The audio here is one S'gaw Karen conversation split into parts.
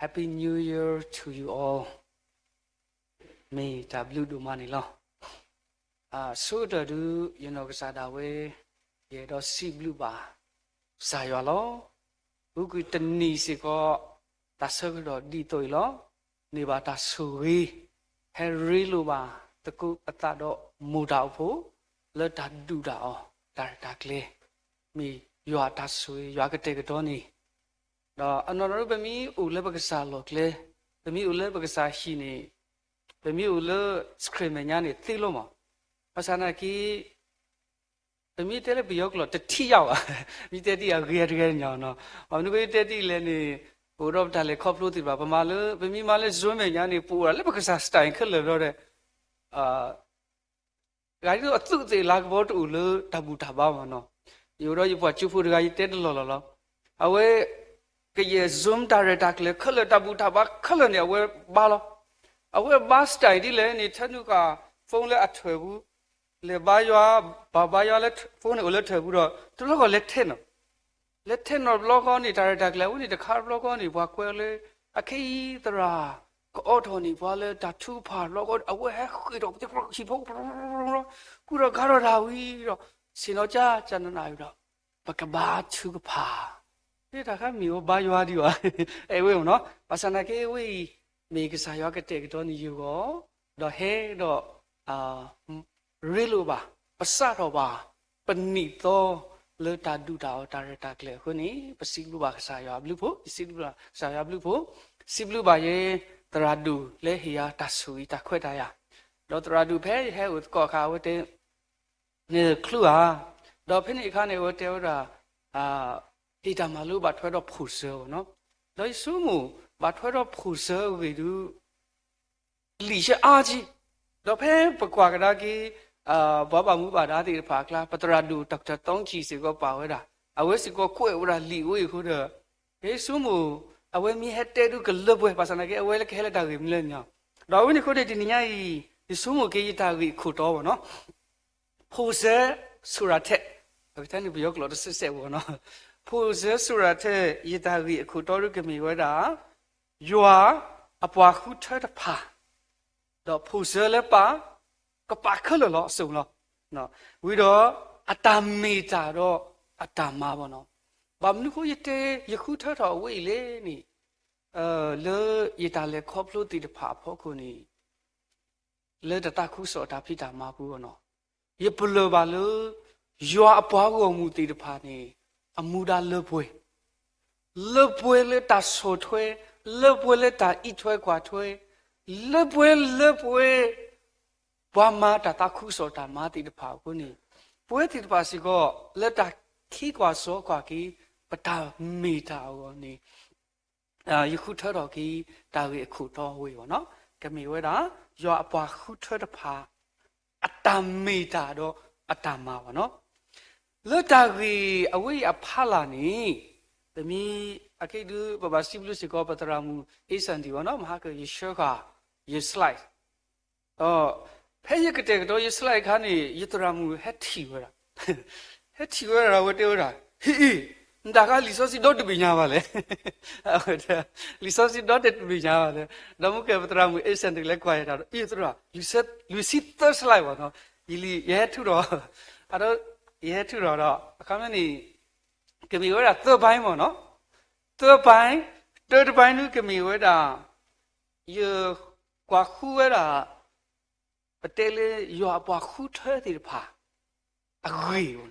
Happy New Year to you all. မ့ၢ်တၢ်ဘျုးဒိၣ်မးန့ၣ်လီၤ. အဆိကတၢၢ်ဒုး ယနီၢ်ကစၢ်ဒၣ်ဝဲ ယအဲၣ်ဒိးစံးဘျုးဘၣ် ကစၢ်ယွၤလီၤ. အူကွံာ်တနံၤစ့ၢ်ကီး တၢ်ဆၢကတီၢ်ဒ်သိးအံၤလီၤ. န့ၢ်ဘၣ်တၢ်ဆိၣ်ဂ့ၤ ဟဲရ့လိာ်ဘၣ် သကိးအသးဒီးမိၢ်တၢ်အိၣ်ဖှိၣ် လၢတၢ်ဒုၣ်တၢ်အီၣ် တၢ်ရဲၣ်တၢ်ကျဲၤ မ့ၢ်ယွၤအတၢ်ဆိၣ်ဂ့ၤ ယွၤကတဲာ်ကတီၤန့ၣ် ဒီးအနီၢ်နီၢ်ဒုး ပမ့ၢ်အိၣ်လၢပကစၢ်လီၢ်ကျဲ, ပမ့ၢ်အိၣ်လၢပကစၢ်ဟံၣ်န့ၣ်, ပမ့ၢ်အိၣ်လၢ screen မဲာ်ညါန့ၣ် သ့လီၤမး. ဘၣ်ဆၣ်နာ်က့ ပမ့ၢ်တဲလၢပယီၤကျိာ် တထံၣ်ယါဘၣ်, မ့ၢ်တဲတ့ၢ်အဂ့ၤတဂ့ၤညါနီၤ. ဘၣ်မနုၤဃိတဲတ့ၢ်လဲၣ်န့ၣ် ပအိၣ်ဒီးပတၢ်လဲၤခီဖျိသ့ၣ်တဖၣ် ပမၤလၢ ပမ့ၢ်မၤလၢ Zoom မဲာ်ညါန့ၣ် ပအိၣ်ဒၣ်လၢပကစၢ် style ခဲလၢာ်ဘျီဒီး ဂၤဒ်သိးအသူးအသ့ၣ်လၤကပီၤတအိၣ်လၢတၢ်ဘူၣ်တၢ်ဘါမးနီၤ. ယအိၣ်ဒီးယပှၤကၠိဖိတဂၤ ယတဲတလီၢ်လီၢ်လီၤ. အဝဲ ကယဲၢ် Zoom တၢ်ရဲၣ်တၢ်ကျဲၤခဲလၢာ် တၢ်ဘူၣ်တၢ်ဘါခဲလၢာ်န့ၣ် အဝဲဘါလီၤ. အဝဲဘါ style ဒ်လဲၣ်န့ၣ် ထဲနုာ်ဃာ် phone လၢအထွဲၣ်ပူၤ, လဲၤဘါယွၤ, ဘၣ်ဘါယွၤလၢ phone န့ၣ်အိၣ်လၢထွဲၣ်ပူၤဒီး တဘျီဃီလဲၤထဲနီၤ လဲၤထဲနီၤတဘျီဃီန့ၣ် တၢ်ရဲၣ်တၢ်ကျဲၤအဝဲန့ၣ် တခါတဘျီဃီန့ၣ် ပှၤကွဲးလၢ အခဲအံၤသရၣ် ကအီထီၣ်န့ၢ်ပှၤလၢတၢ်ထုကဖၣ်တဘျီဃီ အဝဲဟဲဃ့ၢ်ထီၣ်ပသ့ၣ်ဟံၣ်ဖိ ကူၣ်ထီၣ်ကၤထီၣ်တၢ်ဝံၤဒီး ဆ့ၣ်နီၤကၠၢ်ကၠၢ်နးနးဝံၤဒီး ပကဘါထုကဖၣ် တၢ်ခါမ့ၢ်ဝဲဘါယွၤဒံးဘၣ် အဲၣ်ဝဲမးနီၤ. ဘၣ်ဆၣ်နာ်က့ဝဲအံၤ မ့ၢ်ကစၢ်ယွၤကတဲာ်ကတီၤန့ၢ်ယဂီၢ် ဒီးဟဲဒီး ရ့လိာ်ဘၣ်, ပစးထီၣ်ဘၣ် ပနံၣ်သီလၢတၢ်ဒုၣ်တၢ်အီၣ်တၢ်ရဲၣ်တၢ်ကျဲၤအဃိန့ၣ် ပစံးဘျုးဘၣ်ကစၢ်ယွၤအဘျုးဖှိၣ်, ယစံးဘျုးဘၣ်ကစၢ်ယွၤအဘျုးဖှိၣ်, စံးဘျုးဘၣ်ယဲ သရၣ်ဒိၣ်လၢဟ့ၣ်ယၤတၢ်ဆိၣ်ဂ့ၤတၢ်ခွဲးတၢ်ယာ်, ဒီးသရၣ်ဒိၣ်ဖဲယဟဲအိၣ်သကိးအခါ အဝဲတဲ န့ၣ်ချုးဧါ, ဒီးဖဲန့ၣ်အခါန့ၣ် အဝဲတဲဝဲဒၣ် ဟ့ၣ်တၢ်မၤလိဘၣ်ထွဲဒီးဖိၣ်စၢၤဘၣ်နီၤ, ဒီးယဆိကမိၣ် ဘၣ်ထွဲဒီးဖိၣ်စၢၤအဂ့ၢ်ဒုး လံာ်ယအါက့, ဒီးဖဲပကွၢ်ကဒါက့ၤ ပှၤဘၣ်မူဘၣ်ဒါသ့ၣ်တဖၣ်အကျါ ပသရၣ်ဒိၣ် Doctor Thongchi စ့ၢ်ကီးပာ်ဝဲဒၣ်, အဝဲစ့ၢ်ကီးကွဲးဝဲဒၣ်လံာ်ဝဲအံၤအဃိဒီး ယဆိကမိၣ် အဝဲမ့ၢ်ဟဲတဲဒုးကလၢပှဲၤ ဘၣ်ဆၣ်သနာ်က့ အဝဲလၢကဟဲလၢတၢ်ဂ့ၢ်မနုၤလဲၣ်န့ၣ်, ဒီးအဝဲန့ၣ်အဃိန့ၣ် တနံၤညါအံၤ ယဆိကမိၣ်က့ၤယတၢ်ဂ့ၢ်အခိၣ်တီဘၣ်နီၤ ဖိၣ်စၢၤ ဆူၣ်ရၣ်ထဲး, ပကတဲန့ၣ်ပယီၤကျိာ်တစဲးစဲးဘၣ်နီၤ, ဖိၣ်စၢၤဆူၣ်ရၣ်ထဲး ယတၢ်ဂ့ၢ်အခိၣ်တီဒုးကမ့ၢ်ဝဲဒၣ် ယွၤအပှၤဃုထၢတဖၣ်, ဒီးဖိၣ်စၢၤလၢပၢ် ကပာ်ခဲလၢာ်လီၤအစိၤလီၤ, ဝံၤဒီး အတၢ်မ့ၢ်တၢ်ဒီးအတၢ်မၤဘၣ်နီၤ, ဘၣ်မနုၤဃိယတဲ ယဃုထၢထီၣ်အဝဲအံၤလဲၣ်န့ၣ် လၢယတၢ်လဲၤခီဖျိသ့ၣ်တဖၣ်အဖီခိၣ်န့ၣ် လၢတၢ်သးခုကစီၣ်တၢ်ဖံးတၢ်မၤပူၤအနီၤ, ယပလၢၢ်ဘၣ်လၢ ယွၤအပှၤဂီၢ်မုၢ်သ့ၣ်တဖၣ်န့ၣ် အမူဒါလၢပှဲၤ, လၢပှဲၤလၢတၢ်ဆီၣ်ထွဲ, လၢပှဲၤလၢတၢ်အံးထွဲကွၢ်ထွဲ, လၢပှဲၤလၢပှဲၤ ပှၤမၤတၢ်သးခုကစီၣ်တၢ်မၤသ့ၣ်တဖၣ်အဃိန့ၣ်, ပဝဲသ့ၣ်တဖၣ်စ့ၢ်ကီး လၢတၢ်ခံကွၢ်စီကွၢ်က့ၤ ပတၢ်မ့ၢ်တၢ်အဂီၢ်န့ၣ် ယဃုထၢထီၣ်က့ၤ တၢ်ဂ့ၢ်အခိၣ်တီဝဲအံၤဘၣ်နီၤ, ကမ့ၢ်ဝဲဒၣ် ယွၤအပှၤဃုထၢတဖၣ် အတၢ်မ့ၢ်တၢ်ဒီးအတၢ်မၤဘၣ်နီၤ, လၢတၢ်ဂ့ၢ်အဝဲအံၤအဖီလာ်န့ၣ်, ပမ့ၢ်အကဲဒုး ပဘၣ်စံးဘျုးစ့ၢ်ကီး ပသရၣ်မုၣ် Asanti ဘၣ်နီၤ, မဟါက ယဆှၢဃာ် ယ slide ဒီး ဖဲယကတဲာ်ကတီၤယ slide အခါန့ၣ် ယသရၣ်မုၣ်ဟဲထံၣ်ဝဲဒၣ်, ဟဲထံၣ်ဝဲဒၣ်ဒီးအဝဲတဲဝဲဒၣ်, ဟ့ၣ်အ့ၣ်, နတၢ်ခါလံာ်စီဆှံဒီတဘ့ၣ်ညါဘၣ်လဲၣ်, အဝဲတဲ, လံာ်စီဆှံဒီတဘ့ၣ်ညါဘၣ်လဲၣ်, ဒီးမ့ၢ်ကဲပသရၣ်မုၣ် Asanti လဲၤကွၢ်ယတၢ်ဒီး အ့ၣ်သရၣ်, လွံၢ်ဆံသၢ slide ဘၣ်နီၤ, ယလံာ် ယဟဲထုးထီၣ်, အဒီး ယဟဲထုးထီၣ်ဒီး အခါမ့ၢ်န့ၣ် ကမ့ၢ်ဝဲဒၣ်သၢဘိုင်းမ့ၢ်နီၤ, သၢဘိုင်း, တၢတဘိုင်းဒုးကမ့ၢ်ဝဲဒၣ် ယကွၢ်ဃုဝဲဒၣ် ပတဲလၢယွၤအပှၤဃုထၢသ့ၣ်တဖၣ် အဂ့ၢ်,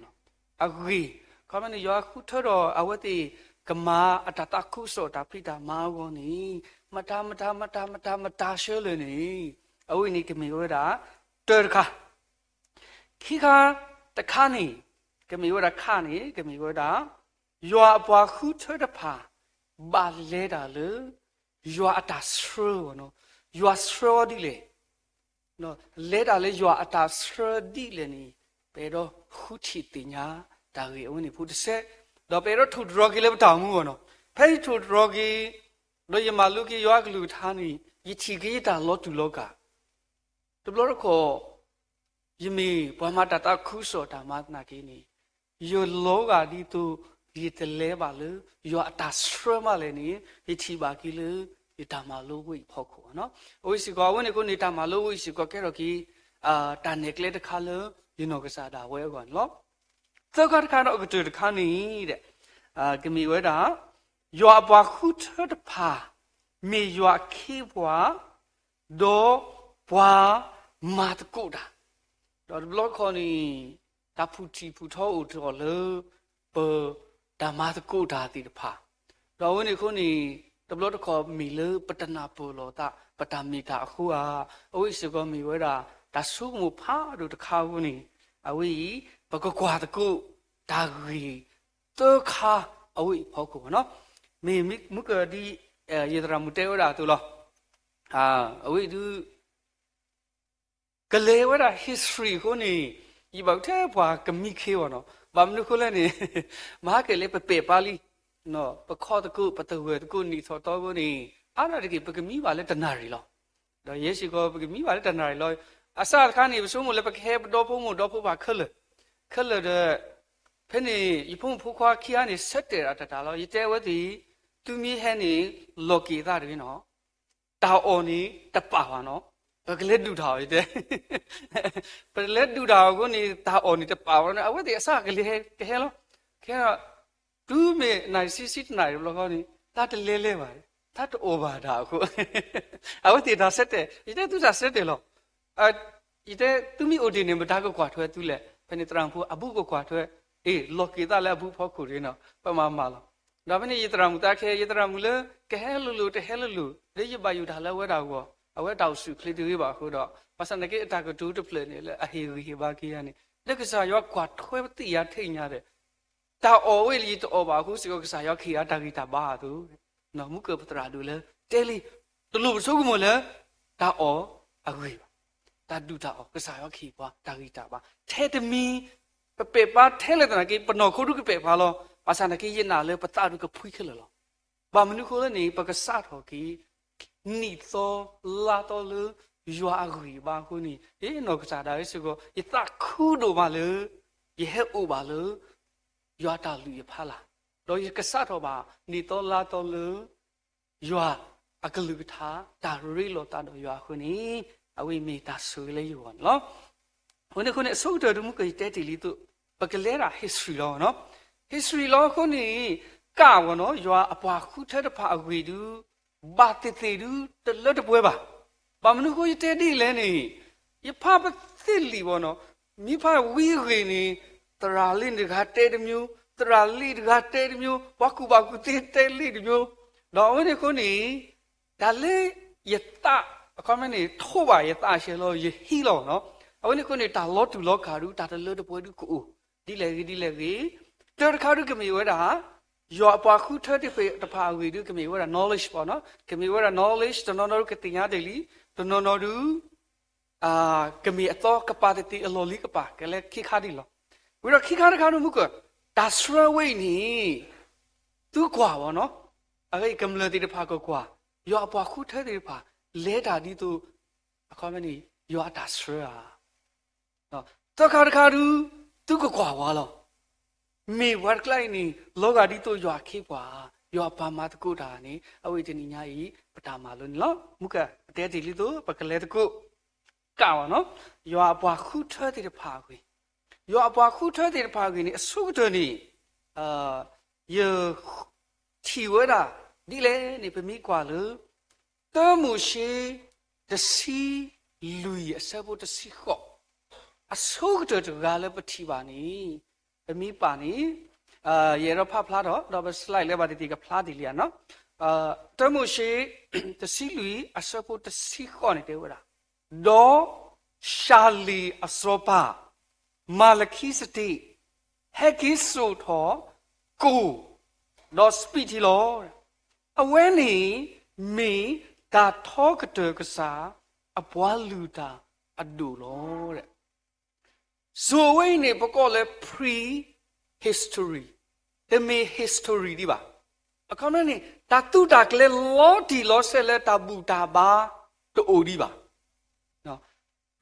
အဂ့ၢ်, ခီမ့ၢ်န့ၣ် ယွၤဃုထၢဒီးအဝဲသ့ၣ်ကမၤအတၢ်သးခုကစီၣ်တၢ်ဖံးတၢ်မၤအဂီၢ်န့ၣ် မတၤမတၤမတၤမတၤမတၤဆှၢလၢာ်န့ၣ်, အဝဲန့ၣ်ကမ့ၢ်ဝဲဒၣ် တၢတခါ ခံခါတခါန့ၣ် ကမ့ၢ်ဝဲဒၣ်ခါန့ၣ် ကမ့ၢ်ဝဲဒၣ် ယွၤအပှၤဃုထၢတဖၣ် ဘၣ်လဲၤတၢ်လၢ ယွၤအတၢ်ဆှၢအဂီၢ်နီၤ, ယွၤဆှၢအီၤဒ်လဲၣ်, လဲၤတၢ်လၢယွၤအတၢ်ဆှၢဒ်လဲၣ်န့ၣ် ပအဲၣ်ဒိးဃုထံၣ်သ့ၣ်ညါတၢ်ဂ့ၢ်အဝဲန့ၣ်ဖိတစဲး, ဒီးပအဲၣ်ဒိးထိၣ်တြီၤက့ၤလၢပတၢ်အိၣ်မူအဂီၢ်နီၤ, ဖဲယထိၣ်တြီၤက့ၤ ဒီးယမၤလိက့ၤယွၤအကလုၢ်ကထါန့ၣ် ယထံၣ်က့ၤယတၢ်လီၤတူာ်လီၤကာ် တဘျီတခီၣ် ယမ့ၢ်ပှၤမၤတၢ်သးခုကစီၣ်တၢ်မၤသနာ်က့န့ၣ် ယလီၤဂာ်ဒ်သိး ယတလဲၤဘၣ်လၢ ယွၤအတၢ်ဆှၢမးလဲၣ်န့ၣ် ယထံၣ်ဘၣ်က့ၤလၢ ယတၢ်မၤလိဝဲအံၤအဖီခိၣ်ဘၣ်နီၤ. အဝဲစ့ၢ်ကီး အဝဲန့ၣ်အဃိန့ၣ် တၢ်မၤလိဝဲအံၤစ့ၢ်ကီးကဲထီၣ်က့ၤ တၢ်နဲၣ်ကျဲတခါလၢ ယနီၢ်ကစၢ်ဒၣ်ဝဲအဂီၢ်န့ၣ်လီၤ. သၢခါတခါဒီးအကတၢၢ်တခါန့ၣ် ကမ့ၢ်ဝဲဒၣ် ယွၤအပှၤဃုထၢတဖၣ် မ့ၢ်ယွၤအခ့အပှၤ ဒီးပှၤမၤသကိးတၢ်, ဒီးတဘျီတခီၣ်န့ၣ် တၢ်ဖုၣ်ထံၣ်ဖုၣ်ထီအိၣ်ထီၣ်လၢ ပတၢ်မၤသကိးတၢ်သ့ၣ်တဖၣ်, ဒီးအဝဲန့ၣ်အဃိန့ၣ် တဘျီတခီၣ်မ့ၢ်လၢပတနၢ်ပၢၢ်လိာ်သး ပတၢ်မ့ၢ်တၢ်အဃိဧါ, အဝဲအံၤစ့ၢ်ကီးမ့ၢ်ဝဲဒၣ် တၢ်ဆိကမိၣ်ဖးဒိၣ်တခါအဃိန့ၣ် အဝဲအံၤ ပကကွၢ်သကိးတၢ်ဂ့ၢ်သၢခါအဝဲအံၤအဖီခိၣ်ဘၣ်နီၤ. မ့ၢ်မုၢ်ကဒံ ယသရၣ်မုၣ်တဲဝဲဒၣ်အသိးလီၤ. အဝဲအံၤဒုး ကလဲၤဝဲဒၣ် history အဃိန့ၣ် ယဘၣ်ထဲပှၤကမံခ့ဘၣ်နီၤ. ဘၣ်မနုၤအဃိလဲၣ်န့ၣ် မဟါကလဲၤပပဲာ်ပာ်လံ ပခီသကိး ပသဂၢၢ်သကိး နံၣ်ထီၣ်သီအဃိန့ၣ် အါဒၣ်တက့ၢ် ပကမံဘၣ်လၢတနၣ်ရံၣ်လီၤ. ဒီးယဲစ့ၢ်ကီး ပကမံဘၣ်လၢတနၣ်ရံၣ်လီၤ. အစၢ်တခါန့ၣ် ပဆိကမိၣ်လၢပကဟဲပဒီဖိမိၢ်ဒီဖိပၢ်ခဲလၢာ်, ခဲလၢာ်ဒီး ဖဲန့ၣ် ယဖိမုၣ်ဖိခွါခံဂၤန့ၣ် ဆၢတဲာ်ဒၣ်တၢ်တၢ်လီၤ. ယတဲအဝဲသ့ၣ် သုမ့ၢ်ဟဲန့ၣ် လီၢ်က့ၤသးတဂ့ၤနီၤ. တၢ်အီၣ်န့ၣ်တပာ်ဘၣ်နီၤ. ပကလဲၤဒုးတၢ်အီၣ် ယတဲ ပလဲၤဒုးတၢ်အီၣ်အဃိန့ၣ် တၢ်အီၣ်န့ၣ်တပာ်ဘၣ်နီၤ. အဝဲသ့ၣ်အစၢ်ကလဲၤကဟဲလီၤ. ခဲဒီး တုၤမ့ၢ်နၣ်ရံၣ်ဆံဆံတနၣ်ရံၣ်တဘျီဃီန့ၣ် တၢ်တလဲၤလဲၤဘၣ်, တၢ်တအီၣ်ဘၣ်တၢ်အဃိ အဝဲသ့ၣ်တၢ်ဆၢတဲာ် ယတဲသုတၢ်ဆၢတဲာ်လီၤ. ယတဲ သုမ့ၢ်အိၣ်ဒံးန့ၣ် မတၤကကွၢ်ထွဲသုလဲၣ်. ဖဲန့ၣ်သရၣ်မုၣ်ဖိအဘူးကကွၢ်ထွဲ, အ့ၣ် လီၢ်က့ၤသးလၢအဘူးဖီခိၣ်တဂ့ၤနီၤ, ပမၤမၤလီၤ. ဒီးဖဲန့ၣ် ယသရၣ်မုၣ်သးခဲ ယသရၣ်မုၣ်လၢ ကဟဲလိၤလိၤတဟဲလိၤလိၤ လၢယဘၣ်ယိၣ်တၢ်လၢအဝဲဒၣ်အဂီၢ် အဝဲတၢ်အိၣ်ဆူၣ်အိၣ်ချ့တဂ့ၤဘၣ်အဃိဒီး ဘၣ်ဆၣ်သနာ်က့ အတၢ်ကတိၤတဖျၢၣ်န့ၣ် လၢအဟ့ၣ်ဂံၢ်ဟ့ၣ်ဘါက့ၤယၤန့ၣ် လၢကစၢ်ယွၤကွၢ်ထွဲပသ့ၣ်ညါထဲညါဒီး တၢ်အီၣ်ဝဲလၢယတအီၣ်ဘၣ်အဃိစ့ၢ်ကီး ကစၢ်ယွၤကဟ့ၣ်အတၢ်ဂံၢ်တၢ်ဘါအသိး မုၢ်ကၢၢ်ပသရၣ်ဒိၣ်လၢတဲလံ, တလိၣ်ပဆိကမိၣ်လၢ တၢ်အီၣ်အဂ့ၢ်ဘၣ်, တၢ်ဒုးတၢ်အီၣ် ကစၢ်ယွၤကဟ့ၣ်ပှၤတၢ်ဂံၢ်တၢ်ဘါ ထဲတမံၤ ပပဲာ်ပာ်ထဲလဲၣ်သနာ်က့ ပနီၢ်ခိဒုးကပဲာ်ပာ်လီၤ. ဘၣ်ဆၣ်သနာ်က့ ယနာ်လၢပသးဒုးကဖှံခဲလၢာ်လီၤ. ဘၣ်မနုၤအဃိလဲၣ်န့ၣ် ပကစးထီၣ်က့ၤ နံၣ်သီလါသီလၢ ယွၤအဂံၢ်ဘါအဃိန့ၣ် ယနီၢ်ကစၢ်ဒၣ်ဝဲစ့ၢ်ကီး ယသးခုဒိၣ်မးလၢ ယဟဲအိၣ်ဘၣ်လၢ ယွၤတၢ်လုၢ်ယဖးလၢ်, ဒီးယကစးထီၣ်ဘၣ် နံၣ်သီလါသီလၢ ယွၤအကလုၢ်ကထါ တၢ်ရ့လိာ်သးဒီးယွၤအဃိန့ၣ် အဝဲမ့ၢ်တၢ်ဆိၣ်ဂ့ၤလၢယဂီၢ်န့ၣ်လီၤ. အဃိန့ၣ်အဃိန့ၣ် အဆိကတၢၢ်ဒုးမုၢ်ကၢၢ်ယတဲတ့ၢ်လံအသိး ပကလဲၤဒၣ် history လီၤနီၤ. history လီၤအဃိန့ၣ် ကၣ်ဝဲနီၤ ယွၤအပှၤဃုထၢတဖၣ်အဂ့ၢ်ဒုး ဘၣ်သ့ၣ်သ့ၣ်ဒုး တလၢတပှဲၤဘၣ်. ဘၣ်မနုၤအဃိယတဲဒ်လဲၣ်န့ၣ် ယဖးပသ့ၣ်လံဝဲနီၤ, မ့ၢ်ဖးဝံအဂ့ၢ်န့ၣ် သရၣ်လံၣ်တဂၤတဲတမျိုး, သရၣ်လံၣ်တဂၤတဲတမျိုး, ပှၤကူၣ်ဘၣ်ကူၣ်သ့တဲလံၣ်တမျိုး, ဒီးအဝဲန့ၣ်အဃိန့ၣ် တၢ်လၢယသး အခီပညီန့ၣ် ထိးဘၣ်ယသးဆဲးလီၤ ယဟံးလီၤနီၤ. အဝဲန့ၣ်အဃိန့ၣ် တၢ်လီၤတူာ်လီၤကာ်ဒုး တၢ်တလၢတပှဲၤဒုးကအိၣ် ဒ်လဲၣ်ဂ့ၤဒ်လဲၣ်ဂ့ၤ, တၢ်တခါဒုးကမ့ၢ်ဝဲဒၣ် ယွၤအပှၤဃုထၢတဖၣ်အဂ့ၢ်ဒုး ကမ့ၢ်ဝဲဒၣ် knowledge ဘၣ်နီၤ, ကမ့ၢ်ဝဲဒၣ် knowledge တနီၤနီၤဒုးကသ့ၣ်ညါတ့ၢ်လံ, တနီၤနီၤဒုး ကမ့ၢ်အသီကပၤသ့ၣ်သ့ၣ်အလီၢ်လံကပၤ ကလဲၤခံခါဒ်လီၤ. ဝံၤဒီးခံခါတခါဒုးမုၢ်ကၢၢ် တၢ်ဆှၢဝဲအံၤန့ၣ် သုကွၢ်ဘၣ်နီၤ, အဂ့ၢ်ကမျၢၢ်သ့ၣ်တဖၣ်ကကွၢ်, ယွၤအပှၤဃုထၢသ့ၣ်တဖၣ် လဲၤတၢ်ဒ်သိး အခီပညီန့ၣ် ယွၤအတၢ်ဆှၢဧါ သၢခါတခါဒုး သုကကွၢ်ဝဲလီၤ. မ့ၢ်ပှၤတကျါအံၤန့ၣ် လီၤဂာ်ဒ်သိးယွၤအခ့အပှၤ, ယွၤအပှၤမၤသကိးတၢ်န့ၣ် အဝဲအံၤတနံၤညါအံၤ ပတၢ်မၤလိန့ၣ်လီၤ. မုၢ်ကၢၢ် ပတဲတ့ၢ်လံသိး ပကလဲၤသကိး ကၣ်ဝဲနီၤ, ယွၤအပှၤဃုထၢသ့ၣ်တဖၣ်အဂ့ၢ်, ယွၤအပှၤဃုထၢသ့ၣ်တဖၣ်အဂ့ၢ်န့ၣ် အဆိကတၢၢ်န့ၣ် ယ ထံၣ်ဝဲဒၣ် ဒ်လဲၣ်န့ၣ် ပမ့ၢ်ကွၢ်လၢ တၢမိၤၡ့ တဆံလွံၢ်အဆၢဖိတဆံဃိး, အဆိကတၢၢ်တဂၤလၢပထံၣ်ဘၣ်န့ၣ် ပမ့ၢ်ပာ်န့ၣ် ယအဲၣ်ဒိးဖးဖျါထီၣ် ဒီးပ slide လၢဘၣ်သ့ၣ်သ့ၣ်ကဖျါတ့ၢ်လံဧါနီၤ. တၢမိၤၡ့ တဆံလွံၢ်အဆၢဖိတဆံဃိးန့ၣ်တဲဝဲဒၣ်, ဒီးၡၤလ့ၣ်အစီၤပၤ မၤလခံစတ့း ဟဲက့ၤစိာ်ထီၣ် ကိၢ် ဒီးစပံးထံလီၤ. အဝဲန့ၣ်မ့ၢ်တၢ်ထီကတၢၢ်ကစၢ် အပှၤလုၢ်တၢ်အဒိၣ်လီၤ. စိၤဝဲအံၤန့ၣ် ပကိးလၢ pre-history, တမ့ၢ် history ဒံးဘၣ်. အခီပညီန့ၣ် တၢ်သုးတၢ်ကျဲၤလီၤတံၢ်လီၤဆဲးလၢတၢ်ဘူၣ်တၢ်ဘါတအိၣ်ဒံးဘၣ်.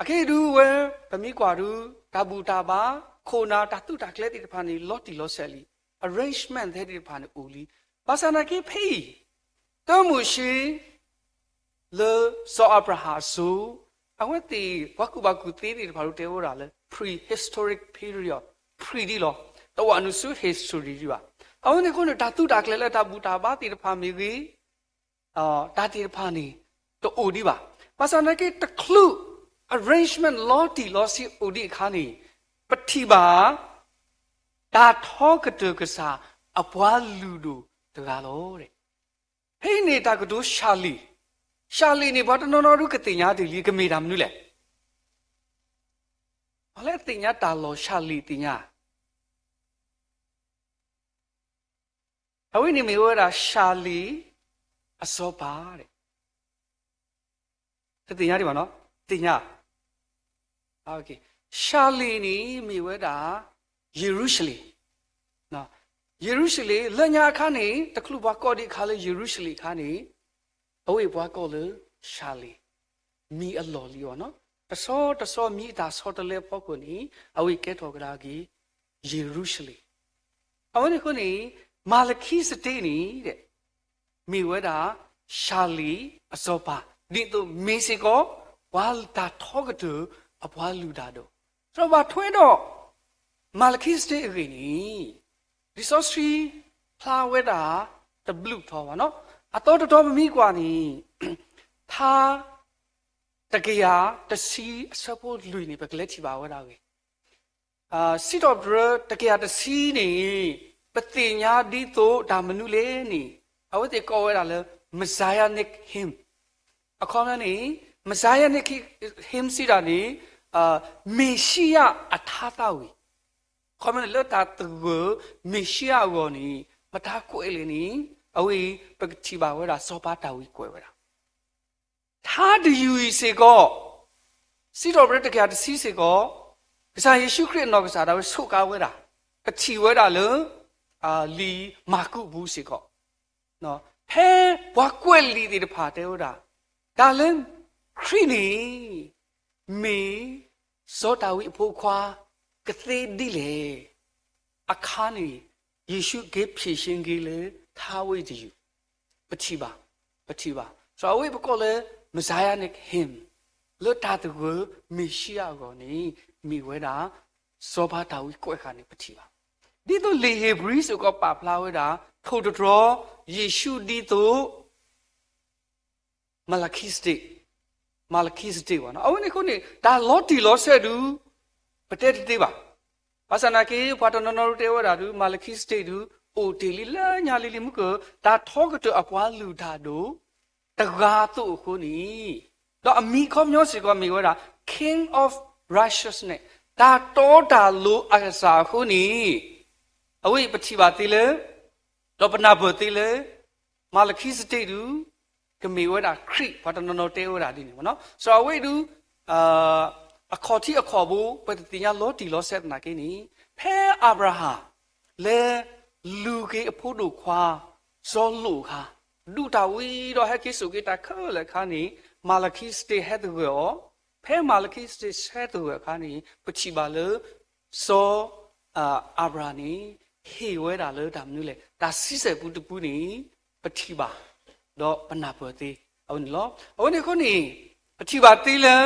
အခဲအံၤဒုးဝဲ ပမ့ၢ်ကွၢ်ဒုး တၢ်ဘူၣ်တၢ်ဘါ ခိၣ်နၢ်တၢ်သုးတၢ်ကျဲၤသ့ၣ်တဖၣ်န့ၣ် လီၤတံၢ်လီၤဆဲးလံ, arrangement သ့ၣ်တဖၣ်န့ၣ်အိၣ်လံ. ဘၣ်ဆၣ်သနာ်က့ဖဲအံၤ တၢမိၤၡ့ လၢစီၤအၤဘြၤဟၣ်အစိၤ, အဝဲသ့ၣ်ပှၤကူၣ်ဘၣ်ကူၣ်သ့သ့ၣ်တဖၣ်ဒုးတဲဝဲဒၣ်လၢ pre-historic period, pre ဒ်လီၤ, တအိၣ်နုာ်ဆူ history ဒံးဘၣ်. အဝဲန့ၣ်အဃိန့ၣ် တၢ်သူတၢ်ကျဲၤလၢတၢ်ဘူၣ်တၢ်ဘါသ့ၣ်တဖၣ်မ့ၢ်ဂ့ၤ, တၢ်သ့ၣ်တဖၣ်န့ၣ် တအိၣ်ဒံးဘၣ်. ဘၣ်ဆၣ်သနာ်က့ တချုး arrangement လီၤတံၢ်လီၤဆဲးအိၣ်ဒံးအခါန့ၣ်, ပထံၣ်ဘၣ် တၢ်ထီကတၢၢ်ကစၢ်အပှၤလုၢ်ဒိၣ်တဂၤလီၤ. ဖဲအံၤန့ၣ် တၢ်ကတိၤၡၤလံာ်, ၡၤလံာ်န့ၣ် ပှၤတနီၤနီၤဒုးကသ့ၣ်ညါတ့ၢ်လံ ကမ့ၢ်တၢ်မနုၤလဲၣ်. ပှၤလၢအသ့ၣ်ညါတၢ်လီၢ် ၡၤလံာ်သ့ၣ်ညါ အဝဲန့ၣ်မ့ၢ်ဝဲဒၣ် ၡၤလံာ်အစီၤပၤ, တသ့ၣ်ညါဒံးဘၣ်နီၤ, သ့ၣ်ညါ, ၡၤလံာ်န့ၣ်မ့ၢ်ဝဲဒၣ် ယရူၤၡလ့ၣ်, ယရူၤၡလ့ၣ် လၢညါအခါန့ၣ် တချုးပှၤကိးဒံးအခါလၢယရူၤၡလ့ၣ်အခါန့ၣ်, အဝဲပှၤကိးလၢ ၡၤလံာ်, မံၤအလီၢ်လံအီၤနီၤ, တဆီတဆီမံၤအတၢ်ဆီတလဲအဖီခိၣ်န့ၣ် အဝဲကဲထီၣ်ကဒါက့ၤ ယရူၤၡလ့ၣ်. အဝဲန့ၣ်အဃိန့ၣ် မၤလခံစတ့န့ၣ် မ့ၢ်ဝဲဒၣ် ၡၤလံာ်အစီၤပၤ ဒ်သိးမ့ၢ်စ့ၢ်ကီး ပှၤတၢ်ထီကတၢၢ်အပှၤလုၢ်တၢ်ဒိၣ်. ဒီးဘၣ်ထွဲဒီး မၤလခံစတ့အဂ့ၢ်န့ၣ် လံာ်စီဆှံဖျါဝဲဒၣ်တဘျုးတီၤဘၣ်နီၤ. အသီတတီၤပမ့ၢ်ကွၢ်န့ၣ် ထါတကယၤတဆံအဆၢဖိလွံၢ်န့ၣ် ပကလဲၤထံၣ်ဘၣ်ဝဲဒၣ်အဂ့ၢ် စံးထီၣ်ပတြၢၤတကယၤတဆံန့ၣ် ပသ့ၣ်ညါဒ်သိးတၢ်မနုၤလဲၣ်န့ၣ် အဝဲသ့ၣ်ကိးဝဲဒၣ်လၢ Messianic hymn. အခီပညီန့ၣ် Messianic hymn စံးတၢ်န့ၣ် မ့ၤၡံယၤအထါသးဝံၣ်, အခီပညီန့ၣ် လၢတၢ်သဂၢၢ်မ့ၤၡံယၤအဂီၢ်န့ၣ် မတၤကွဲးလဲၣ်န့ၣ် အဝဲအံၤ ပကထံၣ်ဘၣ်ဝဲဒၣ်စီၤပၤတၢ်ဝံကွဲးဝဲဒၣ် ထါတယုၢ်အံၤစ့ၢ်ကီး, စံးထီၣ်ပတြၢၤတကယၤတဆံစ့ၢ်ကီး, ကစၢ်ယ့ၣ်ၡူးခရံာ်အနီၢ်ကစၢ်ဒၣ်ဝဲဆိးကါဝဲဒၣ်, ပထံၣ်ဝဲဒၣ်လၢ လံာ်မၢ်ကူးအပူၤစ့ၢ်ကီး, ဖဲပှၤကွဲးလံာ်သ့ၣ်တဖၣ်တဲဝဲဒၣ်, တၢ်လၢခရံာ်န့ၣ် မ့ၢ်စီၤဒၤဝံးအဖိခွါ ကသ့ဒ်လဲၣ် အခါန့ၣ် ယ့ၣ်ၡူးက့ၤဖြေရှင်းက့ၤလၢထါဝဲအံၤတယုၢ်, ပထံၣ်ဘၣ်, ပထံၣ်ဘၣ်. စီၤအဝဲပကိးလၢ Messianic hymn လၢတၢ်သဂၢၢ်မ့ၤၡံယၤအဂီၢ်န့ၣ် မ့ၢ်ဝဲဒၣ် စီၤပၤတၢ်ဝံကွဲးဃာ်န့ၣ် ပထံၣ်ဘၣ်. ဒ်သိးလံာ်ဧ့ၤဘြံၤစ့ၢ်ကီးပာ်ဖျါဝဲဒၣ် ထိၣ်သတြီၤယ့ၣ်ၡူးဒ်သိး မၤလခံစတ့, မၤလခံစတ့ဘၣ်နီၤ. အဝဲန့ၣ်အဃိန့ၣ် တၢ်လီၤတံၢ်လီၤဆဲးဒုး ပတဲတသ့ဘၣ်. ဘၣ်ဆၣ်သနာ်က့ ပှၤတနီၤနီၤဒုးတဲဝဲဒၣ်ဒုး မၤလခံစတ့ဒုး အိၣ်တ့ၢ်လံလၢညါလံလံမုၢ်ကၢၢ် တၢ်ထီကတၢၢ်အပှၤလုၢ်တၢ်ဒိၣ် တဂၤအသိးအဃိန့ၣ်, ဒီးအမံၤအခီပညီစ့ၢ်ကီးမ့ၢ်ဝဲဒၣ် King of Righteousness တၢ်တီတၢ်လိၤအကစၢ်အဃိန့ၣ်, အဝဲအံၤပထံၣ်ဘၣ်သ့လၢ ဒီးပနၢ်ပၢၢ်သ့လၢ မၤလခံစတ့ဒုး ကမ့ၢ်ဝဲဒၣ်ခရံာ် ပှၤတနီၤနီၤတဲဝဲဒၣ်ဒ်န့ၣ်မ့ၢ်နီၤ. စီၤအဝဲဒုး အခီၣ်ထံးအခီၣ်ဘိ ပတသ့ၣ်ညါလီၤတံၢ်လီၤဆဲးသနာ်က့န့ၣ်, ဖဲအၤဘြၤဟၣ် လဲၤလူၤက့ၤအဖိဒိၣ်ခွါ စီၤလိာ်အခါ, ဒူၣ်တၢ်ဝံၤဒီးဟဲက့ၤစိာ်က့ၤတၢ်ခဲလၢာ်အခါန့ၣ်, မၤလခံစတ့ဟဲသဂၢၢ်အီၤ, ဖဲမၤလခံစတ့ဟဲသဂၢၢ်အခါန့ၣ် ပထံၣ်ဘၣ်လၢ စီၤ အၤဘြၤဟၣ်န့ၣ် ဟ့ၣ်ဝဲဒၣ်လၢတၢ်မနုၤလဲၣ် တၢ်ဆံဆဲၣ်ပူတပူန့ၣ် ပထံၣ်ဘၣ် ဒီးပနၢ်ပၢၢ်သ့ အဝဲန့ၣ်လီၤ. အဝဲန့ၣ်အဃိန့ၣ် ပထံၣ်ဘၣ်သ့လၢ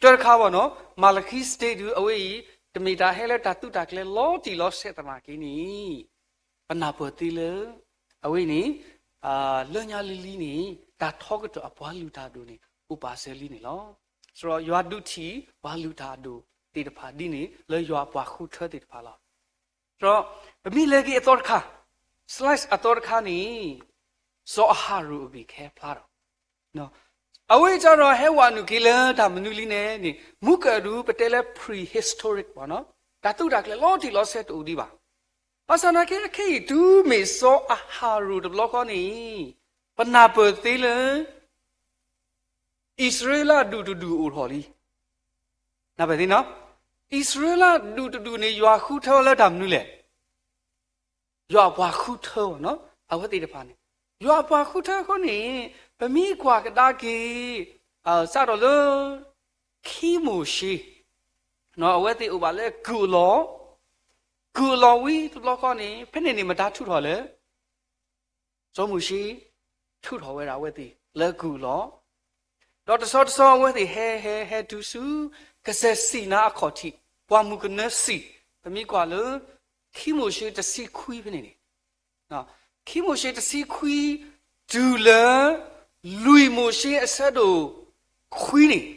တၢတခါဘၣ်နီၤ မၤလခံစတ့ဒုး အဝဲအံၤ တမ့ၢ်တၢ်ဟဲလၢတၢ်သူတၢ်ကျဲၤလီၤတံၢ်လီၤဆဲးသနာ်က့န့ၣ် ပနၢ်ပၢၢ်သ့လၢ အဝဲန့ၣ် လၢညါလံၤလံၤန့ၣ် တၢ်ထီကတၢၢ်အပှၤလုၢ်တၢ်ဒိၣ်န့ၣ် အိၣ်ပာ်စၢၤလံန့ၣ်လီၤ. ဆိုတော့ ယွၤဒုးထံၣ်ပှၤလုၢ်တၢ်ဒိၣ်သ့ၣ်တဖၣ်ဒ်န့ၣ် လၢယွၤအပှၤဃုထၢသ့ၣ်တဖၣ်လီၤ. ဒီးပမ့ၢ်လဲၤက့ၤအသီတခါ slide အသီတခါန့ၣ် စီၤအၤဟရိၣ်အဂ့ၢ်ကဟဲဖျါဒီး အဝဲအံၤဒီးဟဲဝဲနုာ်က့ၤလၢတၢ်မနုၤလံန့ၣ်န့ၣ် မူကၢၢ်ဒုးပတဲလၢ pre-historic ဘၣ်နီၤ တၢ်သူတၢ်ကျဲၤလီၤတံၢ်လီၤဆဲးတအိၣ်ဒံးဘၣ်. ဘၣ်ဆၣ်သနာ်က့ အခဲအံၤတုၤမ့ၢ်စီၤအၤဟရိၣ်တဘျီဃီန့ၣ် ပနၢ်ပၢၢ်သ့လၢ အံၣ်စရ့လးဒူၣ်တဒူၣ်အိၣ်ထီၣ်လံ. နၢ်ပၢၢ်သ့နီၤ အံၣ်စရ့လးဒူၣ်တဒူၣ်န့ၣ် ယွၤဃုထၢလၢတၢ်မနုၤလဲၣ်. ယွၤအပှၤဃုထၢဘၣ်နီၤ အဝဲသ့ၣ်တဖၣ်န့ၣ် ယွၤအပှၤဃုထၢအဃိန့ၣ် ပမ့ၢ်ကွၢ်ကဒါက့ၤ စးထီၣ်လၢ ခံမိၤၡ့ အဝဲသ့ၣ်အိၣ်ဘၣ်လၢကုၢ်အလီၢ်, ကုၢ်အလီၢ်ဝံၤတဘျီဃီန့ၣ် ဖဲန့ၣ်န့ၣ် မတၤထုးထီၣ်လဲၣ်. စီၤမိၤၡ့ ထုးထီၣ်ဝဲဒၣ်အဝဲသ့ၣ်လၢကုၢ်အလီၢ်. ဒီးတဆီတဆီအဝဲသ့ၣ်ဟဲဟဲဟဲတုၤဆူ ကစၢၢ်စံၣ်နါအခီၣ်ထံး, ပှၢ်မုၢ်ကနၢစံၣ်, ပမ့ၢ်ကွၢ်လၢ ခံမိၤၡ့တဆံခွံဖဲန့ၣ်န့ၣ်, ခံမိၤၡ့တဆံခွံ တုၤလၢ လွံၢ်မိၤၡ့အဆၢဒိၣ်ခွံန့ၣ်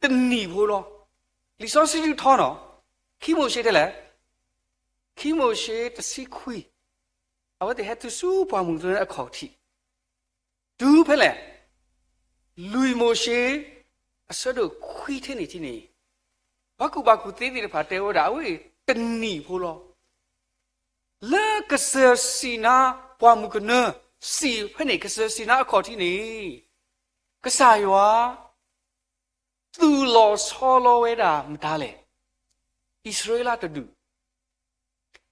တနံၣ်ဖိလီၤ. လံာ်စီဆှံထုးထီၣ်နီၤ, ခံမိၤၡ့ထဲလဲၣ်, ခံမိၤၡ့တဆံခွံ, အဝဲသ့ၣ်ဟဲတုၤဆူပှၢ်မုၢ်ကနၢအခီၣ်ထံး, တုၤဖဲလဲၣ်, လွံၢ်မိၤၡ့ အဆၢဒိၣ်ခွံထဲန့ၣ်ထံန့ၣ်, ပှၤကူၣ်ဘၣ်ကူၣ်သ့သ့ၣ်တဖၣ်တဲဝဲဒၣ် အဝဲအံၤတနံၣ်ဖိလီၤ. လၢကစၢၢ်စံၣ်နါ ပှၢ်မုၢ်ကနၢ စံၣ်ဖဲန့ၣ် ကစၢၢ်စံၣ်နါအခီၣ်ထံးန့ၣ်, ကစၢ်ယွၤ သူၣ်လီၤဆီလီၤဝဲဒၣ်မတၤလဲၣ်. အံၣ်စရ့လးတဒူၣ်,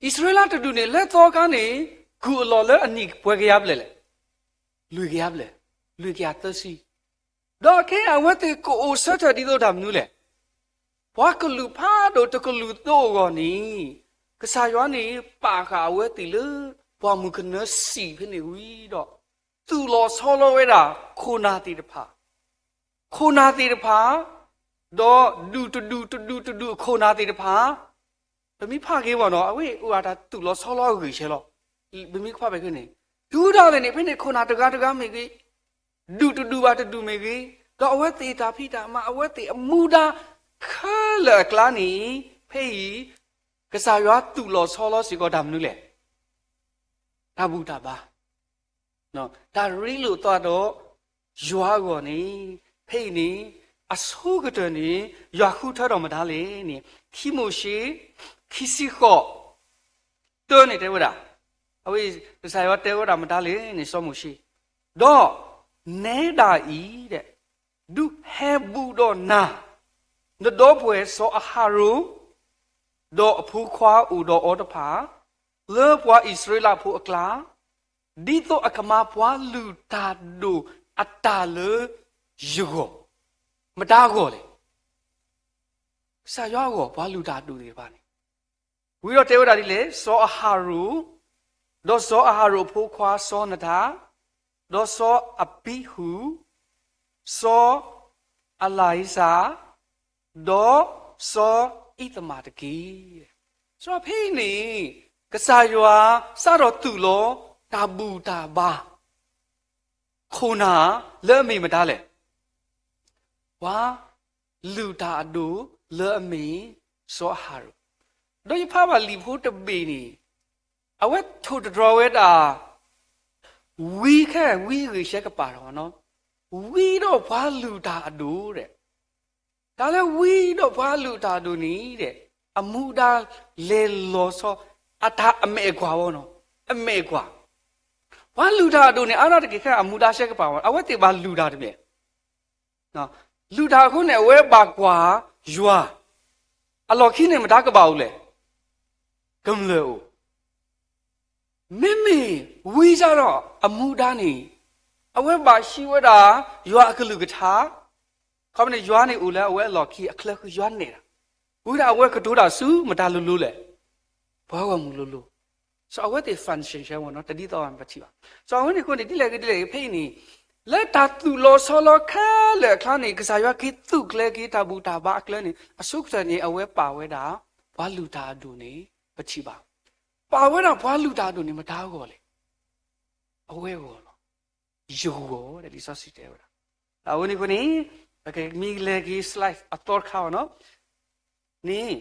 အံၣ်စရ့လးတဒူၣ်န့ၣ် လၢသီခါန့ၣ် ကုၢ်အလီၢ်လၢအနံၣ်ပှဲၤကယၤဘျဲၣ်လဲၣ်, လွံၢ်ကယၤဘျဲၣ်, လွံၢ်ကယၤသၢဆံ. ဒီးခဲအံၤအဝဲသ့ၣ်ကအိၣ်ဆၢထၢၣ်ဒ်သိးတၢ်မနုၤလဲၣ်. ပှၤကလုာ်ဖးဒိၣ်တကလုာ်သိးအဂီၢ်န့ၣ်, ကစၢ်ယွၤန့ၣ် ပာ်ဃာ်အဝဲသ့ၣ်လၢ ပှၢ်မုၢ်ကနၢစံၣ်ဖဲန့ၣ်ဝံၤဒီး, သူၣ်လီၤဆီလီၤဝဲဒၣ် ခိၣ်နၢ်သ့ၣ်တဖၣ်, ခိၣ်နၢ်သ့ၣ်တဖၣ်, ဒီးဒူၣ်တဒူၣ်တဒူၣ်တဒူၣ်အခိၣ်နၢ်သ့ၣ်တဖၣ်, ပမ့ၢ်ဖးဂ့ၤဝဲနီၤ အဝဲအိၣ်အတၢ်သူၣ်လီၤဆီလီၤအဂ့ၢ်ဆဲးလီၤ. ပမ့ၢ်ကွၢ်ဖဲန့ၣ်, တုၤဒၣ်လဲာ်န့ၣ် ဖဲန့ၣ်ခိၣ်နၢ်တဂၤတဂၤမ့ၢ်ဂ့ၤ, ဒူၣ်တဒူၣ်ဘၣ်တဒူၣ်မ့ၢ်ဂ့ၤ, ဒီးအဝဲသ့ၣ်တၢ်ဖံးတၢ်မၤ အဝဲသ့ၣ်အမူဒါခဲလၢာ်အကျါန့ၣ်, ဖဲအံၤ ကစၢ်ယွၤသူၣ်လီၤဆီလီၤစ့ၢ်ကီးတၢ်မနုၤလဲၣ်. တၢ်ဘူၣ်တၢ်ဘါ, တၢ်ရ့လိာ်သးဒီးယွၤအဂီၢ်န့ၣ်, ဖဲအံၤန့ၣ် အဆိကတၢၢ်န့ၣ် ယွၤဃုထၢထီၣ်မတၤလဲၣ်န့ၣ်, ခံမိၤၡ့ ခံဆံဃိး တၢန့ၣ်တဲဝဲဒၣ်, အဝဲကစၢ်ယွၤတဲဝဲဒၣ်မတၤလဲၣ်န့ၣ် စီၤမိၤၡ့, ဒီးနဲဒၣ်အံၤ, ဒုးဟဲဘူးဒီးနၤ, နဒီပုၢ်ဝဲၢ်စီၤအၤဟရိၣ်, ဒီးအဖိခွါအိၣ်ဒီးအီၤတဖၣ်, လၢပှၤအံၣ်စရ့လးဖိအကျါ, ဒ်သိးအကမၤပှၤလုၢ်တၢ်ဒိၣ်အတၢ်လၢယဂီၢ်, မတၤအဂီၢ်လဲၣ်. ကစၢ်ယွၤအဂီၢ် ပှၤလုၢ်တၢ်ဒိၣ်သ့ၣ်တဖၣ်န့ၣ်, ဝံၤဒီးတဲဝဲဒၣ်ဒ်လဲၣ်, စီၤအၤဟရိၣ်, ဒီးစီၤအၤဟရိၣ်အဖိခွါစီၤနၤဒၣ်, ဒီးစီၤအဘံဟူ, စီၤအလၤဧ့စၤ, ဒီးစီၤအံးသမၣ်တက့ၢ်. စီၤဖဲအံၤန့ၣ်, ကစၢ်ယွၤစးထီၣ်သူၣ်လီၤတၢ်ဘူၣ်တၢ်ဘါ ခိၣ်နၢ်လၢအမ့ၢ်မတၤလဲၣ်. ပှၤလုၢ်တၢ်အဒိၣ်လၢအမ့ၢ် စီၤအၤဟရိၣ်, ဒီးယဖးဘၣ်လံာ်ဖိတဘ့ၣ်န့ၣ်, အဝဲထိၣ်သတြီၤဝဲဒၣ် ဝံခဲ ဝံအဂ့ၢ်ရှဲကပၤဒီး, ဝံဒီးပှၤလုၢ်တၢ်အဒိၣ်ဒီး, တၢ်လၢဝံဒီးပှၤလုၢ်တၢ်အဒိၣ်န့ၣ်ဒီး, အမူဒါလဲၤလီၤဆီ အတၢ်အမဲာ်ကွၢ်ဝဲနီၤ, အမဲာ်ကွၢ်, ပှၤလုၢ်တၢ်အဒိၣ်န့ၣ် အါဒၣ်တက့ၢ်ခဲအမူဒါရှဲကပၤဝဲ, အဝဲသ့ၣ်ဘၣ်လုၢ်တၢ်တမ့ၢ် လုၢ်တၢ်အဃိန့ၣ် အဝဲဘၣ်ကွၢ်ယွၤ, အလီၢ်ခံန့ၣ်မတၤကဘၣ်အိၣ်လဲၣ်, ကမျၢၢ်အိၣ်, မ့မ့ၢ်ဝံစ့ၢ်ကီးအမူဒါန့ၣ်, အဝဲဘၣ်ဟံးဝဲဒၣ် ယွၤအကလုၢ်ကထါ, ခီဖျိန့ၣ် ယွၤန့ၣ်အိၣ်လၢအဝဲအလီၢ်ခံ အချၢဃုာ်ယွၤနဲၣ်တၢ်, ဝံၤဒီးအဝဲကတိၤတၢ်ဆူမတၤလိၤလိၤလဲၣ်, ပှၤဂီၢ်မုၢ်လိၤလိၤ, စီၤအဝဲသ့ၣ် function ဆဲးဝဲနီၤ တဒ်သိးဘၣ်ပထံၣ်ဘၣ်. စီၤအဝဲန့ၣ်အဃိန့ၣ် ဒ်လဲၣ်ဂ့ၤဒ်လဲၣ်ဂ့ၤဖဲအံၤန့ၣ်, လၢတၢ်သူၣ်လီၤဆီလီၤခဲလၢာ်အကျါန့ၣ် ကစၢ်ယွၤက့ၤသူၣ်ကျဲၤက့ၤတၢ်ဘူၣ်တၢ်ဘါအကျဲန့ၣ် အဆိကတၢၢ်န့ၣ် အဝဲပာ်ဝဲဒၣ် ပှၤလုၢ်တၢ်အဒိၣ်န့ၣ် ပထံၣ်ဘၣ်, ပာ်ဝဲဒၣ်ပှၤလုၢ်တၢ်အဒိၣ်န့ၣ် မတၤအဂီၢ်လဲၣ်, အဝဲအဂီၢ်လီၤ. ယဂီၢ်ဒီး လံာ်စီဆှံတဲဝဲဒၣ်, အဝဲန့ၣ်အဃိန့ၣ်, ပကမ့ၢ်လဲၤက့ၤ slide အသီတခါဘၣ်နီၤ, န့ၣ်,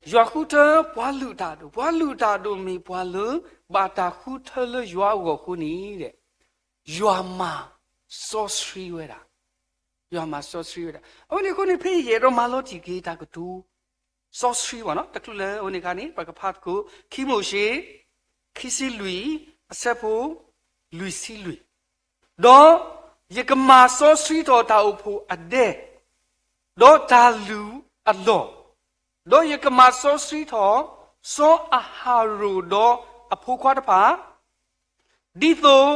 ယွၤဃုထၢပှၤလုၢ်တၢ်အဒိၣ်, ပှၤလုၢ်တၢ်အဒိၣ်မ့ၢ်ပှၤလၢ ဘၣ်တၢ်ဃုထၢလၢယွၤအဂီၢ်အဃိန့ၣ်ဒီး, ယွၤမၤစီဆှံဝဲဒၣ်, ယွၤမၤစီဆှံဝဲဒၣ်. အဝဲန့ၣ်အဃိန့ၣ် ဖဲအံၤယအဲၣ်ဒိးမၤလီၤတံၢ်က့ၤတၢ်ကတိၤ စီဆှံဘၣ်နီၤ, တချုးလၢအဝဲန့ၣ်အခါန့ၣ် ပကဖးသကိး ခံမိၤၡ့ ခံဆံလွံၢ် အဆၢဖိ လွံၢ်ဆံလွံၢ်, ဒီးယကမၤစီဆှံထီၣ်တၢ်အိၣ်ဖှိၣ်အဒဲ ဒီးတၢ်လုၢ်အလီၢ်, ဒီးယကမၤစီဆှံထီၣ် စီၤအၤဟရိၣ်ဒီးအဖိခွါတဖၣ်, ဒ်သိး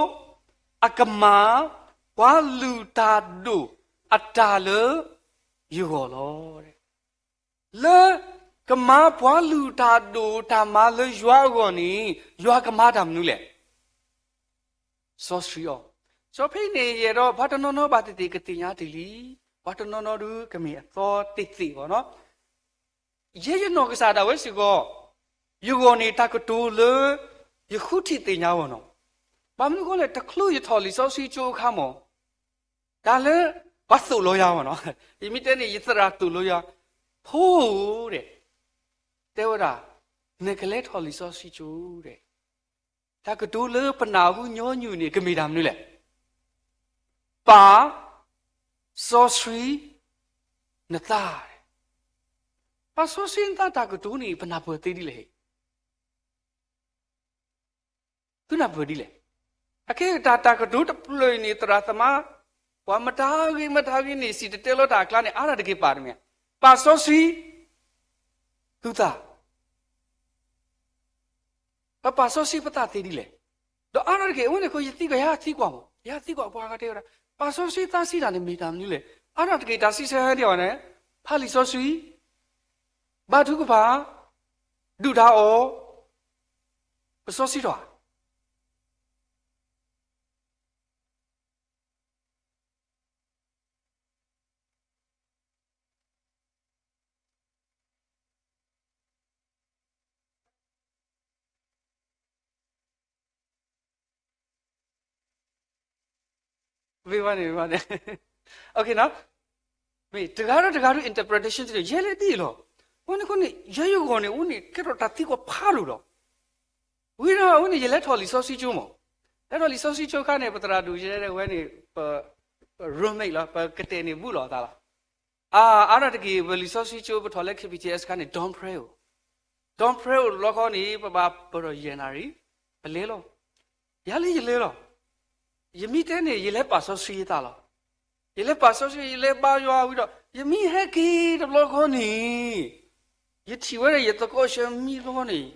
အကမၤပှၤလုၢ်တၢ်ဒိၣ်အတၢ်လၢယဂီၢ်လီၤ. လၢကမၤပှၤလုၢ်တၢ်ဒိၣ်တၢ်မၤလၢယွၤအဂီၢ်န့ၣ် ယွၤကမၤတၢ်မနုၤလဲၣ်. စီဆှံအီၤ, စီၤဖဲအံၤန့ၣ် ယအဲၣ်ဒိး ပှၤတနီၤနီၤဘၣ်သ့ၣ်သ့ၣ်ကသ့ၣ်ညါတ့ၢ်လံ, ပှၤတနီၤနီၤဒုးကမ့ၢ်အသီသ့ၣ်သ့ၣ်ဘၣ်နီၤ. ယဲယနီၢ်ကစၢ်ဒၣ်ဝဲစ့ၢ်ကီး, ယဂီၢ်န့ၣ်တၢ်ကတိၤလၢ ယဃုထံၣ်သ့ၣ်ညါဘၣ်နီၤ. ဘၣ်မနုၤအဃိလဲၣ်, တချုးယထီၣ်လံာ်စီဆှံကၠိအခါမ့ၢ် တၢ်လၢ ပှၤသိၣ်လိယၤဘၣ်နီၤ, ယမ့ၢ်တဲန့ၣ် ယသရၣ်သိၣ်လိယၤ, ဖိဧၢ, တဲဝဲဒၣ်, နကလဲၤထီၣ်လံာ်စီဆှံကၠိ, တၢ်ကတိၤလၢပနၢ်ဟူညီနုၢ်န့ၣ် ကမ့ၢ်တၢ်မနုၤလဲၣ်. ပာ်စီဆှံနသး, ပာ်စီဆှံနသးတၢ်ကတိၤန့ၣ် ပနၢ်ပၢၢ်သ့ဒ်လဲၣ်, သုနၢ်ပၢၢ်ဒ်လဲၣ်. အခဲအံၤတၢ် တၢ်ကတိၤတဖျၢၣ်အံၤန့ၣ် သရၣ်သမါ ပှၤမတၤဂ့ၤမတၤဂ့ၤန့ၣ် စံၣ်တဲၤတဲလီၤတၢ်အကျါန့ၣ် အါတက့ၢ်ပာ်တမံၤ, ပာ်စီဆှံသုသး, ပပာ်စီဆှံပသးသ့ဒ်လဲၣ်. ဒီးအါတက့ၢ် အဝဲန့ၣ်အဃိ ယသံကွၢ် ယသံကွၢ်မး ယသံကွၢ်ပှၤဂၤတဲဝဲဒၣ်, ပာ်စီဆှံသးစံးတၢ်န့ၣ် မ့ၢ်တၢ်မနုၤလဲၣ်. အါတက့ၢ် တၢ်စံးဆၢဟဲဒ်အံၤန့ၣ်, ဖးလံာ်စီဆှံ, ဘါထုကဖၣ်, ဒုၣ်ဒါအီၤ, ပစီဆှံထီၣ်ဧါ. ဝ့ၢ်ဝဲန့ၣ်, မ့ၢ်တဂၤဒီးတဂၤဒီး interpretation တဒ်လဲၣ်ဒ်အံၤလီၤ. အဃိန့ၣ် ယဲယဂီၢ်န့ၣ် အဝဲန့ၣ်ကဲထီၣ်တၢ်သံကွၢ်ဖးဒိၣ်ဒီး, ဝံၤဒီးအဝဲန့ၣ် ယလဲၤထီၣ်လံာ်စီဆှံကၠိမး, လဲၤထီၣ်လံာ်စီဆှံကၠိအခါန့ၣ် ပသရၣ်ဒိၣ်ယဲဝဲန့ၣ် ပ roommate လီၤ, ပကတဲာ်န့ၣ်ဘူးလိာ်အသးလီၤ. အါ, အါတက့ၢ် ပလံာ်စီဆှံကၠိ ပထီၣ်လၢ K B T S ခါန့ၣ် dorm prayer အိၣ်, dorm prayer အိၣ်တဘျီဃီန့ၣ် ပဘၣ်ပၢၢ်ထီၣ်ယဲၢ်နၣ်ရံၣ်, ပလဲၤလီၤ. ယၤလၢယလဲၤလီၤ. ယမ့ၢ်တဲန့ၣ် ယလဲၤပာ်စီဆှံယသးလီၤ. ယလဲၤပာ်စီဆှံ ယလဲၤဘါယွၤဝံၤဒီး ယမ့ၢ်ဟဲက့ၤတဘျီဃီန့ၣ် ယထံၣ်ဝဲဒၣ်ယသကိးဆၢမံတဘျီဃီန့ၣ်,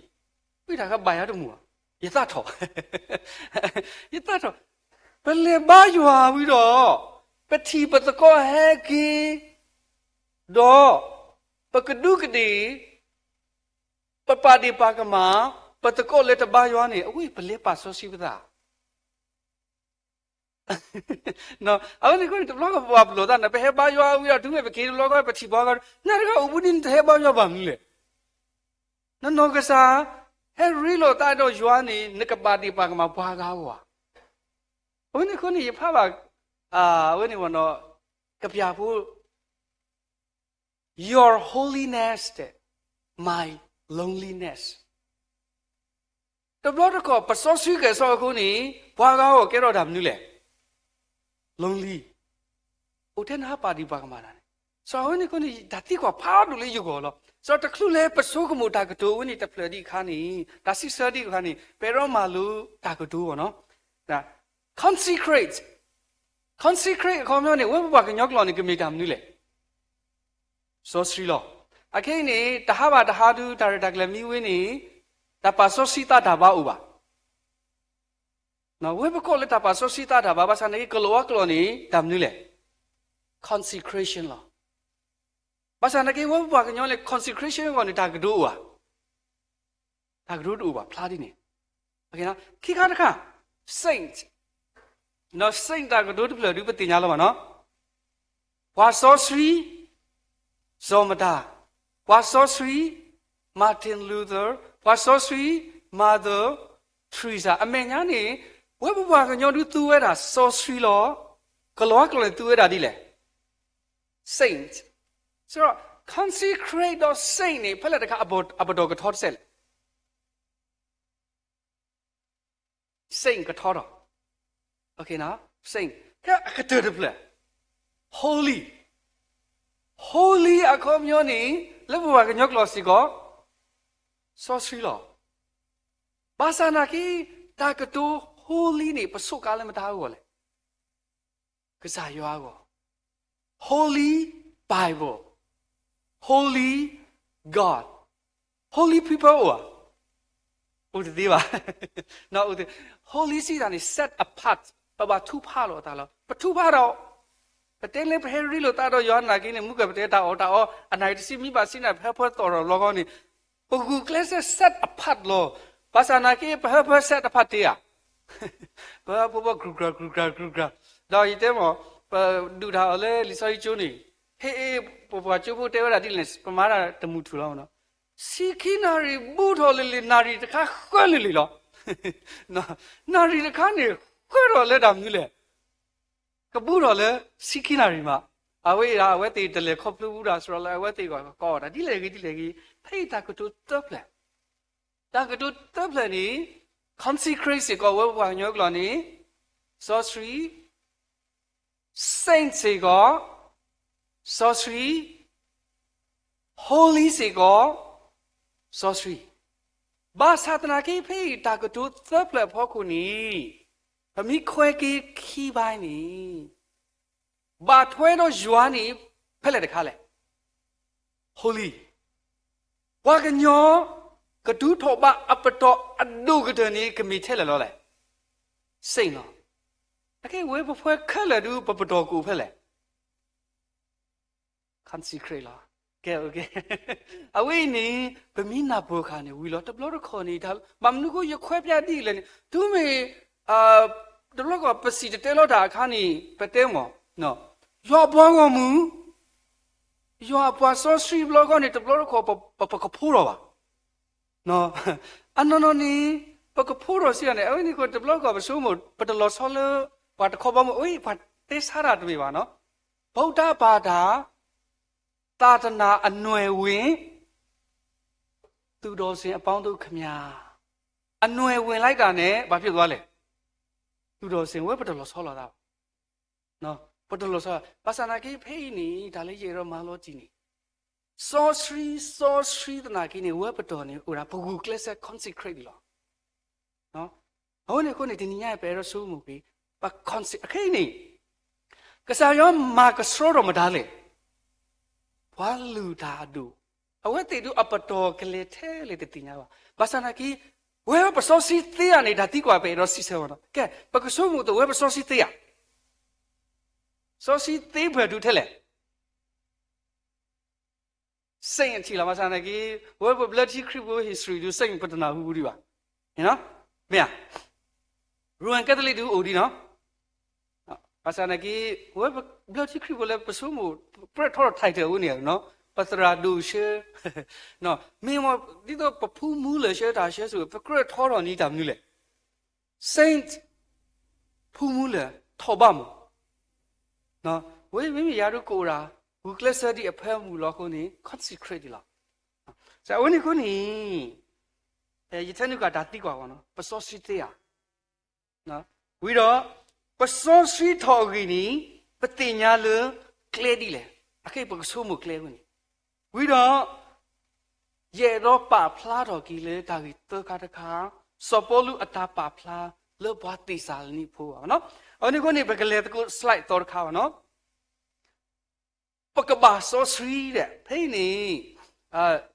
ဝံတၢ်ကဘၣ်ယၤတမုာ်ဘၣ်, ယသးထီၣ်, ယသးထီၣ်, ပလဲၤဘါယွၤဝံၤဒီး ပထံၣ်ပသကိးဟဲက့ၤ ဒီး ပကဒူးကဒ့ၣ်, ပပာ်ဒ့ၣ်ပာ်ကမၣ် ပသကိးလၢတဘါယွၤန့ၣ် အဝဲပလဲၤပာ်စီဆှံပသး. အဝဲန့ၣ်အဃိန့ၣ် တဘျီဃီပဘၣ်ပလီၢ်သးန့ၣ် ပဟဲဘါယွၤဝံၤဒီး တုၤမ့ၢ်ပက့ၤတဘျီဃီ ပထံၣ်ပှၤဂၤ နၤတဂၤအိၣ်ဘူးဒ်န့ၣ် တဟဲဘါယွၤဘၣ်မနုၤလဲၣ်. နနီၢ်ကစၢ် ဟဲရ့လိာ်သးဒီးယွၤန့ၣ် နကပာ်ဒ့ၣ်ပာ်ကမၣ်ပှၤဂၤဧါ. အဝဲန့ၣ်အဃိန့ၣ် ယဖးဘၣ် အဝဲန့ၣ် ကပျၢ်ဖိ Your holiness, my loneliness. တဘျီတခီၣ် ပစီဆှံကဲၣ်ဆိးအဃိန့ၣ် ပှၤဂၤအီၤကဲထီၣ်တၢ်မနုၤလဲၣ်. lonely. အိၣ်ထဲနဟးပာ်ဒ့ၣ်ပာ်ကမၣ်တၢ်န့ၣ်, စီၤအဝဲန့ၣ်အဃိန့ၣ် တၢ်သံကွၢ်ဖးဒိၣ်လၢယဂီၢ်လီၤ. စီၤတချုးလၢပဆိကမိၣ်တၢ်ကတိၤအဝဲန့ၣ်တဖျၢၣ်ဒံးအခါန့ၣ် တၢ်စံးဆၢဒံးအခါန့ၣ် ပအဲၣ်ဒိးမၤလိတၢ်ကတိၤဘၣ်နီၤ. consecrate, consecrate အခီပညီန့ၣ် ဝဲပပှၤကညီကျိာ်န့ၣ် ကမ့ၢ်တၢ်မနုၤလဲၣ်. စီဆှံလီၤ. အခဲအံၤန့ၣ် တဟါဘၣ်တဟါဒုး တၢ်ရဲၣ်တၢ်ကျဲၤမံဝဲန့ၣ် တၢ်ပာ်စီဆှံသးတၢ်ဘါအိၣ်ဘၣ်. ဝဲပကိးလၢတၢ်ပာ်စီဆှံသးတၢ်ဘါ ဘၣ်ဆၣ်နာ်က့ ကလီၤဝါကျိာ်န့ၣ် တၢ်မနုၤလဲၣ်. consecration လီၤ. ဘၣ်ဆၣ်နာ်က့ ဝဲပပှၤကညီန့ၣ် consecration အဂီၢ်န့ၣ် တၢ်ကဒိအိၣ်ဧါ. တၢ်ကဒိတအိၣ်ဘၣ် ဖျါဒ်န့ၣ်. ခံခါတခါ saint, saint တၢ်ကဒိတဖျၢၣ်ဒုး ပသ့ၣ်ညါလီၤဘၣ်နီၤ. ပှၤစီဆှံ စီၤမတၤ, ပှၤစီဆှံ Martin Luther, ပှၤစီဆှံ Mother Teresa အမဲာ်ညါန့ၣ် ဝဲပပှၤကညီဒုးသူဝဲဒၣ်စီဆှံလီၤ. ကလီၤဝါကျိာ်န့ၣ် သူဝဲဒၣ်ဒ်လဲၣ်. saint. ဆိုတော့ consecrate ဒီး saint န့ၣ် ဖဲလဲၣ်တခါ အပတီၢ်ကထီတစဲးလဲၣ်. saint ကထီထီၣ်. saint ကဲအကတၢၢ်တဖျၢၣ် holy, holy အခီပညီန့ၣ် လၢပပှၤကညီကျိာ်စ့ၢ်ကီး စီဆှံလီၤ. ဘၣ်ဆၣ်နာ်က့ တၢ်ကတိၤ holy န့ၣ် ပဆိးကါလၢမတၤအဂီၢ်လဲၣ်. ကစၢ်ယွၤအဂီၢ်. Holy Bible, Holy God, Holy People အိၣ်ဧါ. Holy စံးတၢ်န့ၣ် set apart, ပဘၣ်ထုကဖၣ်လိာ်အသးလီၤ. ပထုကဖၣ်ဒီး ပတဲလၢပဟဲရ့လိာ်သးဒီးယွၤနာ်က့န့ၣ် မုၢ်ကပတဲတၢ်အီၣ်တၢ်အီ အနၢ်တဆံမံဘၣ်ဆံနၢ် ပဟၢဖၢသီၣ်ထီၣ်လီၤဂီၢ်န့ၣ် ပဂုာ်ကျဲးစၢး set apart လီၤ. ဘၣ်ဆၣ်နာ်က့ ပဟၢဖၢ set apart တ့ၢ်ဧါ. ပဖိပီၢ်ကြူကြၤ ကြူကြၤ ကြူကြၤ, ဒီးယတဲမ့ၢ် ပဒုးတၢ်အီၤလၢလံာ်စီဆှံကၠိန့ၣ်, ဟ့ၣ် ပပှၤကၠိဖိတဲဝဲဒၣ်ဒ်လဲၣ်န့ၣ် ပမၤတၢ်တမုာ်ထူၣ်လီၤနီၤ. ဆံခံနၣ်ရံၣ်ဘူးထီၣ်လံၤလံၤ နၣ်ရံၣ်တခါဃၢလံၤလံၤလီၤ. နၣ်ရံၣ်တခါန့ၣ် ဃၢထီၣ်လၢတၢ်မနုၤလဲၣ်. ကဘူးထီၣ်လၢဆံခံနၣ်ရံၣ်မး. အဝဲအံၤဒၣ် အဝဲသ့ၣ်တလဲၤခီဖျိဘူးဒၣ်စရီလၢ အဝဲသ့ၣ်ကကိးအီၤတၢ်ဒ်လဲၣ်ဂ့ၤဒ်လဲၣ်ဂ့ၤ, ဖဲအံၤတၢ်ကတိၤသၢဖျၢၣ်, တၢ်ကတိၤသၢဖျၢၣ်န့ၣ် consecrate စ့ၢ်ကီး ဝဲပှၤကညီကျိာ်န့ၣ် စီဆှံ, saint စ့ၢ်ကီး စီဆှံ, holy စ့ၢ်ကီး စီဆှံ. ဘၣ်ဆၣ်သနာ်က့ ဖဲအံၤတၢ်ကတိၤသၢဖျၢၣ်အဖီခိၣ်န့ၣ် ပမ့ၢ်ခွဲက့ၤခံဘၣ်န့ၣ် ဘၣ်ထွဲဒီးယွၤန့ၣ် ဖဲလဲၣ်တခါလဲၣ်. holy, ပှၤကညီ ကဒုးထီၣ်ဘးအပတီၢ်အဒိၣ်ကတၢၢ်န့ၣ် ကမ့ၢ်ထဲလဲၣ်လီၤလဲၣ်. saint လီၤ. အခဲအံၤဝဲပဖဲခဲလၢာ်ဒုး ပပတီၢ်ကအိၣ်ဖဲလဲၣ်. consecrate လီၤ. ကဲ, အဝဲအံၤန့ၣ် ပမ့ၢ်နၢ်ပၢၢ်ဃာ်န့ၣ် ဝံၤလီၤ. တဘျီတခီၣ်န့ၣ် ဘၣ်မနုၤဃိယခွဲးပြဒ်လဲၣ်န့ၣ် တုၤမ့ၢ် တဘျီတခီၣ် ပစံၣ်တဲၤတဲလီၤတၢ်အခါန့ၣ် ပတဲမ့ၢ် ယွၤအပှၤဂီၢ်မုၢ်, ယွၤအပှၤစီဆှံဘျီဃီန့ၣ် တဘျီတခီၣ် ပကဖိထီၣ်ဘၣ်. အနီၢ်နီၢ်န့ၣ် ပကဖိထီၣ်စံးတၢ်န့ၣ် အဝဲန့ၣ်ဃိ တဘျီတခီၣ် ပဆိကမိၣ် ပတလီၤဆီလၢ ပှၤတခီဘီမုၢ် အဝဲ ပှၤတဲဆါတၢ်တမ့ၢ်ဘၣ်နီၤ. ဗုဒ္ဓဘာသာ သာသနာအနွယ်ဝင် သူတော်စင်အပေါင်းတို့ခင်ဗျာ, အနွယ်ဝင်လိုက်တာနဲ့ ဘာဖြစ်သွားလဲ. သူတော်စင် ဝဲပတလီၤဆီလိာ်သးဘၣ်. ပတလီၤဆီ, ဘၣ်ဆၣ်သနာ်က့ ဖဲအံၤန့ၣ် တၢ်လၢယအဲၣ်ဒိးမၤလီၤတံၢ်န့ၣ် စီဆှံ, စီဆှံသနာ်က့န့ၣ် ဝဲပတီၢ်န့ၣ် အိၣ်ဒၣ်ပဂုာ်ကျဲးစၢး consecrate ဒံးလီၤ. အဝဲန့ၣ်အဃိန့ၣ် တနံၤညါပအဲၣ်ဒိးဆိကမိၣ်က့ၤ ပ consecrate အခဲအံၤန့ၣ် ကစၢ်ယွၤမၤကဆှီထီၣ်မတၤလဲၣ်. ပှၤလုၢ်တၢ်အဒိၣ်, အဝဲသ့ၣ်ဒုးအပတီၢ်ကလဲၤထဲလဲၣ်တသ့ၣ်ညါဘၣ်. ဘၣ်ဆၣ်သနာ်က့ ဝဲပစီဆှံသ့ဧါန့ၣ် တၢ်သံကွၢ်ပအဲၣ်ဒိးစံးဆၢဝဲနီၤ. ကဲ, ပကဆိကမိၣ်သိးဝဲပစီဆှံသ့ဧါ. စီဆှံသ့ဖဲဒုးထဲလဲၣ်. saint အထံးလီၤ. ဘၣ်ဆၣ်သနာ်က့ ဝဲပဘျၢထံခရံာ်ဖိ history ဒုး saint ပတနၢ်ဟူဘူးဒံးဘၣ်. မ့ၢ်ဧါ. Roman Catholic ဒုးအိၣ်ဒံးနီၤ. ဘၣ်ဆၣ်သနာ်က့ ဝဲပဘျၢထံခရံာ်ဖိလၢပဆိကမိၣ် ကြၢးထီထီၣ် title အဝဲန့ၣ်နီၤ, ပသရၣ်ဒိၣ်ဆှၢ, မ့ၢ်မ့ၢ်ဒ်သိးပဖူမူလၢာ်ဆှၢတၢ်ဆှၢဆိၣ် ပကြၢးထီထီၣ်န့ၢ်တၢ်မနုၤလဲၣ်. saint ဖူမူလၢာ်ထီၣ်ဘၣ်မး. ဝဲမ့မ့ၢ်ယၤဒုးကအိၣ်ဒၣ် ဂုာ်ကျဲးစၢးဒံးအဖၢမုၢ်လီၤအဃိန့ၣ် consecrate ဒံးလီၤ. အဝဲန့ၣ်အဃိန့ၣ် ယထဲနုာ်ကတၢ်သံကွၢ်အဂီၢ်နီၤ, ပစီဆှံသ့ဧါ. ဝံၤဒီး ပစီဆှံထီၣ်အဂ့ၢ်န့ၣ် ပသ့ၣ်ညါလၢကျဲဒ်လဲၣ်. အခဲအံၤပကဆိကမိၣ်ကျဲအဃိန့ၣ်, ဝံၤဒီး ယအဲၣ်ဒိးပာ်ဖျါထီၣ်က့ၤလၢတၢ်ဂ့ၢ်သၢခါတခါ, စီၤပီလူးအတၢ်ပာ်ဖျါလၢပှၤသ့းစၤလနံဖိဘၣ်နီၤ. အဝဲန့ၣ်အဃိန့ၣ် ပကလဲၤသကိး slide သီတခါဘၣ်နီၤ. ပကဘၣ်စီဆှံဒဲး ဖဲအံၤန့ၣ်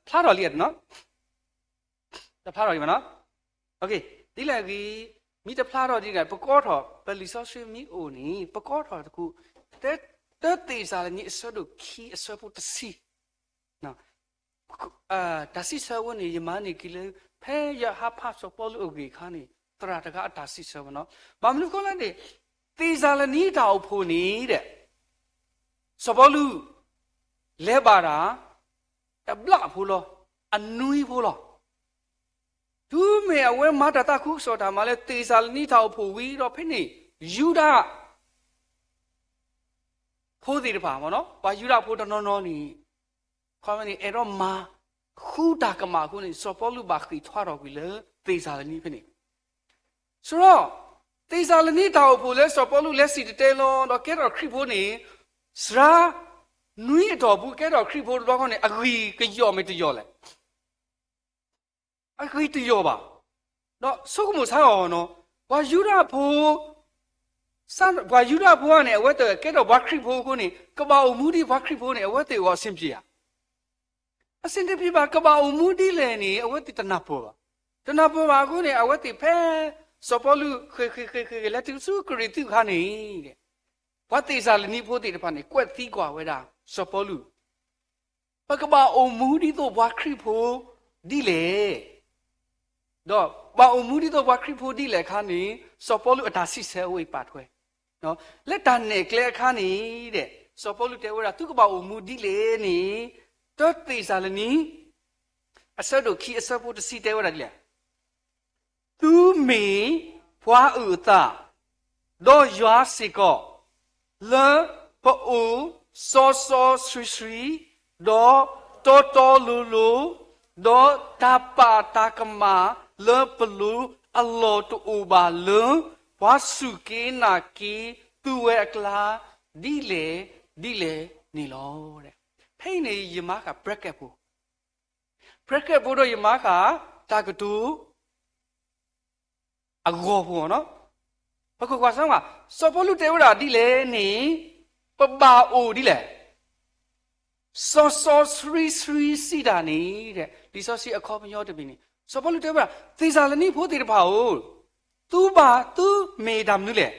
ဖျါထီၣ်လံနီၤ, တဖျါထီၣ်လံဘၣ်နီၤ. ဒ်လဲၣ်ဂ့ၤ, မ့ၢ်တဖျါထီၣ်ဒ်န့ၣ် ပကိးထီၣ် ပလံာ်စီဆှံမ့ၢ်အိၣ်န့ၣ် ပကိးထီၣ်တကူး, တၢသ့းစၤလနံအဆၢဒိၣ်ခံအဆၢဖိတဆံ တၢ်စံးဆၢအဝဲန့ၣ် ယမၤန့ၢ်က့ၤလၢ ဖဲယဟးဖးစီၤပီလူးအဂ့ၢ်အခါန့ၣ် သရၣ်တဂၤအတၢ်စံးဆၢဘၣ်နီၤ. ဘၣ်မနုၤအဃိလဲၣ်န့ၣ် သ့းစၤလနံတၢ်အိၣ်ဖှိၣ်န့ၣ်ဒဲး စီၤပီလူး လဲၤဘၣ်တၢ် တဘျီဖိလီၤ, အနွံဖိလီၤ. တုၤမ့ၢ်အဝဲမၤတၢ်သးခုကစီၣ်တၢ်မၤလၢ သ့းစၤလနံတၢ်အိၣ်ဖှိၣ်ဝံၤဒီးဖဲန့ၣ် ယူဒၤ ဖိသ့ၣ်တဖၣ်, ပှၤယူဒၤဖိတနီၤနီၤန့ၣ် ခီမ့ၢ်န့ၣ် အဲၣ်ဒိးမၤဃုတၢ်ကမၣ်အဃိန့ၣ် စီၤပီလူးဘၣ်ဃ့ၢ်ထွါထီၣ်ကွံာ်လၢသ့းစၤလနံဖဲန့ၣ်. ဆိဒီး သ့းစၤလနံတၢ်အိၣ်ဖှိၣ်လၢစီၤပီလူးလဲၤစံၣ်တဲၤတဲလီၤဒီးကဲထီၣ်ခရံာ်ဖိန့ၣ် စှၤနွံအတီၢ်ပူၤကဲထီၣ်ခရံာ်ဖိတဘျီဃီန့ၣ် အဂံၢ်ကယီၣ်မ့ၢ်တယီၣ်လဲၣ်. အဂံၢ်တယီၣ်ဘၣ်. ဒီးဆိကမိၣ်ဆါအီၤနီၤ, ပှၤယူဒၤဖိ ပှၤယူဒၤဖိန့ၣ် အဝဲသ့ၣ်ကဲထီၣ်ပှၤခရံာ်ဖိအဃိန့ၣ် ကဘၣ်အိၣ်မူဒ်ပှၤခရံာ်ဖိန့ၣ် အဝဲသ့ၣ်အဂီၢ်အဆင်ပြေဧါ. အဆင်တပြေဘၣ်. ကဘၣ်အိၣ်မူဒ်လဲၣ်န့ၣ် အဝဲသ့ၣ်တနၢ်ပၢၢ်ဘၣ်. တနၢ်ပၢၢ်ဘၣ်အဃိန့ၣ် အဝဲသ့ၣ်ဖဲ စီၤပီလူးဃ့ၢ်ဃ့ၢ်ဃ့ၢ်ဃ့ၢ်လဲၤတုၤဆူကရံၣ်သူးအခါန့ၣ် ပှၤသ့းစၤလနံဖိသ့ၣ်တဖၣ်န့ၣ် ကွဲးသံကွၢ်ဝဲဒၣ် စီၤပီလူး, ပကဘၣ်အိၣ်မူဒ်သိးပှၤခရံာ်ဖိဒ်လဲၣ်. ဒီးဘၣ်အိၣ်မူဒ်သိးပှၤခရံာ်ဖိဒ်လဲၣ်အခါန့ၣ် စီၤပီလူးအတၢ်စံးဆၢအဝဲအံၤပာ်ထွဲ, လၢတၢ်နဲၣ်ကျဲအခါန့ၣ်ဒီး စီၤပီလူးတဲဝဲဒၣ် သုကဘၣ်အိၣ်မူဒ်လဲၣ်န့ၣ်, တၢသ့းစၤလနံ အဆၢဒိၣ်ခံအဆၢဖိတဆံတဲဝဲဒၣ်ဒ်လဲၣ်. သုမ့ၢ်ပှၤအုၣ်အသး, ဒီးယွၤစ့ၢ်ကီး, လၢပအိၣ်စီစီဆှံဆှံ, ဒီးတီတီလိၤလိၤ, ဒီးတၢ်ပာ်တၢ်ကမၣ်လၢပလိၤအလီၢ်တအိၣ်ဘၣ်လၢ ပှၤစူၢ်က့ၤနာ်က့ၤသုဝဲအကျါ ဒ်လဲၣ်ဒ်လဲၣ်န့ၣ်လီၤ. ဖဲအံၤန့ၣ် ယမၤဃာ် bracket ဖိ bracket ဖိဒီးယမၤဃာ် တၢ်ကတိၤ အဂီၢ်ဖိနီၤ. ပကကွၢ်စၢ်ဝဲ စီၤပီလူးတဲဝဲဒၣ်ဒ်လဲၣ်န့ၣ်, ပဘၣ်အိၣ်ဒ်လဲၣ်, စီစီဆှံဆှံစံးတၢ်န့ၣ်, လံာ်စီဆှံအခီပညီတမံၤန့ၣ် စီၤပီလူးတဲဝဲဒၣ် သ့းစၤလနံဖိသ့ၣ်တဖၣ်ဧၢ, သုဘၣ်သုမ့ၢ်တၢ်မနုၤလဲၣ်,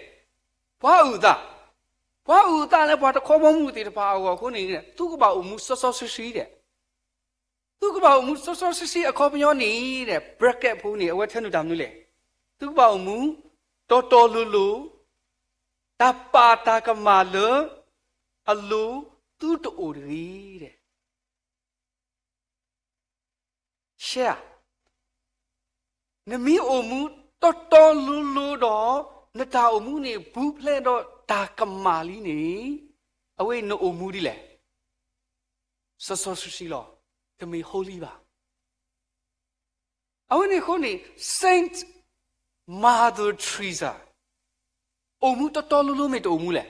ပှၤအုၣ်အသး, ပှၤအုၣ်အသးလၢပှၤတခီဘီမုၢ်သ့ၣ်တဖၣ်အဂီၢ်အဃိန့ၣ် သုကဘၣ်အိၣ်မူစီစီဆှံဆှံဒီး သုကဘၣ်အိၣ်မူစီစီဆှံဆှံအခီပညီန့ၣ်ဒီး bracket ဖိန့ၣ် အဝဲထၢနုာ်တၢ်မနုၤလဲၣ်, သုကဘၣ်အိၣ်မူတီတီလိၤလိၤ, တၢ်ပာ်တၢ်ကမၣ်လၢ အလိၤသုတအိၣ်တဂ့ၤဒီး ရှဲဧါ, နမ့ၢ်အိၣ်မူတီတီလိၤလိၤဒီး နတၢ်အိၣ်မူန့ၣ် ဘူးဖျဲးဒီးတၢ်ကမၣ်လံန့ၣ်, အဝဲနအိၣ်မူဒ်လဲၣ်, စီစီဆှံဆှံလီၤ, တမ့ၢ် holy ဘၣ်. အဝဲန့ၣ်အဃိန့ၣ် Saint Mother Teresa အိၣ်မူတီတီလိၤလိၤမ့ၢ်တအိၣ်မူလဲၣ်,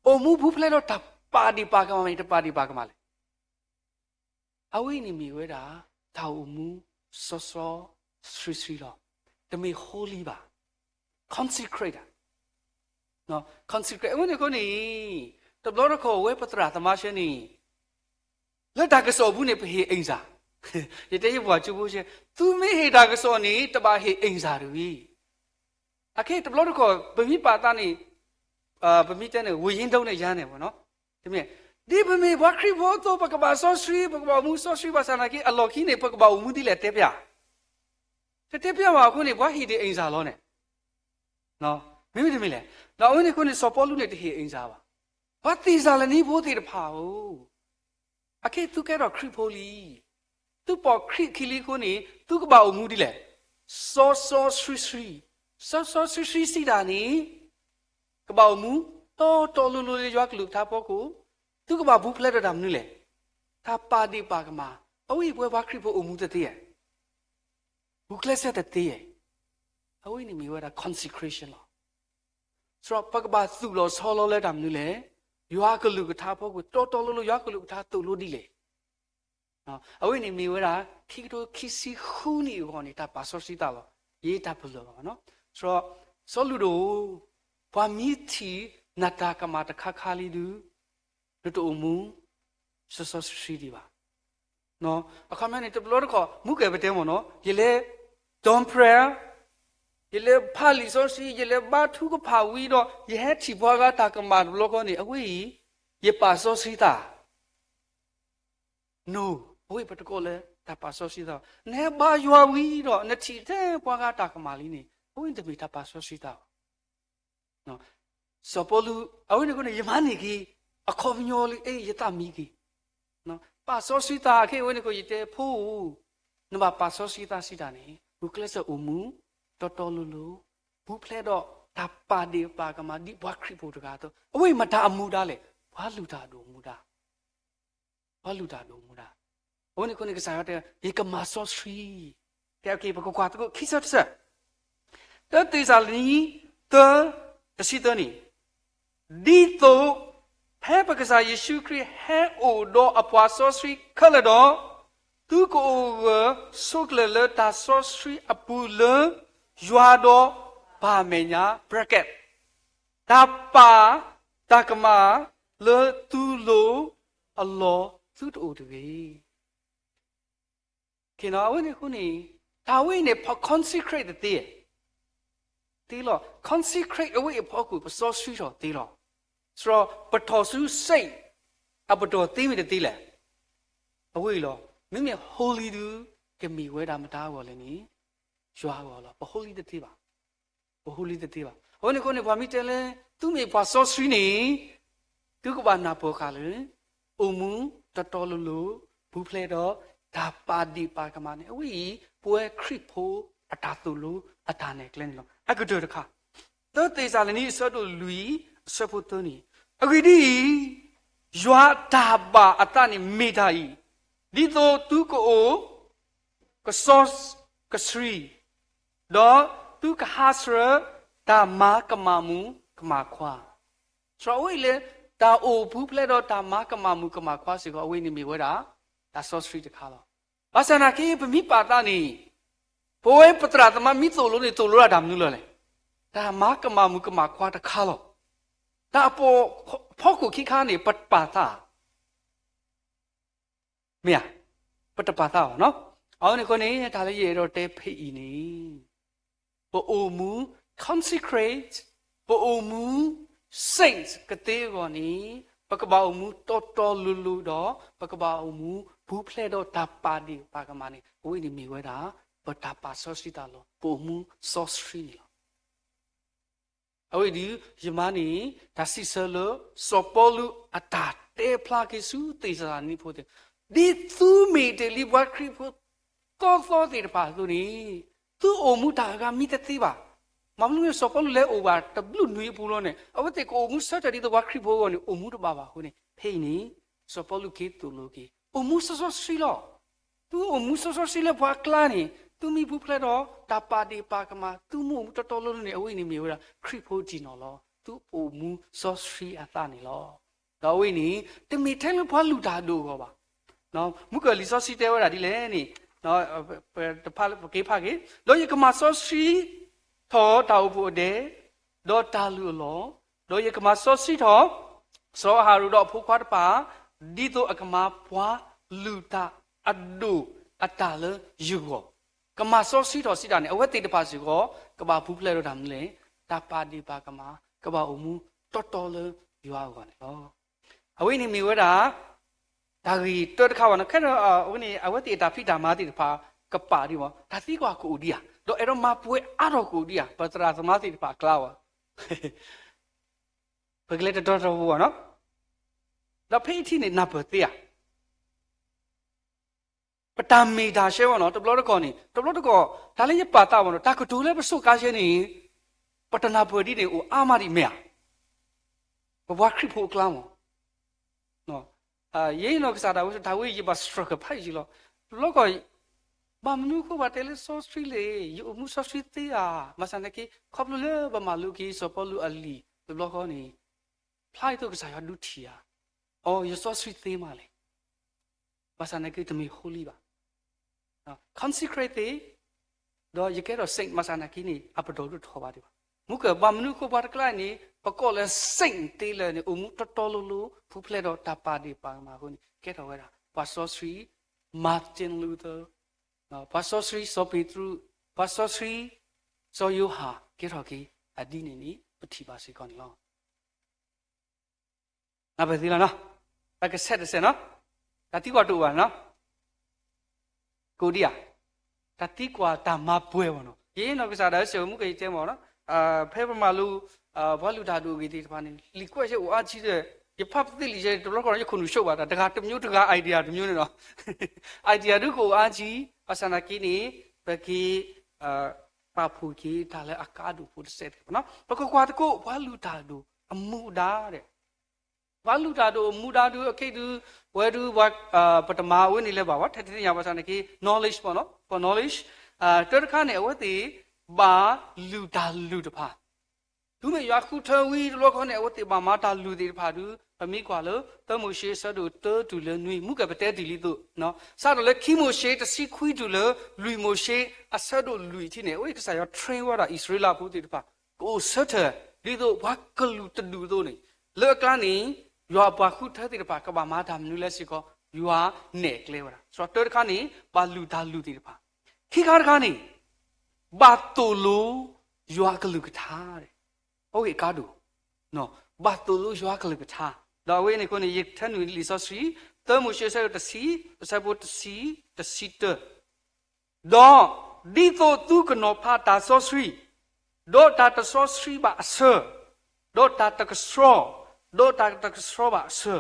အိၣ်မူဘူးဖျဲးဒီးတၢ်ပာ်ဒ့ၣ်ပာ်ကမၣ်မ့ၢ်တပာ်ဒ့ၣ်ပာ်ကမၣ်လဲၣ်. အဝဲန့ၣ်မ့ၢ်ဝဲဒၣ် တၢ်အိၣ်မူစီစီဆှံဆှံလီၤ, တမ့ၢ် holy ဘၣ်, consecrate ဧါ, consecrate အဝဲန့ၣ်အဃိန့ၣ် တဘျီတခီၣ်ဝဲပသရၣ်သမါဆဲန့ၣ် လၢတၢ်ကစီၣ်ပူၤန့ၣ် ပဟ့ၣ်အ့ၣ်စၢ်, ယတဲယပှၤကၠိဖိဆဲ သုမ့ၢ်ဟ့ၣ်တၢ်ကစီၣ်န့ၣ် တဘၣ်ဟ့ၣ်အ့ၣ်စၢ်တဂ့ၤ. အခဲတဘျီတခီၣ် ပမ့ၢ်ပာ်သးန့ၣ် ပမ့ၢ်တဲန့ၣ် ဝိညာဉ်တော်န့ၣ် ယၤန့ၣ် တမ့ၢ်, ဒ်ပမ့ၢ်ပှၤခရံာ်ဖိအသိး ပကဘၣ်စီဆှံ, ပကဘၣ်အိၣ်မူစီဆှံ ဘၣ်ဆၣ်သနာ်က့ အလီၢ်ခံန့ၣ် ပကဘၣ်အိၣ်မူဒ်လဲၣ်တဲပျၢ်, တတဲပျၢ်ဘၣ်အဃိန့ၣ် ပှၤဟ့ၣ်ဒံးအ့ၣ်စၢ်လီၤန့ၣ် မ့မ့ၢ်တမ့ၢ်လဲၣ်. ဒီးအဝဲန့ၣ်အဃိန့ၣ် စီၤပီလူးန့ၣ်တဟ့ၣ်အ့ၣ်စၢ်ဘၣ်. ပှၤသ့းစၤလနံဖိသ့ၣ်တဖၣ်ဧၢ, အခဲသုကဲထီၣ်ခရံာ်ဖိလံ, သုပိာ်ခရံာ်ခံလံအဃိန့ၣ် သုကဘၣ်အိၣ်မူဒ်လဲၣ်, စီစီဆှံဆှံ, စီစီဆှံဆှံစံးတၢ်န့ၣ် ကဘၣ်အိၣ်မူ တီတီလိၤလိၤလၢယွၤကလုၢ်ကထါဖီခိၣ်, သုကဘၣ်ဘူးဖျဲးဒီးတၢ်မနုၤလဲၣ်, တၢ်ပာ်ဒ့ၣ်ပာ်ကမၣ်, အဝဲအံၤပဝဲပှၤခရံာ်ဖိအိၣ်မူတသ့ဧါ ဂုာ်ကျဲးစၢးတသ့ဧါ. အဝဲန့ၣ်မ့ၢ်ဝဲဒၣ် consecration လီၤ. စရီပကဘၣ်သူၣ်လီၤဆီလီၤလၢတၢ်မနုၤလဲၣ်, ယွၤကလုၢ်ကထါဖီခိၣ် တီတီလိၤလိၤ ယွၤကလုၢ်ကထါသိၣ်လိဒ်လဲၣ်. အဝဲန့ၣ်မ့ၢ်ဝဲဒၣ် ခံကထိခံဆံဃုနံၣ်အဂီၢ်န့ၣ် တၢ်ပာ်စီဆှံသးလီၤ. ယတၢ်ပလၢၢ်လီၤ. စရီ စီၤလူးဒိၣ်, ပှၤမ့ၢ်ထံၣ်နတၢ်ကမၣ်တခါခါလံဒုး နတအိၣ်မူ စီစီဆှံဆှံဒံးဘၣ်. အခီပညီန့ၣ် တဘျီတခီၣ် မူကဲပတဲမ့ၢ်နီၤ ယလဲၤ dawn prayer, ယလဲၤဖးလံာ်စီဆှံ, ယလဲၤဘါထုကဖၣ်ဝံၤဒီး ယဟဲထံၣ်ပှၤဂၤတၢ်ကမၣ်တဘျီဃီန့ၣ် အဝဲအံၤ ယပာ်စီဆှံသး No, အဝဲအံၤပတကိးလၢတၢ်ပာ်စီဆှံသးဘၣ်. နဟဲဘါယွၤဝံၤဒီး နထံၣ်ထဲပှၤဂၤတၢ်ကမၣ်လံန့ၣ် အဝဲအံၤတမ့ၢ်တၢ်ပာ်စီဆှံသးဘၣ်. စီၤပီလူး အဝဲန့ၣ်အဃိန့ၣ် ယမၤန့ၢ်က့ၤ အခီပညီလၢ အဲ ယသးမံက့ၤ ပာ်စီဆှံသးခဲအံၤ အဝဲန့ၣ်အဃိ ယတဲဖိဧၢ, နဘၣ်ပာ်စီဆှံသးစံးတၢ်န့ၣ် ဂုာ်ကျဲးစၢးအိၣ်မူ တီတီလိၤလိၤ, ပူၤဖျဲးဒီးတၢ်ပာ်ဒ့ၣ်ပာ်ကမၣ် ဒ်ပှၤခရံာ်ဖိတဂၤအသိး, အဝဲအံၤမတၤအမူဒါလဲၣ်, ပှၤလုၢ်တၢ်ဒိၣ်မူဒါ ပှၤလုၢ်တၢ်ဒိၣ်မူဒါ. အဝဲန့ၣ်အဃိန့ၣ် ကစၢ်ယွၤတဲ ယကမၤစီဆှံ, ကဲ ပကကွၢ်သကိးခံဆၢတဆၢ, တၢသ့းစၤလနံ သၢ တဆံသၢန့ၣ်, ဒ်သိးဖဲပကစၢ်ယ့ၣ်ၡူးခရံာ်ဟဲအိၣ်ဒီးအပှၤစီဆှံခဲလၢာ်ဒီး, သုကအိၣ်ဂၢၢ်ဆိးကျၢၤလၢတၢ်စီဆှံအပူၤလၢ ယွၤဒီးပၢ်အမဲာ်ညါ bracket တၢ်ပာ်တၢ်ကမၣ်လၢသုလိၤအလီၢ်သုတအိၣ်တဂ့ၤ. အဝဲန့ၣ်အဃိန့ၣ် တၢ်ဝဲအံၤန့ၣ် ပ consecrate တသ့, သ့လီၤ. Consecrate အဝဲအံၤအဖီခိၣ် ပစီဆှံထီၣ်သ့လီၤ. စရီပထီၣ်ဆူ saint အပတီၢ်သ့မ့ၢ်တသ့လဲၣ်. အဝဲအံၤလီၤ. မ့မ့ၢ် holy ဒုး ကမ့ၢ်ဝဲဒၣ်မတၤအဂီၢ်လဲၣ်န့ၣ် ယွၤအဂီၢ်လီၤ. ပ holy တသ့ဘၣ်. ပဟူလံတသ့ဘၣ်. အဃိန့ၣ်အဃိန့ၣ် ပှၤမ့ၢ်တဲလၢ သုမ့ၢ်ပှၤစီဆှံန့ၣ် သုကဘၣ်နၢ်ပၢၢ်ဃာ်လၢ အိၣ်မူတီတီလိၤလိၤ ပူၤဖျဲးဒီးတၢ်ပာ်ဒ့ၣ်ပာ်ကမၣ်န့ၣ် အဝဲအံၤ ပဝဲခရံာ်ဖိအတၢ်သိၣ်လိအတၢ်နဲၣ်ကျဲန့ၣ်လီၤ. အကတၢၢ်တခါ သၢသ့းစၤလနံ အဆၢဒိၣ်လွံၢ် အဆၢဖိသၢန့ၣ်, အဂ့ၢ်ဒ်အံၤ, ယွၤအတၢ်ဘၣ်အသးန့ၣ်မ့ၢ်တၢ်အံၤ, ဒ်သိးသုကအိၣ် ကစီကဆှံ, ဒီးသုကဟးဆှၢတၢ်မၤကမၣ်မုၣ်ကမၣ်ခွါ, စရီအဝဲအံၤလၢ တၢ်အိၣ်ပူၤဖျဲးဒီးတၢ်မၤကမၣ်မုၣ်ကမၣ်ခွါစ့ၢ်ကီး အဝဲန့ၣ်မ့ၢ်ဝဲဒၣ် တၢ်စီဆှံတခါလီၤ. ဘၣ်ဆၣ်နာ်က့ ပမ့ၢ်ပာ်သးန့ၣ် ပဝဲပသရၣ်သမါမ့ၢ်သိၣ်လိန့ၣ် သိၣ်လိဒၣ်တၢ်မနုၤလီၤလဲၣ်. တၢ်မၤကမၣ်မုၣ်ကမၣ်ခွါတခါလီၤ. တၢ်အဖီခိၣ်ခံခါန့ၣ် ပတပာ်သး မ့ၢ်ဧါ, ပတပာ်သးဘၣ်နီၤ. အဝဲန့ၣ်အဃိန့ၣ် တၢ်လၢယအဲၣ်ဒိးတဲဖဲအံၤန့ၣ် ပအိၣ်မူ consecrate, ပအိၣ်မူ saint ကသ့အဂီၢ်န့ၣ် ပကဘၣ်အိၣ်မူတီတီလိၤလိၤဒီး ပကဘၣ်အိၣ်မူပူၤဖျဲးဒီးတၢ်ပာ်ဒ့ၣ်ပာ်ကမၣ်န့ၣ် အဝဲန့ၣ်မ့ၢ်ဝဲဒၣ် ပတၢ်ပာ်စီဆှံတၢ်လီၤ. ပအိၣ်မူစီဆှံန့ၣ်လီၤ. အဝဲဒုး ယမါန့ၣ် တၢ်စံးဆၢလၢ စီၤပီလူးအတၢ်တဲဖျါက့ၤဆူသ့းစၤလနံဖိသ့ၣ်, ဒ်သုမ့ၢ်တ့ၢ်လံပှၤခရံာ်ဖိသီသီသ့ၣ်တဖၣ်အသိးန့ၣ် သုအိၣ်မူတၢ်အဂၤမ့ၢ်တသ့ဘၣ်. မ့ၢ်မနုၤန့ၣ် စီၤပီလူးလဲၤအိၣ်ဘၣ်တဘျုးနွံအပူၤလီၤန့ၣ် အဝဲသ့ၣ်ကအိၣ်မူဆၢထၢၣ်ဒ်သိးပှၤခရံာ်ဖိအဂီၢ်န့ၣ် အိၣ်မူတဘၣ်ဘၣ်အဃိန့ၣ် ဖဲအံၤန့ၣ် စီၤပီလူးက့ၤသိၣ်လိက့ၤ အိၣ်မူစီစီဆှံလီၤ. သုအိၣ်မူစီစီဆှံလၢပှၤအကျါန့ၣ် သုမ့ၢ်ပူၤဖျဲးဒီးတၢ်ပာ်ဒ့ၣ်ပာ်ကမၣ် သုမ့ၢ်အိၣ်မူတီတီလိၤလိၤန့ၣ် အဝဲအံၤန့ၣ်မ့ၢ်ဝဲဒၣ် ခရံာ်ဖိတံၢ်နီၢ်လီၤ. သုအိၣ်မူစီဆှံအသးန့ၣ်လီၤ. ဒီးအဝဲအံၤန့ၣ် တမ့ၢ်ထဲလၢပှၤလုၢ်တၢ်ဒိၣ်အဂီၢ်ဘၣ်. မုၢ်ကၢၢ်လံာ်စီဆှံတဲဝဲဒၣ်ဒ်လဲၣ်န့ၣ် ပက့ၤဖးက့ၤ, ဒီးယကမၤစီဆှံထီၣ်တၢ်အိၣ်ဖှိၣ်အဒဲး, ဒီးတၢ်လုၢ်အလီၢ်, ဒီးယကမၤစီဆှံထီၣ် စီၤအၤဟရိၣ်ဒီးအဖိခွါတဖၣ် ဒ်သိးအကမၤပှၤလုၢ်တၢ်အဒိၣ်အတၢ်လၢယဂီၢ်, ကမၤစီဆှံထီၣ်စံးတၢ်န့ၣ် အဝဲသ့ၣ်တဖၣ်စ့ၢ်ကီး ကဘၣ်ပူၤဖျဲးဒီးတၢ်မနုၤလဲၣ်, တၢ်ပာ်ဒ့ၣ်ပာ်ကမၣ် ကဘၣ်အိၣ်မူတီတီလၢယွၤအဂီၢ်န့ၣ်လီၤ. အဝဲန့ၣ်မ့ၢ်ဝဲဒၣ် တၢ်ဂ့ၢ်တၢတခါဘၣ်နီၤ. ခဲဒီး အဝဲန့ၣ် အဝဲသ့ၣ်အတၢ်ဖံးတၢ်မၤသ့ၣ်တဖၣ် ကပာ်ဒံးဘၣ် တၢ်သံကွၢ်ကအိၣ်ဒံးဧါ, ဒီးအဲၣ်ဒိးမၤပှဲၤအါထီၣ်ကအိၣ်ဒံးဧါ, ပသရၣ်သမါသ့ၣ်တဖၣ်အကျါဘၣ် ပကလဲၤတတီၤတတီၤဘၣ်နီၤ. ဒီးဖဲအံၤထံၣ်န့ၣ် နၢ်ပၢၢ်သ့ဧါ. ပတၢ်မ့ၢ်တၢ်ရှဲဘၣ်နီၤ တဘျီတခီၣ်န့ၣ် တဘျီတခီၣ် တၢ်လၢယပာ်သးဘၣ်နီၤ တၢ်ကတိၤလၢပစိၤကါရှဲန့ၣ် ပတနၢ်ပၢၢ်ဒ်န့ၣ် အိၣ်အါမးဒံးမ့ၢ်ဧါ. ပပှၤခရံာ်ဖိအကျါမး ယဲနီၢ်ကစၢ်ဒၣ်ဝဲ တၢ်ဝဲယဘၣ် struggle ဖးယံာ်လီၤ. တဘျီခီၣ် ဘၣ်မနုၤအဃိဘၣ်တဲလၢစီဆှံလဲၣ်, ယအိၣ်မူစီဆှံသ့ဧါ. ဘၣ်ဆၣ်သနာ်က့ ခီဖျိလၢပမၤလိက့ၤစီၤပီလူးအလံာ်တဘျီဃီန့ၣ် ဖျါအသိးကစၢ်ယွၤဒုးထံၣ်ဧါ. အိ ယစီဆှံသ့မးလဲၣ်. ဘၣ်ဆၣ်သနာ်က့တမ့ၢ် holy ဘၣ်. consecrate သ့, ဒီးယကဲထီၣ် saint ဘၣ်ဆၣ်သနာ်က့န့ၣ် အပတီၢ်ဒိၣ်ထီၣ်ဘၣ်ဒံးဘၣ်. မုၢ်ကၢၢ် ဘၣ်မနုၤအဃိပှၤတကျါန့ၣ် ပကိးလၢ saint သ့လၢာ်န့ၣ် အိၣ်မူတီတီလိၤလိၤ ပူၤဖျဲးဒီးတၢ်ပာ်ဒ့ၣ်ပာ်ကမၣ်အဃိန့ၣ် ကဲထီၣ်ဝဲဒၣ် ပှၤစီဆှံ Martin Luther, ပှၤစီဆှံစီၤပ့းတရူး, ပှၤစီဆှံ စီၤယိၤဟၣ် ကဲထီၣ်က့ၤအဒ်န့ၣ်န့ၣ် ပထံၣ်ဘၣ်စ့ၢ်ကီးန့ၣ်လီၤ. နၢ်ပၢၢ်သ့လီၤနီၤ. တၢ်ကဆဲးတဆဲးနီၤ. တၢ်သံကွၢ်တအိၣ်ဘၣ်နီၤ. ကအိၣ်ဒံးဧါ. တၢ်သံကွၢ်တၢ်မၤပှဲၤဘၣ်နီၤ. ယဲနီၢ်ကစၢ်ဒၣ်ဝဲစဲးမုၢ်ကယတဲမ့ၢ်နီၤ. ဖဲပမၤလိ ပှၤလုၢ်တၢ်ဒိၣ်အဂ့ၢ်သ့ၣ်တဖၣ်န့ၣ် လံာ်ကွဲးစဲအိၣ်အါကံဒီး ယဖးပသ့လံာ်စဲတဘျီဃီ ယခိၣ်နူာ်ဆိးဘၣ်တၢ် တဂၤတမျိုးတဂၤ idea တမျိုးန့ၣ်နီၤ. idea ဒုးကအိၣ်အါကံ, ဘၣ်ဆၣ်သနာ်က့န့ၣ် ပက့ၤ ပာ်ဖှိၣ်က့ၤတၢ်လၢအကါဒိၣ်ဖိတစဲးတက့ၢ်နီၤ. ပကကွၢ်သကိး ပှၤလုၢ်တၢ်ဒိၣ်အမူဒါဒီး ပှၤလုၢ်တၢ်ဒိၣ်အမူဒါဒုး အခဲအံၤဒုး ပဝဲဒုး ပတမၤဝဲန့ၣ်လၢၤဘၣ်ဝဲ ထဲတသ့ၣ်ညါ ဘၣ်ဆၣ်သနာ်က့ knowledge မ့ၢ်နီၤ for knowledge တၢတခါန့ၣ် အဝဲသ့ၣ်ဘၣ်လုၢ်တၢ်လုၢ်တဖၣ် တုၤမ့ၢ်ယွၤဃုထၢဝံၤတဘျီဃီန့ၣ် အဝဲသ့ၣ်ဘၣ်မၤတၢ်လုၢ်သ့ၣ်တဖၣ်ဒုး ပမ့ၢ်ကွၢ်လၢ သၢမိၤၡ့အဆၢဒိၣ်တၢတုၤလၢနွံ မုၢ်ကၢၢ်ပတဲတ့ၢ်လံသိး စးထီၣ်လၢခံမိၤၡ့တဆံခွံတုၤလၢ လွံၢ်မိၤၡ့အဆၢဒိၣ်လွံၢ်ထံၣ်န့ၣ် အဝဲကစၢ်ယွၤ train ဝဲဒၣ်အံၣ်စရ့လးဖိသ့ၣ်တဖၣ် ကအိၣ်ဆၢထၢၣ် ဒ်သိးပှၤကလုာ်တဒူၣ်အသိးန့ၣ် လၢအကျါန့ၣ် ယွၤအပှၤဃုထၢသ့ၣ်တဖၣ် ကဘၣ်မၤတၢ်မနုၤလဲၣ်စ့ၢ်ကီး ယွၤနဲၣ်ကျဲဝဲဒၣ် စးတၢတခါန့ၣ် ဘၣ်လုၢ်တၢ်လုၢ်သ့ၣ်တဖၣ် ခံခါတခါန့ၣ် ဘၣ်သိၣ်လိယွၤအကလုၢ်ကထါ အဝဲအကါဒိၣ် ဘၣ်သိၣ်လိယွၤအကလုၢ်ကထါ ဒီးအဝဲန့ၣ်အဃိန့ၣ် ယထၢနုာ်လံာ်စီဆှံ သၢမိၤၡ့အဆၢဒိၣ်တဆံ အဆၢဖိတဆံ တဆံတၢ ဒီးဒ်သိးသုကနီၤဖးတၢ်စီဆှံ ဒီးတၢ်တစီဆှံဘၣ်အဆၢ, ဒီးတၢ်တကဆှီ, ဒီးတၢ်တကဆှီဘၣ်အဆၢ,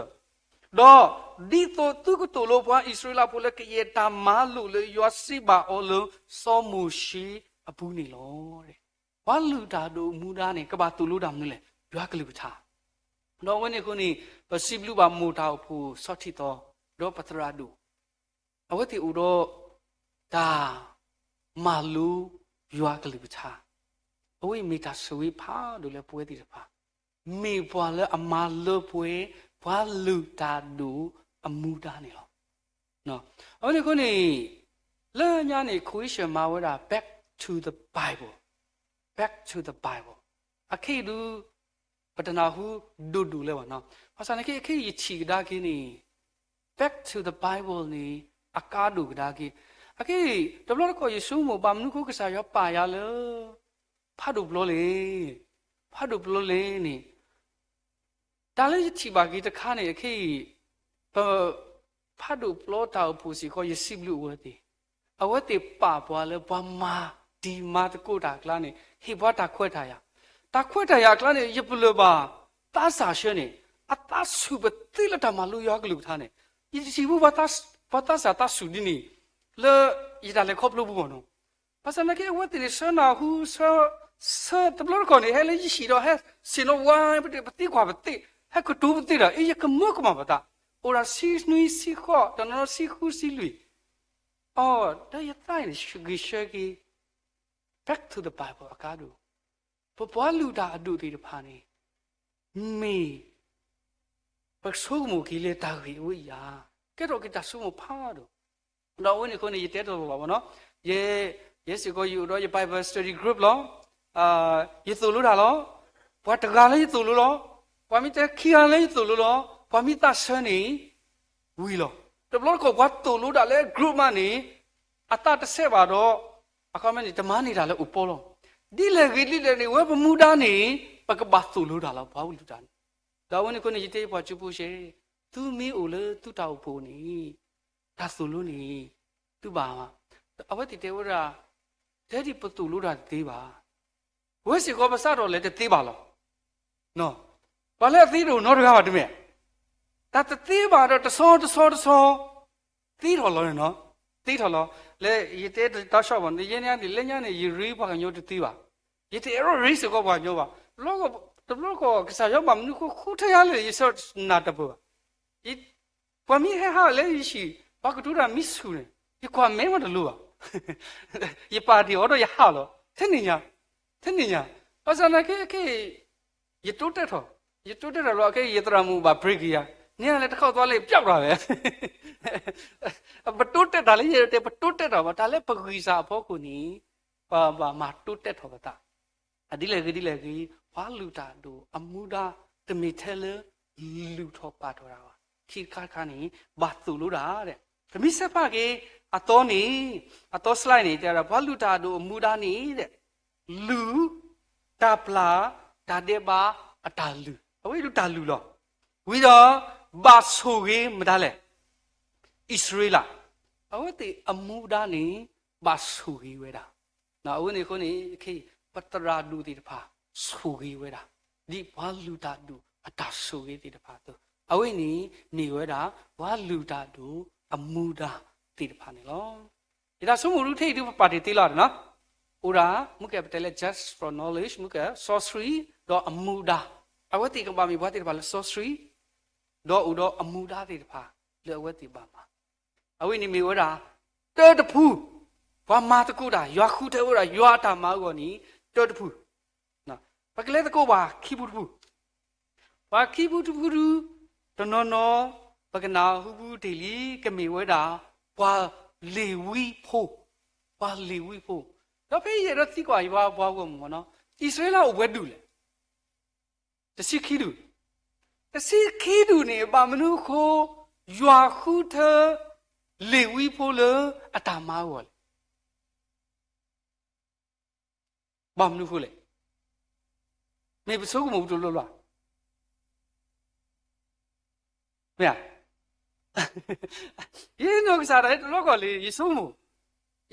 ဒီးဒ်သိးသုကသိၣ်လိပှၤအံၣ်စရ့လးဖိလၢကယဲၢ်တၢ်မၤလိာ်လၢယွၤစံးဘၣ်အီၤလၢစီၤမိၤၡ့အပူၤန့ၣ်လီၤ. ပှၤလုၢ်တၢ်အဒိၣ်အမူဒါန့ၣ် ကဘၣ်သိၣ်လိတၢ်မနုၤလဲၣ်, ယွၤကလုၢ်ကထါ. ဒီးအဝဲန့ၣ်အဃိန့ၣ် ပစံးဘျုးဘၣ်မိၢ်တၢ်အိၣ်ဖှိၣ်စီၤထံးသီ ဒီးပသရၣ်ဒိၣ် အဝဲသ့ၣ်အိၣ်ဒီးတၢ်မၤလိယွၤကလုၢ်ကထါ, အဝဲအံၤမ့ၢ်တၢ်ဆိၣ်ဂ့ၤဖးဒိၣ်လၢပဝဲသ့ၣ်တဖၣ်, မ့ၢ်ပှၤလၢအမၤလၢပှဲၤ ပှၤလုၢ်တၢ်ဒိၣ်အမူဒါန့ၣ်လီၤ. အဝဲန့ၣ်အဃိန့ၣ် လၢညါန့ၣ် question မၤဝဲဒၣ် back to the Bible, back to the Bible အခဲအံၤဒုး ပတနၢ်ဟူဒိၣ်ဒိၣ်လၢၤဘၣ်နီၤ. ဘၣ်ဆၣ်န့ၣ်က့ အခဲအံၤယထံၣ်ကဒါက့ၤန့ၣ် back to the Bible န့ၣ် အကါဒိၣ်ကဒါက့ၤ. အခဲအံၤ တဘျီတခီၣ်ယဆိကမိၣ် ဘၣ်မနုၤအဃိကစၢ်ယွၤပာ်ယၤလၢ ဖးဒိၣ်ပျီလဲၣ်, ဖးဒိၣ်ပျီလဲၣ်န့ၣ် တၢ်လၢယထံၣ်ဘၣ်က့ၤတခါန့ၣ် အခဲအံၤ ပ ဖးဒိၣ်ပျီတၢ်အိၣ်ဖှိၣ်စ့ၢ်ကီး ယစံးဘျုးအဝဲသ့ၣ်, အဝဲသ့ၣ်ပာ်ပှၤလၢပှၤမၤတံၤမၤသကိးတၢ်အကျါန့ၣ် ဟ့ၣ်ပှၤတၢ်ခွဲးတၢ်ယာ်, တၢ်ခွဲးတၢ်ယာ်အကျါန့ၣ် ယပလၢၢ်ဘၣ် သးစၢ်ဆှၢန့ၣ် အသးဆူၣ်ပသ့လၢတၢ်မၤလိယွၤကလုၢ်ကထါန့ၣ်, ယတထံၣ်ဘူး ပှၤသးစၢ်သးဆူၣ်ဒ်န့ၣ် လၢယတၢ်လဲၤခီဖျိပူၤဘၣ်နီၤ. ဘၣ်ဆၣ်သနာ်က့ အဝဲသ့ၣ်န့ၣ် ဆၢနၢ်ဟူ ဆၢ ဆၢတဘျီတခီၣ်န့ၣ် ဟဲလၢယဟံၣ်ဒီး ဟဲဆ့ၣ်နီၤဝါပသံကွၢ်ပသ့, ဟဲကတိၤပသ့ဒီး အ့ ယကမၢကမၣ်ပသး, အိၣ်ဒၣ်ဆံနွံဆံဃိး တနီၤနီၤဆံဃုဆံလွံၢ်, အိၣ်ဒီးယသးအံၤန့ၣ် ဂ့ၤဆၢက့ၤ back to the Bible အကါဒိၣ်, ပပှၤလုၢ်တၢ်အဒိၣ်သ့ၣ်တဖၣ်န့ၣ် မ့ၢ် ပဆိကမိၣ်က့ၤလၢတၢ်ဂ့ၢ်အဝဲအံၤဧါ, ကဲထီၣ်က့ၤတၢ်ဆိကမိၣ်ဖးဒိၣ်, ဒီးအဝဲန့ၣ်အဃိန့ၣ် ယတဲတလီၤဘၣ်ဘၣ်နီၤ, ယဲ ယဲစ့ၢ်ကီးယအိၣ်ဒီးယ Bible study group လီၤ, ယသိၣ်လိတၢ်လီၤ, ပှၤတဂၤလၢယသိၣ်လိလီၤ, ပှၤမ့ၢ်တဲခံဂၤလၢယသိၣ်လိလီၤ, ပှၤမ့ၢ်သးဆၢန့ၣ် ဝံၤလီၤ. တဘျီတခီၣ်ပှၤသိၣ်လိတၢ်လၢ group မးန့ၣ် အသးတဆဲးဘၣ်ဒီး အခီပညီန့ၣ် တမၤန့ၢ်တၢ်လၢအိၣ်ပီလီၤ. ဒ်လဲၣ်ဂ့ၤဒ်လဲၣ်န့ၣ် ဝဲပမူဒါန့ၣ် ပကဘၣ်သိၣ်လိတၢ်လီၤ ပှၤလုၢ်တၢ်န့ၣ်, ဒီးအဝဲန့ၣ်အဃိန့ၣ် ယတဲပှၤကၠိဖိရှဲ, သုမ့ၢ်အိၣ်လၢသုတၢ်အိၣ်ဖှိၣ်န့ၣ် တၢ်သိၣ်လိန့ၣ် သုဘၣ်မး, အဝဲသ့ၣ်တဲဝဲဒၣ် တဲဒ်ပသိၣ်လိတၢ်တသ့ဘၣ် ပဝဲစ့ၢ်ကီးပစးထီၣ်လဲၤတသ့ဘၣ်လီၤ. ပှၤလၢအသ့တအိၣ်နီတဂၤဘၣ်တမ့ၢ်, တၢ်တသ့ဘၣ်ဒီးတဆီတဆီတဆီ သ့ထီၣ်လီၤန့ၣ်နီၤ, သ့ထီၣ်လီၤ. လၢယတဲတၢ်ဆီဘၣ်န့ၣ် ယဲန့ၣ်န့ၣ် လၢညါန့ၣ် ယရ့ပှၤကညီတသ့ဘၣ်, ယတအဲၣ်ဒိးရ့စ့ၢ်ကီးပှၤကညီဘၣ်. တဘျီတခီၣ် ကစၢ်ယွၤဘၣ်မနုၤဃိဃုထၢယၤလဲၣ် ယဆၢနၢ်တပၢၢ်ဘၣ်. ပှၤမ့ၢ်ဟဲဟးလၢယဟံၣ် ပှၤကတိၤတၢ်မ့ၢ်ဆူၣ်န့ၣ် ယကွၢ်မဲမးတလိၤဘၣ်, ယပာ်တ့ၢ်အီၤဒီးယဟးလီၤ. ထဲန့ၣ်ညါ, ထဲန့ၣ်ညါ, ဘၣ်ဆၣ်သနာ်က့ ခဲအံၤ ယတိတဲာ်ထီၣ်, ယတိတဲာ်ထီၣ်လီၤ ခဲအံၤ ယသရၣ်မုၣ်ဘၣ် break ယၤ, န့ၣ်လဲၤတခီၣ်သီလၢပျီၣ်တၢ်ဝဲ, ပတိတဲာ်တၢ်လၢယတဲ ပတိတဲာ်တၢ်ဘၣ် တၢ်လၢပဂံၢ်စၢ်အဖီခိၣ်န့ၣ် ပဘၣ်မၤတိတဲာ်ထီၣ်ပသး အဒ်လဲၣ်ဂ့ၤဒ်လဲၣ်ဂ့ၤ ပှၤလုၢ်တၢ်ဒိၣ်အမူဒါ တမ့ၢ်ထဲလၢ လုၢ်ထီၣ်ပာ်ထီၣ်တၢ်ဘၣ်. ခံခါတခါန့ၣ် ဘၣ်သိၣ်လိတၢ်, ပမ့ၢ်ဆဲးဖးက့ၤ အသီန့ၣ်, အသီ slide န့ၣ် တဲဝဲဒၣ် ပှၤလုၢ်တၢ်ဒိၣ်အမူဒါန့ၣ် လုၢ်, တၢ်ပျၢ်, တၢ်ဒဲးဘး, အတၢ်လုၢ်, အဝဲအံၤဒုးတၢ်လုၢ်လီၤ. ဝံၤဒီး ဘၣ်ဆိၣ်ဂ့ၤမတၤလဲၣ်, အံၣ်စရ့လး, အဝဲသ့ၣ်အမူဒါန့ၣ် ဘၣ်ဆိၣ်ဂ့ၤဝဲဒၣ်. အဝဲန့ၣ်အဃိန့ၣ် ခဲအံၤ ပသရၣ်ဒိၣ်သ့ၣ်တဖၣ် ဆိၣ်ဂ့ၤဝဲဒၣ် ဒ်ပှၤလုၢ်တၢ်ဒိၣ်အတၢ်ဆိၣ်ဂ့ၤသ့ၣ်တဖၣ်အသိး အဝဲန့ၣ်မ့ၢ်ဝဲဒၣ် ပှၤလုၢ်တၢ်ဒိၣ်အမူဒါသ့ၣ်တဖၣ်န့ၣ်လီၤ. ယတၢ်ဆိကမိၣ်ဒုးထဲအံၤဒုး ပပာ်တ့ၢ်သ့လီၤနီၤ, အိၣ်ဒၣ် မ့ၢ်ကဲပတဲလၢ just for knowledge မ့ၢ်ကဲ စီဆှံ ဒီးအမူဒါ, အဝဲသ့ၣ်ကဘၣ်မ့ၢ်ပှၤသ့ၣ်တဖၣ်လၢစီဆှံ ဒီးအိၣ်ဒီးအမူဒါသ့ၣ်တဖၣ် လၢအဝဲသ့ၣ်ဘၣ်မၤ, အဝဲန့ၣ်မ့ၢ်ဝဲဒၣ် တၢတဖု, ပှၤမၤသကိးတၢ် ယွၤဃုထၢဝဲဒၣ် ယွၤအတၢ်မၤအဂီၢ်န့ၣ် တၢတဖု, ပကလဲၤသကိးပှၤခံဖုတဖု, ပှၤခံဖုတဖုဒုး တနီၤနီၤ ပကနၢ်ဟူဘူးတ့ၢ်လံ ကမ့ၢ်ဝဲဒၣ် ပှၤလ့ၤဝံဖိ, ပှၤလ့ၤဝံဖိ, ဒီးဖဲယအဲၣ်ဒိးသံကွၢ်ယွၤပှၤဂီၢ်မုၢ်မ့ၢ်နီၤ, အံၣ်စရ့လးအိၣ်ပှဲၤဒူၣ်လဲၣ် တဆံခံဒူၣ်, တဆံခံဒူၣ်န့ၣ် ဘၣ်မနုၤအဃိ ယွၤဃုထၢ လ့ၤဝံဖိလၢအတၢ်မၤအဂီၢ်လဲၣ်. ဘၣ်မနုၤအဃိလဲၣ်. မ့ၢ်ပဆိကမိၣ်ပူၤတလိၤလီၤ. မ့ၢ်ဧါ. ယနီၢ်ကစၢ်ဒၣ်တဘျီဃီလံ ယဆိကမိၣ်,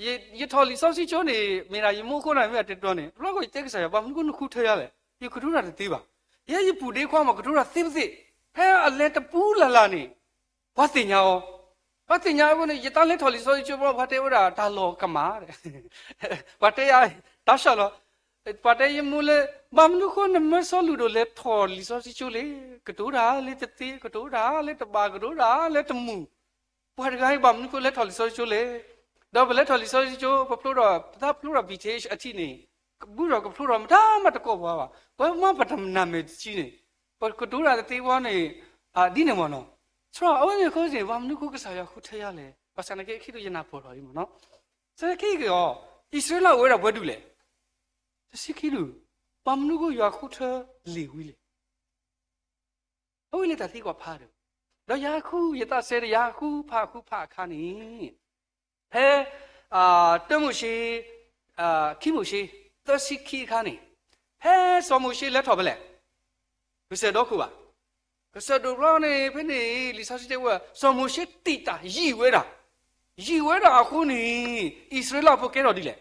ယထီၣ်လံာ်စီဆှံကၠိန့ၣ် မ့ၢ်ဒၣ်ယမိၢ်အဃိန့ၣ် မ့ၢ်အတဲတြီန့ၣ် တဘျီဃီယတဲကစၢ်ယွၤ ဘၣ်မနုၤဃိနဃုထၢယၤလဲၣ်, ယကတိၤတၢ်တသ့ဘၣ်. ယဲယပုၢ်ဒ့ခွါမး ကတိၤတၢ်သ့ပသ့ၣ်, ဖဲအလဲၤတပူၤလၢ်လၢ်န့ၣ် ပှၤသ့ၣ်ညါအီၤ, ပှၤသ့ၣ်ညါအဃိန့ၣ် ယတၢ်လဲၤထီၣ်လံာ်စီဆှံကၠိ ပှၤတဲဝဲဒၣ်တၢ်လီၢ်ကမၣ်, ပှၤတဲယၤ တၢ်ဆှၢလီၤ, ပှၤတဲယမိၢ်လၢ ဘၣ်မနုၤဃိနမၢစီလူၢ်ဒိၣ်လဲၤထီၣ်လံာ်စီဆှံကၠိလဲၣ်, ကတိၤတၢ်လၢတသ့, ကတိၤတၢ်လၢတဘၣ်, ကတိၤတၢ်လၢတမုာ်, ပှၤတဂၤအံၤ ဘၣ်မနုၤဃိလဲၤထီၣ်လံာ်စီဆှံကၠိလဲၣ်. ဒီးပလဲၤထီၣ်လံာ်စီဆှံကၠိ ပဖျိထီၣ်, ပသးဖျိထီၣ် ဘံၣ်ထ့ၣ် အထံးန့ၣ်, ဘူးဒီးကဖျိထီၣ်မတၤမးတကိးပှၤဘၣ်, ပှၤမၤပတၢ်နၢ်မဲာ်တဆံန့ၣ်, ပကတိၤတၢ်တသ့ဝဲန့ၣ်, ဒ်န့ၣ်မ့ၢ်နီၤ. သရၣ် အဝဲန့ၣ်အဃိန့ၣ် ဘၣ်မနုၤဃိကစၢ်ယွၤဃုထၢယၤလဲၣ်, ဘၣ်ဆၣ်သနာ်က့ အခံဒိၣ်ယနၢ်ပၢၢ်ထီၣ်အံၤမ့ၢ်နီၤ. သနာ်က့အီၤ, အံၣ်စရ့လးအိၣ်ဝဲဒၣ်ပှဲၤဒူၣ်လဲၣ်, တဆံခံဒူၣ်, ဘၣ်မနုၤဃိယွၤဃုထၢလ့ၤဝံလဲၣ်. အဝဲလၢတၢ်သံကွၢ်ဖးဒိၣ်, ဒီးယဃု ယသးစဲဒီး ယဃုဖးဃုဖးအခါန့ၣ်, ဖဲ တၢမိၤၡ့, ခံမိၤၡ့ သၢဆံခံအခါန့ၣ်, ဖဲစီၤမိၤၡ့လဲၤထီၣ်ဖဲလဲၣ်, ကစၢၢ်ဒီခိၣ်ဘၣ်, ကစၢၢ်ဒိၣ်တဘျီန့ၣ် ဖဲန့ၣ် လံာ်စီဆှံတဲဝဲ စီၤမိၤၡ့တံာ်တာ်ယံာ်ဝဲဒၣ်, ယံာ်ဝဲဒၣ်အဃိန့ၣ် အံၣ်စရ့လးဖိကဲထီၣ်ဒ်လဲၣ်.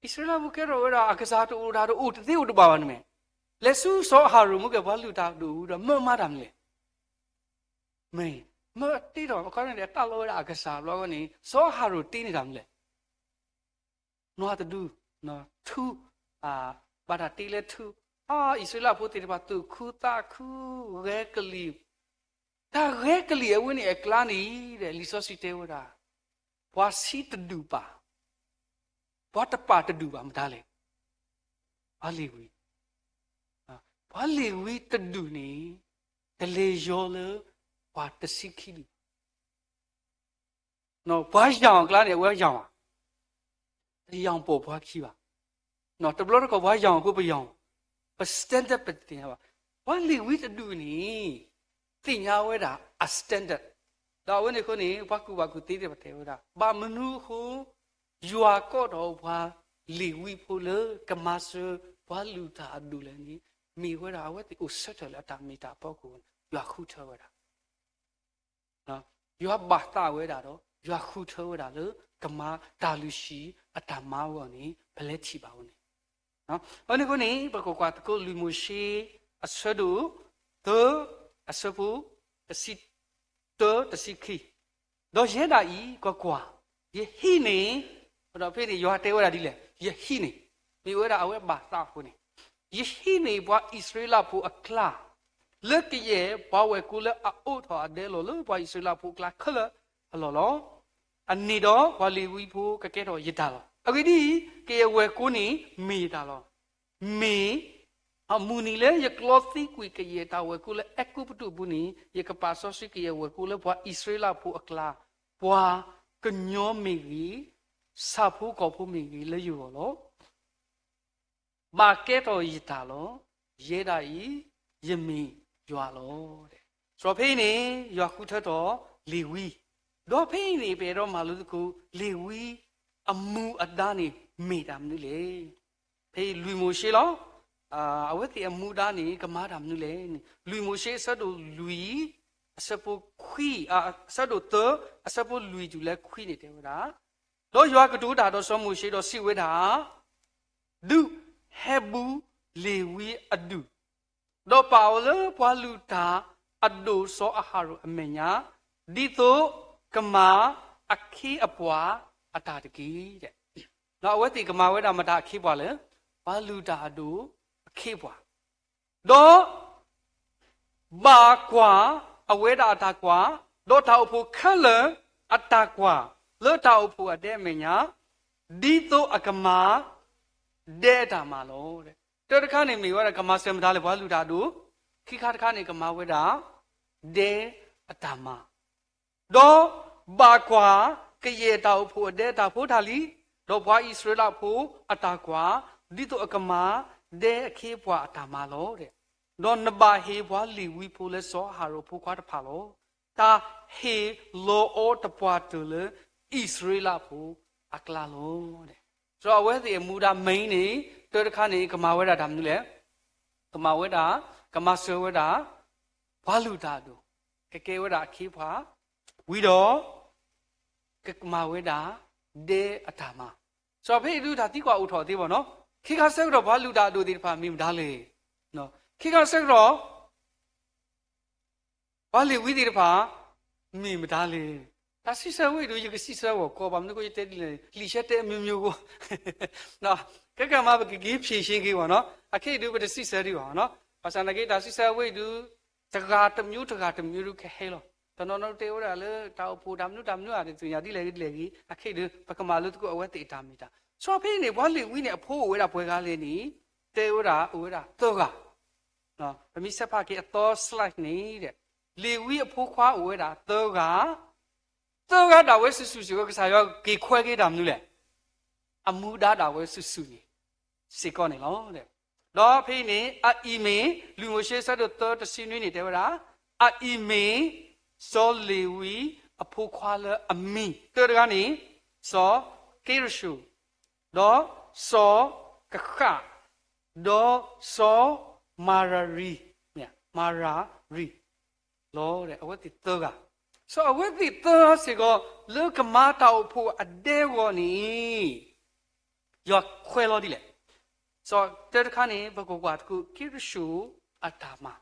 အံၣ်စရ့လးဖိကဲထီၣ်ဝဲဒၣ် အကစၢ်တအိၣ်တၢ်တအိၣ်တသ့အိၣ်တဘၣ်ဘၣ်န့ၣ်မ့ၢ်, လဲၤဆူစီၤအၤဟရိၣ်မူကဲ ပှၤလုၢ်တၢ်ဒိၣ်ဝံၤဒီး မၢမၤတၢ်မနုၤလဲၣ်. မ့ၢ်, မၢတ့ထီၣ်အခီန့ၣ်ဒီး တၢ်လီၤဝဲဒၣ်အကစၢ်တဘျီဃီန့ၣ် စီၤအၤဟရိၣ်တ့န့ၢ်တၢ်မနုၤလဲၣ်. နွားတဒူ, ထူ, ဘၣ်တၢ်တ့လၢထူ, အံၣ်စရ့လးဖိသ့ၣ်တဖၣ် သူၣ်ခုသးခု, ဂဲၤကလံၣ်, တၢ်ဂဲၤကလံၣ်အဝဲန့ၣ်အကျါန့ၣ်ဒီး လံာ်စီဆှံတဲဝဲဒၣ်, ပှၤဆံးတဒူၣ်ပာ်, ပှၤတပာ်တဒူၣ်ဘၣ်မတၤလဲၣ်. ပှၤလ့ၤဝံ, ပှၤလ့ၤဝံတဒူၣ်န့ၣ် တလဲၤယီၤလၢ ပှၤတဆံခံဒူၣ်ဘၣ်. ပှၤယၢ်အီၤအကျါန့ၣ် အဝဲယၢ်ဘၣ်, တယၢ်ပိာ်ပှၤခံဘၣ်. တဘျီတခီၣ်ပှၤယၢ်အီၤအဃိပယၢ်, ပ standard ပတသ့ၣ်ညါဘၣ်. ပှၤလ့ၤဝံတဒူၣ်န့ၣ် သ့ၣ်ညါဝဲဒၣ်အ standard, ဒီးအဝဲန့ၣ်အဃိန့ၣ် ပှၤကူၣ်ဘၣ်ကူၣ်သ့သ့ၣ်တဖၣ်တဲဝဲဒၣ် ဘၣ်မနုၤအဃိ ယွၤကိးထီၣ်ပှၤလ့ၤဝံဖိလၢကမၤစၢၤပှၤလုၢ်တၢ်အဒိၣ်လဲၣ်န့ၣ်, မ့ၢ်ဝဲဒၣ်အဝဲသ့ၣ်အိၣ်ဆၢထၢၣ်လၢအတၢ်မ့ၢ်တၢ်တီအပူၤန့ၣ် ယွၤဃုထၢဝဲဒၣ် ယွၤဘၣ်သးဝဲဒၣ်ဒီး ယွၤဃုထၢဝဲဒၣ်လၢ ကမၤတၢ်လုၢ်ဟံၣ်အတၢ်မၤအဂီၢ်န့ၣ် ပလဲၤထံၣ်ဘၣ်ဝဲန့ၣ်. အဃိန့ၣ် ပကကွၢ်သကိးလွံၢ်မိၤၡ့ အဆၢဒိၣ်သၢ အဆၢဖိတဆံတၢ တဆံခံ, ဒီးယဲဒၣ်အံၤ ကွၢ်ကွၢ်, ယဟံၣ်န့ၣ်, ဒီးဖဲန့ၣ် ယွၤတဲဝဲဒၣ်ဒ်လဲၣ်, ယဟံၣ်န့ၣ်, မ့ၢ်ဝဲဒၣ်အဝဲဘၣ်သးအဃိန့ၣ်, ယဟံၣ်န့ၢ်ပှၤအံၣ်စရ့လးဖိအကျါ လၢကယဲၢ်ပှၤဝဲၢ်ကိလၢအအိးထီၣ်အဒဲလီၤလၢပှၤအံၣ်စရ့လးဖိအကျါခဲလၢာ်အလီၢ်လီၤ. အန့ၣ်ဒီးပှၤလ့ၤဝံဖိကကဲထီၣ်ယတၢ်လီၤ. အဂ့ၢ်ဒ်အံၤ, ကယဲၢ်ဝဲၢ်ကိန့ၣ်မ့ၢ်ယတၢ်လီၤ. မ့ၢ်အမုၢ်နံၤလၢယကျီသံကွံာ်ကယဲၢ်တၢ်ဝဲၢ်ကိလၢအဲၤကူပတူးအပူၤန့ၣ်, ယကပာ်စီဆှံကယဲၢ်ဝဲၢ်ကိလၢပှၤအံၣ်စရ့လးဖိအကျါ, ပှၤကညီမ့ၢ်ဂ့ၤ, ဆၣ်ဖိကီၢ်ဖိမ့ၢ်ဂ့ၤလၢယဂီၢ်လီၤ. ဘၣ်ကဲထီၣ်ယတၢ်လီၤ. ယဲဒၣ်အံၤ, ယမ့ၢ်ယွၤလီၤ. ဒီးဖဲအံၤန့ၣ် ယွၤဃုထၢထီၣ်လ့ၤဝံ, ဒီးဖဲအံၤန့ၣ် ပအဲၣ်ဒိးမၤလိသကိး လ့ၤဝံအမူအဒါန့ၣ်မ့ၢ်တၢ်မနုၤလဲၣ်. ဖဲအံၤလွံၢ်မိၤၡ့လီၤ. အဝဲသ့ၣ်အမူဒါန့ၣ် ကမၤတၢ်မနုၤလဲၣ်န့ၣ်, လွံၢ်မိၤၡ့အဆၢဒိၣ်လွံၢ်, အဆၢဖိခွံ, အဆၢဒိၣ်သၢ, အဆၢဖိလွံၢ်တုၤလၢခွံန့ၣ်တဲဝဲဒၣ်, ဒီးယွၤကတိၤတၢ်ဒီးစီၤမိၤၡ့ဒီးစံးဝဲဒၣ်, ဒုးဟဲဘူးလ့ၤဝံအဒူၣ်, ဒီးပာ်အီၤလၢပှၤလုၢ်တၢ်အဒိၣ်စီၤအၤဟရိၣ်အမဲာ်ညါ, ဒ်သိးကမၤအခ့အပှၤအတၢ်တက့ၢ်. ဒီးအဝဲသ့ၣ်ကမၤဝဲဒၣ်မတၤအခ့အပှၤလဲၣ်, ပှၤလုၢ်တၢ်အဒိၣ်အခ့အပှၤ, ဒီး ဘၣ်ကွၢ်အဝဲဒၣ်အတၢ်ကွၢ်, ဒီးတၢ်အိၣ်ဖှိၣ်ခဲလၢာ်အတၢ်ကွၢ်, လၢတၢ်အိၣ်ဖှိၣ်အဒဲအမဲာ်ညါ, ဒ်သိးအကမၤဒဲအတၢ်မၤလီၤ. တၢတခါန့ၣ်မ့ၢ်ဝဲဒၣ်ကမၤစၢၤမတၤလဲၣ်, ပှၤလုၢ်တၢ်အဒိၣ်, ခံခါတခါန့ၣ် ကမၤဝဲဒၣ်ဒဲအတၢ်မၤ ဒီးဘၣ်ကွၢ်ကယဲၢ်တၢ်အိၣ်ဖှိၣ်အဒဲအတၢ်ဖိတၢ်လံၤ, ဒီးပှၤအံၣ်စရ့လးဖိအတၢ်ကွၢ်, ဒ်သိးအကမၤဒဲအခ့အပှၤအတၢ်မၤလီၤ. ဒီးနဘၣ်ဟ့ၣ်ပှၤလ့ၤဝံဖိလၢစီၤအၤဟရိၣ်အဖိခွါတဖၣ်လီၤ. တၢ်ဟ့ၣ်လီၤအီၤတပှၢ်တၢၢ်လၢအံၣ်စရ့လးဖိအကျါလီၤ. ဒီးအဝဲသ့ၣ်အမူဒါ main န့ၣ်, တၢတခါန့ၣ် ကမၤဝဲဒၣ်တၢ်မနုၤလဲၣ်, ကမၤဝဲဒၣ်, ကမၤစၢၤဝဲဒၣ် ပှၤလုၢ်တၢ်အဒိၣ်, ကကဲဝဲဒၣ်အခ့အပှၤ, ဝံၤဒီး ကမၤဝဲဒၣ် ဒဲအတၢ်မၤ, စီၤဖဲအံၤဒုးတၢ်သံကွၢ်အိၣ်ထီၣ်သ့ဘၣ်နီၤ, ခံခါဆၢကတီၢ်ပှၤလုၢ်တၢ်အဒိၣ်သ့ၣ်တဖၣ်မ့ၢ်မတၤလဲၣ်, ခံခါဆၢကတီၢ် ပှၤလ့ၤဝံသ့ၣ်တဖၣ် မ့ၢ်မတၤလဲၣ်. တၢ်စံးဆၢဝဲအံၤဒုး ယကစံးဆၢဂီၢ်ကီ ဘၣ်မနုၤဃိယတဲဒ်လဲၣ်, လံာ်ဆၢတဲအမျိုးမျိုးဃိ, ခဲကမၤပကက့ၤဖြေရှင်းက့ၤဘၣ်နီၤ, အခဲအံၤဒုး ပတစံးဆၢဒံးဘၣ်နီၤ, ဘၣ်ဆၣ်သနာ်က့ တၢ်စံးဆၢဝဲအံၤဒုး တဂၤတမျိုး တဂၤတမျိုးဒုးကဟဲလီၤ. တနီၤနီၤတဲဝဲဒၣ်လၢတၢ်အိၣ်ဖှိၣ်တၢ်မနုၤတၢ်မနုၤဧါ တသ့ၣ်ညါဒ်လဲၣ်ဂ့ၤဒ်လဲၣ်ဂ့ၤ, အခဲအံၤဒုး ပကမၤလိသကိးအဝဲသ့ၣ်အတၢ်မ့ၢ်တၢ်. စီၤဖဲန့ၣ် ပှၤလ့ၤဝံန့ၣ် အဖိအိၣ်ဝဲဒၣ်ပှဲၤဂၤလဲၣ်န့ၣ် တဲဝဲဒၣ်အိၣ်ဝဲဒၣ်သၢဂၤ ပမ့ၢ်ဆဲးဖးက့ၤအသီ slide န့ၣ်, လ့ၤဝံအဖိခွါအိၣ်ဝဲဒၣ်သၢဂၤ, သၢဂၤဒၣ်ဝဲစုာ်စုာ်စ့ၢ်ကီး ကစၢ်ယွၤက့ၤခွဲက့ၤတၢ်မနုၤလဲၣ်, အမူဒါဒၣ်ဝဲစုာ်စုာ်န့ၣ် စ့ၢ်ကီးန့ၣ်လီၤ. ဒီးဖဲအံၤန့ၣ် အအံၤမ့ၢ် လွံၢ်မိၤၡ့အဆၢဒိၣ်သၢ တဆံနွံန့ၣ် တဲဝဲဒၣ်, အအံၤမ့ၢ် စီၤလ့ၤဝံအဖိခွါလၢအမံၤ, သၢတဂၤန့ၣ် စီၤက့ရၡိၣ်, ဒီးစီၤကဃၣ်, ဒီးစီၤမၤရၤရံ, မၤရၤရံ လီၤ. အဝဲသ့ၣ်သၢဂၤ, စီၤအဝဲသ့ၣ်သၢဂၤစ့ၢ်ကီး လၢကမၤတၢ်အိၣ်ဖှိၣ်အဒဲအဂီၢ်န့ၣ် ယွၤခွဲးလီၤဒ်လဲၣ်. စီၤတၢတခါန့ၣ် ပကကွၢ်သကိး က့ရၡိၣ်အတၢ်မၤ,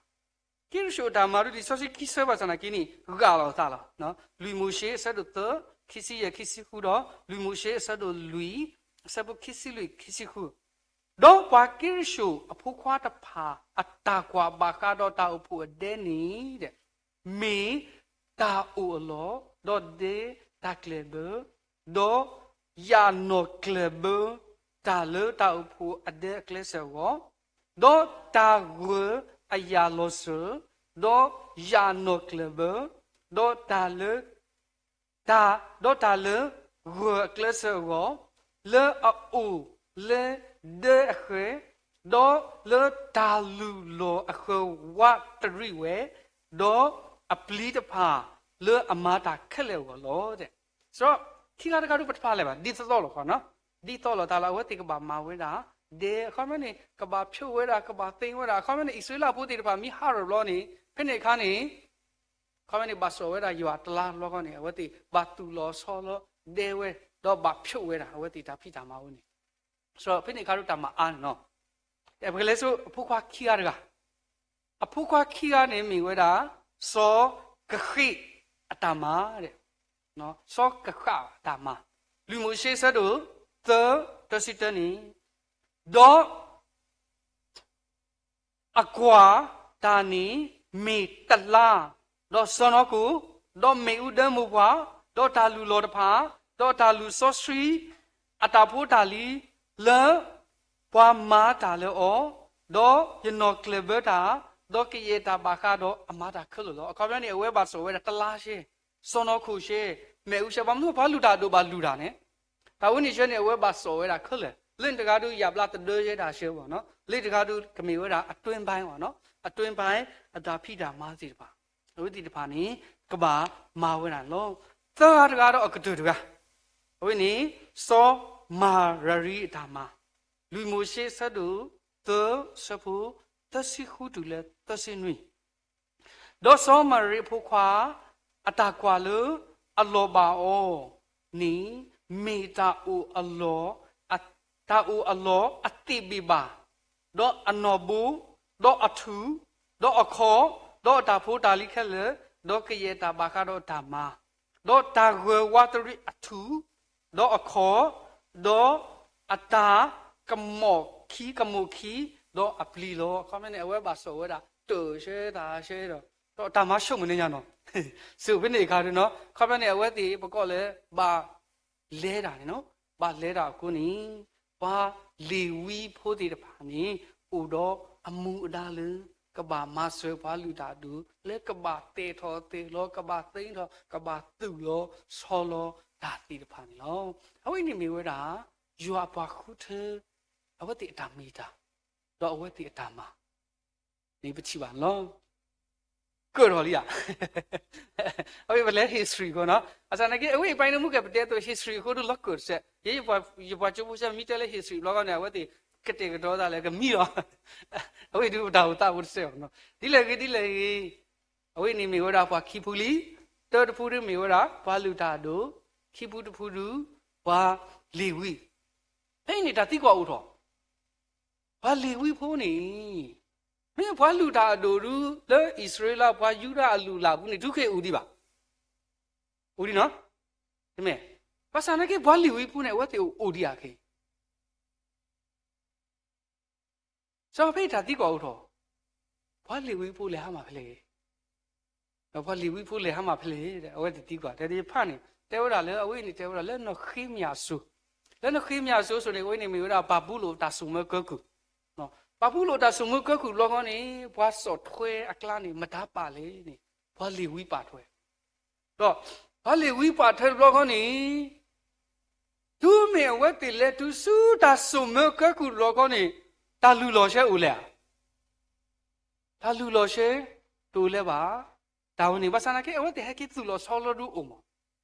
က့ရၡိၣ်အတၢ်မၤဒ်လံာ်စီဆှံခံဆၢဘၣ်ဆၣ်သနာ်က့န့ၣ် ဂာ်လီၤအသးလီၤ. လွံၢ်မိၤၡ့အဆၢဒိၣ်သၢ, ခံဆံယဲၢ် ခံဆံဃုဒီး လွံၢ်မိၤၡ့အဆၢဒိၣ်လွံၢ်, အဆၢဖိခံဆံလွံၢ် ခံဆံဃု, ဒီးပှၤက့ရၡိၣ်အဖိခွါတဖၣ် အတၢ်ကွၢ်ဘၣ်ဃးဒီးတၢ်အိၣ်ဖှိၣ်အဒဲန့ၣ် မ့ၢ်တၢ်အိၣ်အလီၢ်, ဒီးဒဲတၢ်ကျဲၤဘၢ, ဒီးယၣ်နီၣ်ကျဲၤဘၢ တၢ်လၢတၢ်အိၣ်ဖှိၣ်အဒဲအကျဲစၢၤအဂီၢ်, ဒီးတၢ်ဂၢၢ်အယၣ်လီၤစၢၤ, ဒီးယၣ်နီၣ်ကျဲၤဘၢ, ဒီးတၢ်လၢ တၢ်, ဒီးတၢ်လၢဂၢၢ်အကျဲစၢၤအဂီၢ်, လၢအအိၣ်လၢဒၢအဃၢၤ, ဒီးလၢတၢ်လုၢ်လီၢ်အဃၢၤဝးတရံးဝဲ, ဒီးအပျံၤတဖၣ်လၢအမၤတၢ်ခဲလၢာ်အဂီၢ်လီၤ. ဒီးခံဂၤတဂၤဒုး ပတဖးလဲၣ်ဘၣ်, ဒ်သိးသိးလီၤခီနီၤ, ဒ်သိးလီၤတၢ်လၢအဝဲသ့ၣ်ကဘၣ်မၤဝဲဒၣ် ဒဲအခီပညီန့ၣ် ကဘၣ်ဖျိးဝဲဒၣ် ကဘၣ်သ့ဝဲဒၣ် အခီပညီန့ၣ် အံၣ်စရ့လးဖိသ့ၣ်တဖၣ်မ့ၢ်ဟးထီၣ်တဘျီန့ၣ် ဖဲန့ၣ်အခါန့ၣ် အခီပညီန့ၣ် ဘၣ်စိာ်ဝဲဒၣ်ယွၤတလါတဘျီဃီန့ၣ် အဝဲသ့ၣ်ဘၣ်သူၣ်လီၤဆီလီၤဒဲဝဲ ဒီးဘၣ်ဖျိးဝဲဒၣ် အဝဲသ့ၣ်တၢ်ဖံးတၢ်မၤဝဲန့ၣ်, ဒီးဖဲန့ၣ်အခါဒုးတၢ်မၤအါန့ၣ်နီၤ, ပကလဲၤဆူအဖိခွါခံဂၤတဂၤ, အဖိခွါခံဂၤန့ၣ်မ့ၢ်ဝဲဒၣ် စီၤကဃ့ၣ်အတၢ်မၤ, စီၤကဃၣ်အတၢ်မၤ, လွံၢ်မိၤၡ့အဆၢဒိၣ်သၢ တဆံတၢန့ၣ်, ဒီး အကွၢ်တၢ်န့ၣ်မ့ၢ်တလါ, ဒီးစီၢ်နီၤခိၣ်, ဒီးမ့ၣ်အူဒၢမိၢ်ပှၢ်, ဒီးတၢ်လုၢ်လီၢ်တဖၣ်, ဒီးတၢ်လုၢ်စီဆှံအတၢ်ဖိတၢ်လံၤလၢပှၤမၤတၢ်လၢအီၤ, ဒီးယနီၣ်ကျဲၤဘၢတၢ်, ဒီးကယဲၢ်တၢ်ဘၣ်ဃးဒီးအမၤတၢ်ခဲလၢာ်လီၤ. အခီပညီန့ၣ် အဝဲဘၣ်စိာ်ဝဲဒၣ်တလါရှဲ, စီၢ်နီၤခိၣ်ရှဲ, မ့ၣ်အူရှဲ, ဘၣ်မနုၤပှၤလုၢ်တၢ်ဒိၣ်ဘၣ်လုၢ်တၢ်န့ၣ် တၢ်ဝဲန့ၣ်ဆၢန့ၣ် အဝဲဘၣ်စိာ်ဝဲဒၣ်ခဲလၢာ်, လၢန့ၣ်တဂၤဒုး ယၣ်ဘျါတဒၢယဲတၢ်ဆၢဘၣ်နီၤ, လၢတဂၤဒုး ကမ့ၢ်ဝဲဒၣ်အတွင်းပိုင်းဘၣ်နီၤ, အတွင်းပိုင်း အတၢ်ဖံးတၢ်မၤသ့ၣ်တဖၣ်, အဝဲသ့ၣ်တဖၣ်န့ၣ် ကဘၣ်မၤဝဲဒၣ်န့ၣ်လီၤ. သၢဂၤတဂၤဒီးအကတၢၢ်တဂၤ, အဝဲန့ၣ် စီၤမၤရၤရံအတၢ်မၤ, လွံၢ်မိၤၡ့အဆၢဒိၣ်သၢ အဆၢဖိ သၢဆံဃုတုၤလၢသၢဆံနွံ ဒီးစီၤမၤရၤရံအဖိခွါ အတၢ်ကွၢ်လၢအလီၢ်ဘၣ်အီၤန့ၣ် မ့ၢ်တၢ်အိၣ်အလီၢ်, တၢ်အိၣ်အလီၢ်အသ့ၣ်ဘ့ၣ်ဘၣ်, ဒီးအနီၣ်ဘိ, ဒီးအထူၣ်, ဒီးအခီၣ်, ဒီးအတၢ်ဖိတၢ်လံၤခဲလၢာ်, ဒီးကယဲၢ်တၢ်ဘၣ်ဃးဒီးအတၢ်မၤ, ဒီးတၢ်ဂၢၢ်ဝးတရံးအထူၣ်, ဒီးအခီၣ်, ဒီးအတၢ်ကမီၣ်ခံကမိၣ်ခံ, ဒီးအပျံၤလီၤ. အခီပညီန့ၣ် အဝဲဘၣ်စိာ်ဝဲဒၣ် တၢ်ရှဲတၢ်ရှဲဒီး ဒီးတၢ်မၤဆိကမိၣ်န့ၣ်ညါနီၤ, စိာ်ဖဲန့ၣ်အခါဒုးနီၤ, အခီပညီန့ၣ် အဝဲသ့ၣ်ပကိးလၢ ဘၣ်လဲၤတၢ်န့ၣ်နီၤ, ဘၣ်လဲၤတၢ်အဃိန့ၣ် ပှၤလ့ၤဝံဖိသ့ၣ်တဖၣ်န့ၣ် အိၣ်ဒီးအမူအဒါလၢ ကဘၣ်မၤစၢၤပှၤလုၢ်တၢ်ဒိၣ် လၢကဘၣ်တဲာ်ထီၣ်တဲာ်လီၤ ကဘၣ်သ့ထီၣ် ကဘၣ်သူၣ်လီၤဆီလီၤတၢ်သ့ၣ်တဖၣ်န့ၣ်လီၤ. အဝဲန့ၣ်မ့ၢ်ဝဲဒၣ် ယွၤအပှၤဃုထၢ အဝဲသ့ၣ်အတၢ်မ့ၢ်တၢ် ဒီးအဝဲသ့ၣ်အတၢ်မၤ န့ၣ်ပထံၣ်ဘၣ်န့ၣ်လီၤ. ကၢၢ်ထီၣ်လံဧါ. အဝဲပလဲၤ history အဃိနီၤ, ဘၣ်ဆၣ်သနာ်က့ အဝဲအံၤပှၤန့ၣ်မ့ၢ်ကဲ ပတဲအသိး history အဃိဒုးလီၤကၢၢ်တစဲး, ယဲယပှၤကၠိဖိစဲး မ့ၢ်တဲလၢ history ဘျီဃီန့ၣ် အဝဲသ့ၣ်ကတဲာ်ကတီၤသးလၢကမံလီၤ. အဝဲအံၤဒုးပတၢ်အိၣ်သးဖိတစဲးဘၣ်နီၤ, ဒ်လဲၣ်ဂ့ၤဒ်လဲၣ်ဂ့ၤ အဝဲန့ၣ်မ့ၢ်ဝဲဒၣ်ပှၤခံဖုလံ, တၢတဖုဒုးမ့ၢ်ဝဲဒၣ် ပှၤလုၢ်တၢ်ဒိၣ်, ခံဖုတဖုဒုး ပှၤလ့ၤဝံ, ဖဲအံၤန့ၣ် တၢ်သံကွၢ်အိၣ်ထီၣ်, ပှၤလ့ၤဝံဖိန့ၣ် မ့ၢ်ပှၤလုၢ်တၢ်အဒိၣ်ဒုး လၢအံၣ်စရ့လးပှၤယူဒၤအလုၢ်အလၢ်ပူၤန့ၣ် ထုးက့ၤအိၣ်ဒံးဘၣ်, အိၣ်ဒံးနီၤ, တမ့ၢ်, ဘၣ်ဆၣ်သနာ်က့ ပှၤလ့ၤဝံဖိန့ၣ် အဝဲသ့ၣ်အိၣ်ဒံးဧါခဲအံၤ စီၤဖဲအံၤတၢ်သံကွၢ်အိၣ်ထီၣ်, ပှၤလ့ၤဝံဖိလဲၤဟါမၢ်ဖဲလဲၣ်, ဒီးပှၤလ့ၤဝံဖိလဲၤဟါမၢ်ဖဲလဲၣ်, အဝဲသ့ၣ်သံကွၢ် တဲဒ်ဖၣ်န့ၣ် တဲဝဲဒၣ်လၢ အဝဲအံၤန့ၣ် တဲဝဲဒၣ်လၢ နီၣ်ဃ့မယၤစိၤ, လၢ နီၣ်ဃ့မယၤစိၤ စိၤန့ၣ် အဝဲန့ၣ်မ့ၢ်ဝဲဒၣ် ဘၤဘူလိၣ်တၢ်စိာ်မၢကၢကုၢ်, ဘၤဘူလိၣ်တၢ်စိာ်မၢကၢကုၢ်တဘျီဃီန့ၣ် ပှၤစိာ်ထွဲအကျါန့ၣ် မတၤပာ်လဲၣ်န့ၣ် ပှၤလ့ၤဝံပာ်ထွဲ ဒီးပှၤလ့ၤဝံပာ်ထွဲတဘျီဃီန့ၣ် တုၤမ့ၢ်အဝဲသ့ၣ်လဲၤတုၤဆူတၢ်စိာ်မၢကၢကုၢ်တဘျီဃီန့ၣ် တၢ်လုၢ်လီၢ်ဆဲအိၣ်လဲၣ်ဧါ, တၢ်လုၢ်လီၢ်ဆဲတအိၣ်လၢၤဘၣ်, တၢ်ဝဲန့ၣ် ဘၣ်ဆၣ်သနာ်က့ အဝဲသ့ၣ်ဟဲက့ၤသူၣ်လီၤဆီလီၤဒုအိၣ်မး,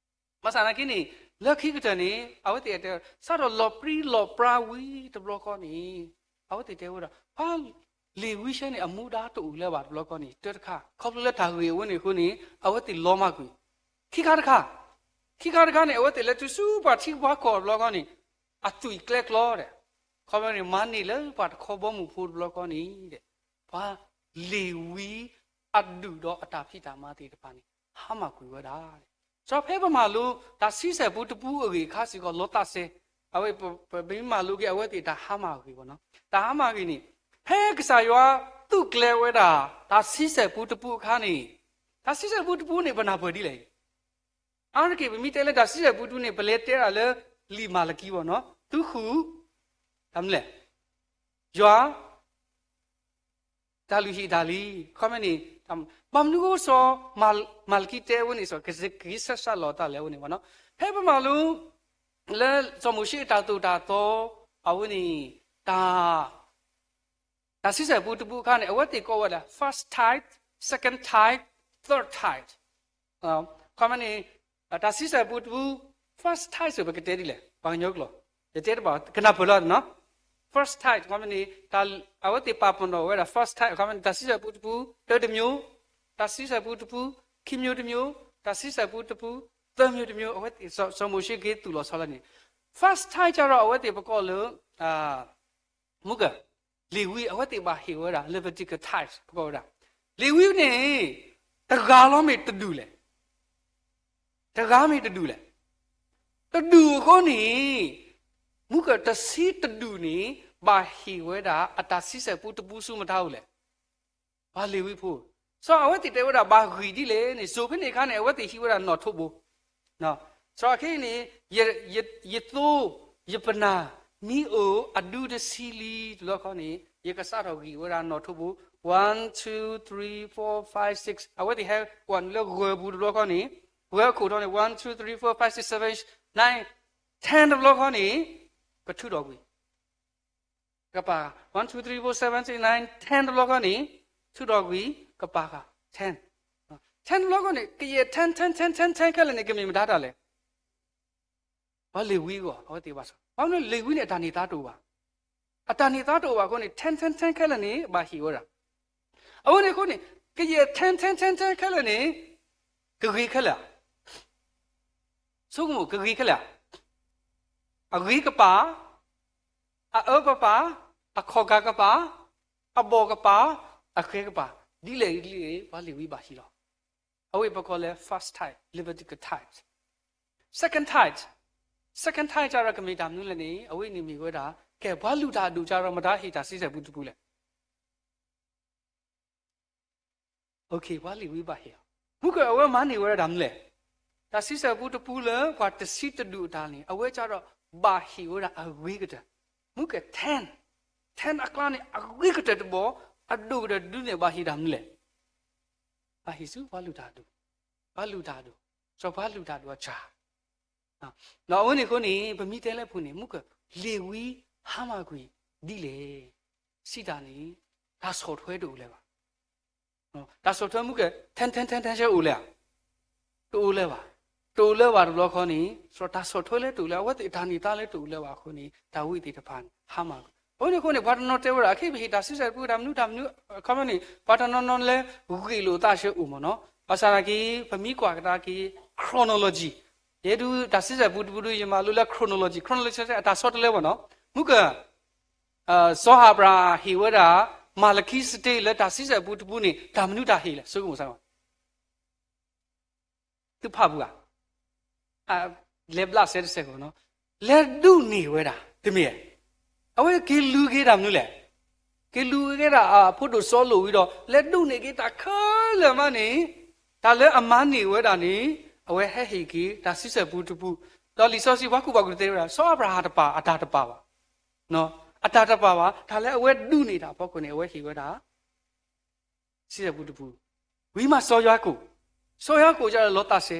ဘၣ်ဆၣ်သနာ်က့န့ၣ် လၢခံကတၢၢ်န့ၣ် အဝဲသ့ၣ်တဲ စးထီၣ်လီၤပြံလီၤပြါဝံၤတဘျီဃီန့ၣ် အဝဲသ့ၣ်တဲဝဲဒၣ် ပှၤလ့ၤဝံဆဲန့ၣ် အမူဒါတအိၣ်လၢၤဘၣ်တဘျီဃီန့ၣ် တၢတခါ ခီဖျိလၢတၢ်ဂ့ၢ်အဝဲန့ၣ်အဃိန့ၣ် အဝဲသ့ၣ်လီၤမၢ်ကွံာ်, ခံခါတခါ, ခံခါတခါန့ၣ် အဝဲသ့ၣ်လဲၤတုၤဆူပှၤထံပှၤကီၢ်တဘျီဃီန့ၣ် အသွံၣ်ကျဲကျီဒီး ခီဖျိန့ၣ် မၤန့ၢ်လၢပှၤတခီဘီမုၢ်ဖိတဘျီဃီန့ၣ်ဒီး ပှၤလ့ၤဝံအဒူၣ်ဒီးအတၢ်ဖံးတၢ်မၤသ့ၣ်တဖၣ်န့ၣ် ဟါမၢ်ကွံာ်ဝဲဒၣ်. စီၤဖဲပမၤလိ တၢ်ဆံဆဲၣ်ပူတပူအဂ့ၢ်အခါစ့ၢ်ကီး လီၤသးစဲး, အဝဲ ပမ့ၢ်မၤလိက့ၤ အဝဲသ့ၣ်တၢ်ဟါမၢ်အဂ့ၢ်ဘၣ်နီၤ. တၢ်ဟါမၢ်အဂ့ၢ်န့ၣ် ဖဲကစၢ်ယွၤသူၣ်ကျဲၤဝဲဒၣ် တၢ်ဆံဆဲၣ်ပူတပူအခါန့ၣ်, တၢ်ဆံဆဲၣ်ပူတပူန့ၣ် ပနၢ်ပၢၢ်ဒ်လဲၣ်. အါတက့ၢ် ပမ့ၢ်တဲလၢတၢ်ဆံဆဲၣ်ပူတပူန့ၣ် ပလဲၤတဲဒၣ်လၢလံာ်မၤလကံဘၣ်နီၤ, သုဃု, တၢ်မနုၤလဲၣ်, ယွၤ တၢ်လုၢ်ဟံၣ်တၢ်လံ, ခီမ့ၢ်န့ၣ်, ဘၣ်မနုၤအဃိစီၤ မၤလကံတဲအဝဲန့ၣ် စီၤကစၢ်က့ၤဆၢၣ်ဆၣ်လီၤတၢ်လဲၣ်အဝဲန့ၣ်ဘၣ်နီၤ. ဖဲပမၤလိ လၢစီၤမိၤၡ့အတၢ်သိၣ်တၢ်သီ အဝဲန့ၣ် တၢ် တၢ်ဆံဆဲၣ်ပူတပူအခါန့ၣ် အဝဲသ့ၣ်ကိးဝဲဒၣ် first tithe, second tithe, third tithe, ခီမ့ၢ်န့ၣ် တၢ်ဆံဆဲၣ်ပူတပူ, first tithe စ့ၢ် ပကတဲဒ်လဲၣ် ပှၤကညီကျိာ်, ယတဲတဘၣ် ကနၢ်ပၢၢ်လီၤနီၤ. first tithe ခီမ့ၢ်န့ၣ် အဝဲသ့ၣ်ပာ်ပနီၣ်ဝဲဒၣ် first tithe ခီမ့ၢ်န့ၣ် တၢ်ဆံဆဲၣ်ပူတပူ တၢတမျိုး, တၢ်ဆံဆဲၣ်ပူတပူ ခံမျိုးတမျိုး, တၢ်ဆံဆဲၣ်ပူတပူ သၢမျိုးတမျိုး, အဝဲသ့ၣ် စီၤမိၤၡ့က့ၤသူၣ်လီၤဆီလီၤန့ၣ် first tithe စ့ၢ်ဒီး အဝဲသ့ၣ်ပကိးလၢ မုၢ်ကၢၢ် လ့ၤဝံ အဝဲသ့ၣ်ဘၣ်ဟ့ၣ်ဝဲဒၣ် Levitical tithe ပကိးဝဲဒၣ် လ့ၤဝံန့ၣ် တဂၤလီၤမ့ၢ်တဒူၣ်လဲၣ်, တဂၤမ့ၢ်တဒူၣ်လဲၣ်, တဒူၣ်အဃိန့ၣ် မုၢ်ကၢၢ်တဆံတဒူၣ်န့ၣ် ဘၣ်ဟ့ၣ်ဝဲဒၣ်အတၢ်ဆံဆဲၣ်ပူတပူဆူမတၤအိၣ်လဲၣ် ပှၤလ့ၤဝံဖိ, စီၤအဝဲသ့ၣ်တဲဝဲဒၣ်ဘၣ်ဂံၢ်ဒ်လဲၣ်န့ၣ် စိၤဖဲန့ၣ်အခါန့ၣ် အဝဲသ့ၣ်ဟံးဝဲဒၣ်နီၣ်ထိးဘိ, စီၤအခဲအံၤန့ၣ် ယသိ ယပနၢ် မံအိၣ်အဒူတဆံလံတဘျီဃီန့ၣ် ယကစးထီၣ်ဂံၢ်ဝဲဒၣ်နီၣ်ထိးဘိ, one two three four five six အဝဲသ့ၣ်ဟဲကွၢ်နုာ်လၢဂၢၤပူၤတဘျီဃီန့ၣ် ဂၢၤအခိၣ်ထီၣ်န့ၣ် one two three four five six seven eight nine ten တဘျီဃီန့ၣ် ကထုးထီၣ်ကွံာ် ကပာ်ဃာ် one two three four seven eight nine ten တဘျီဃီန့ၣ် ထုးထီၣ်ကွံာ် ကပာ်ဃာ် ten, ten တဘျီဃီန့ၣ် ကယဲၢ် ten ten ten ten ten ခဲလၢာ်န့ၣ် ကမ့ၢ်မတၤတၢ်လဲၣ်, ပှၤလ့ၤဝံအဂီၢ် အဝဲသ့ၣ်ဘၣ်ဆၣ် ဘၣ်မနုၤလ့ၤဝံန့ၣ် အတၢ်န့ၢ်သါတအိၣ်ဘၣ်, အတၢ်န့ၢ်သါတအိၣ်ဘၣ်အဃိန့ၣ် ten ten ten ခဲလၢာ်န့ၣ် ဘၣ်ဟ့ၣ်ဝဲဒၣ် အဝဲန့ၣ်အဃိန့ၣ် ကယဲၢ် ten ten ten ten ခဲလၢာ်န့ၣ် ကဂ့ၤခဲလၢာ်ဧါ, ဆိကမိၣ် ကဂ့ၤခဲလၢာ်ဧါ, အဂ့ၤကပၤ, အအၢကပၤ, အခီၣ်ကၢ်ကပၤ, အဘီၣ်ကပၤ, အဃဲကပၤ, ဒ်လဲၣ်ဒ်လဲၣ် ပှၤလ့ၤဝံဘၣ်ဟ့ၣ်လီၤ, အဝဲပကိးလၢ first tithe, Levitical tithe, second tithe, second tithe စ့ၢ်ဒီး ကမ့ၢ်တၢ်မနုၤလဲၣ်န့ၣ် အဝဲန့ၣ်မ့ၢ်ဝဲဒၣ် ကဲ ပှၤလုၢ်တၢ်အဒိၣ်စ့ၢ်ဒီး မတၤဟ့ၣ်တၢ်ဆံဆဲၣ်ပူတပူလဲၣ် ပှၤလ့ၤဝံဘၣ်ဟ့ၣ်လီၤ, မုၢ်ကၢၢ်အဝဲမၤန့ၢ်ဝဲဒၣ်တၢ်မနုၤလဲၣ်, တၢ်ဆံဆဲၣ်ပူတပူလၢပှၤတဆံတဒူၣ်အတၢ်န့ၣ် အဝဲစ့ၢ်ဒီးဘၣ်ဟ့ၣ်ဝဲဒၣ်အဂ့ၤကတၢၢ်, မုၢ်ကၢၢ် ten, ten အကျါန့ၣ် အဂ့ၤကတၢၢ်တဘီ, အဒိၣ်ကတၢၢ်တဒုန့ၣ် ဘၣ်ဟ့ၣ်တၢ်မနုၤလဲၣ်, ဘၣ်ဟ့ၣ်ဆူပှၤလုၢ်တၢ်အဒိၣ်, ပှၤလုၢ်တၢ်အဒိၣ်, စီၤပှၤလုၢ်တၢ်အဒိၣ်အစ့ၢ် ဒီးအဝဲန့ၣ်အဃိန့ၣ် ပမ့ၢ်တဲလၢပူၤန့ၣ် မုၢ်ကၢၢ် လ့ၤဝံဟါမၢ်ကွံာ်ဒ်လဲၣ်, စံးတၢ်န့ၣ် တၢ်ဆီၣ်ထွဲတအိၣ်လၢၤဘၣ်, တၢ်ဆီၣ်ထွဲမုၢ်ကၢၢ် ten ten ten ten စ့ၢ်အိၣ်လၢၤဧါ, တအိၣ်လၢၤဘၣ်, တအိၣ်လၢၤဘၣ်တဘျီဃီန့ၣ် စီၤတၢ်ဆီၣ်ထွဲလၢတအိၣ်လၢၤ အဝဲသ့ၣ်တၢ်န့ၢ်သါလၢတအိၣ်လၢၤဘၣ်အဃိန့ၣ် တၢ်ဝံသ့ၣ်တဖၣ်န့ၣ် ဟါမၢ်ကွံာ်, အဝဲန့ၣ်အဃိန့ၣ် ပှၤတနီၤတဲဝဲဒၣ် အခဲအံၤပဟ့ၣ်တၢ်ဆံဆဲၣ်ပူတၢ်မနုၤတၢ်မနုၤ အခီပညီန့ၣ် ပှၤတနီၤနီၤလၢဂ့ၢ်လိာ်သးစ့ၢ်အိၣ်မ့ၢ်နီၤ, ဘၣ်ဆၣ်သနာ်က့ ပမ့ၢ်ကွၢ်ကဒါက့ၤ chronology ယဲဒုးတၢ်ဆံဆဲၣ်ပူတပူဒုး ယမၤလိလၢ chronology, chronology အတၢ်ဆီတလဲဝဲနီၤ. မုၢ်ကၢၢ် စီၤအၤဘြၤဟၣ်ဟ့ၣ်ဝဲဒၣ် မၤလခံစတ့လၢတၢ်ဆံဆဲၣ်ပူတပူန့ၣ် တၢ်မနုၤတၢ်ဟ့ၣ်လဲၣ်, ဆိကမိၣ်စၢ် သုဖးပူၤဧါ, လဲၤဘျးစဲတစဲးကီးနီၤ, လဲၤဒုးန့ၢ်ဝဲဒၣ် တမ့ၢ်ဧါ, အဝဲက့ၤလူၤက့ၤတၢ်မနုၤလဲၣ်, က့ၤလူၤက့ၤဒၣ်အဖိဒိၣ်စီၤလိာ်ဝံၤဒီး လဲၤဒုးန့ၢ်က့ၤတၢ်ခဲလၢာ်မးန့ၣ်, တၢ်လၢအမၤန့ၢ်ဝဲဒၣ်န့ၣ် အဝဲဟဲဟ့ၣ်က့ၤတၢ်ဆံဆဲၣ်ပူတပူ, ဒီးလံာ်စီဆှံပှၤကူၣ်ဘၣ်ကူၣ်သ့ဝဲဒၣ် စီၤအၤဘြၤဟၣ်တပာ်အတၢ်တပာ်ဘၣ်, အတၢ်တပာ်ဘၣ်, တၢ်လၢအဝဲဒုးန့ၢ်တၢ်အဖီခိၣ်န့ၣ် အဝဲဟ့ၣ်ဝဲဒၣ် ဆံဆဲၣ်ပူတပူ, ဝံၤမးစီၤယၤကိာ်, စီၤယၤကိာ်ကဒီးလီၤသးစဲ,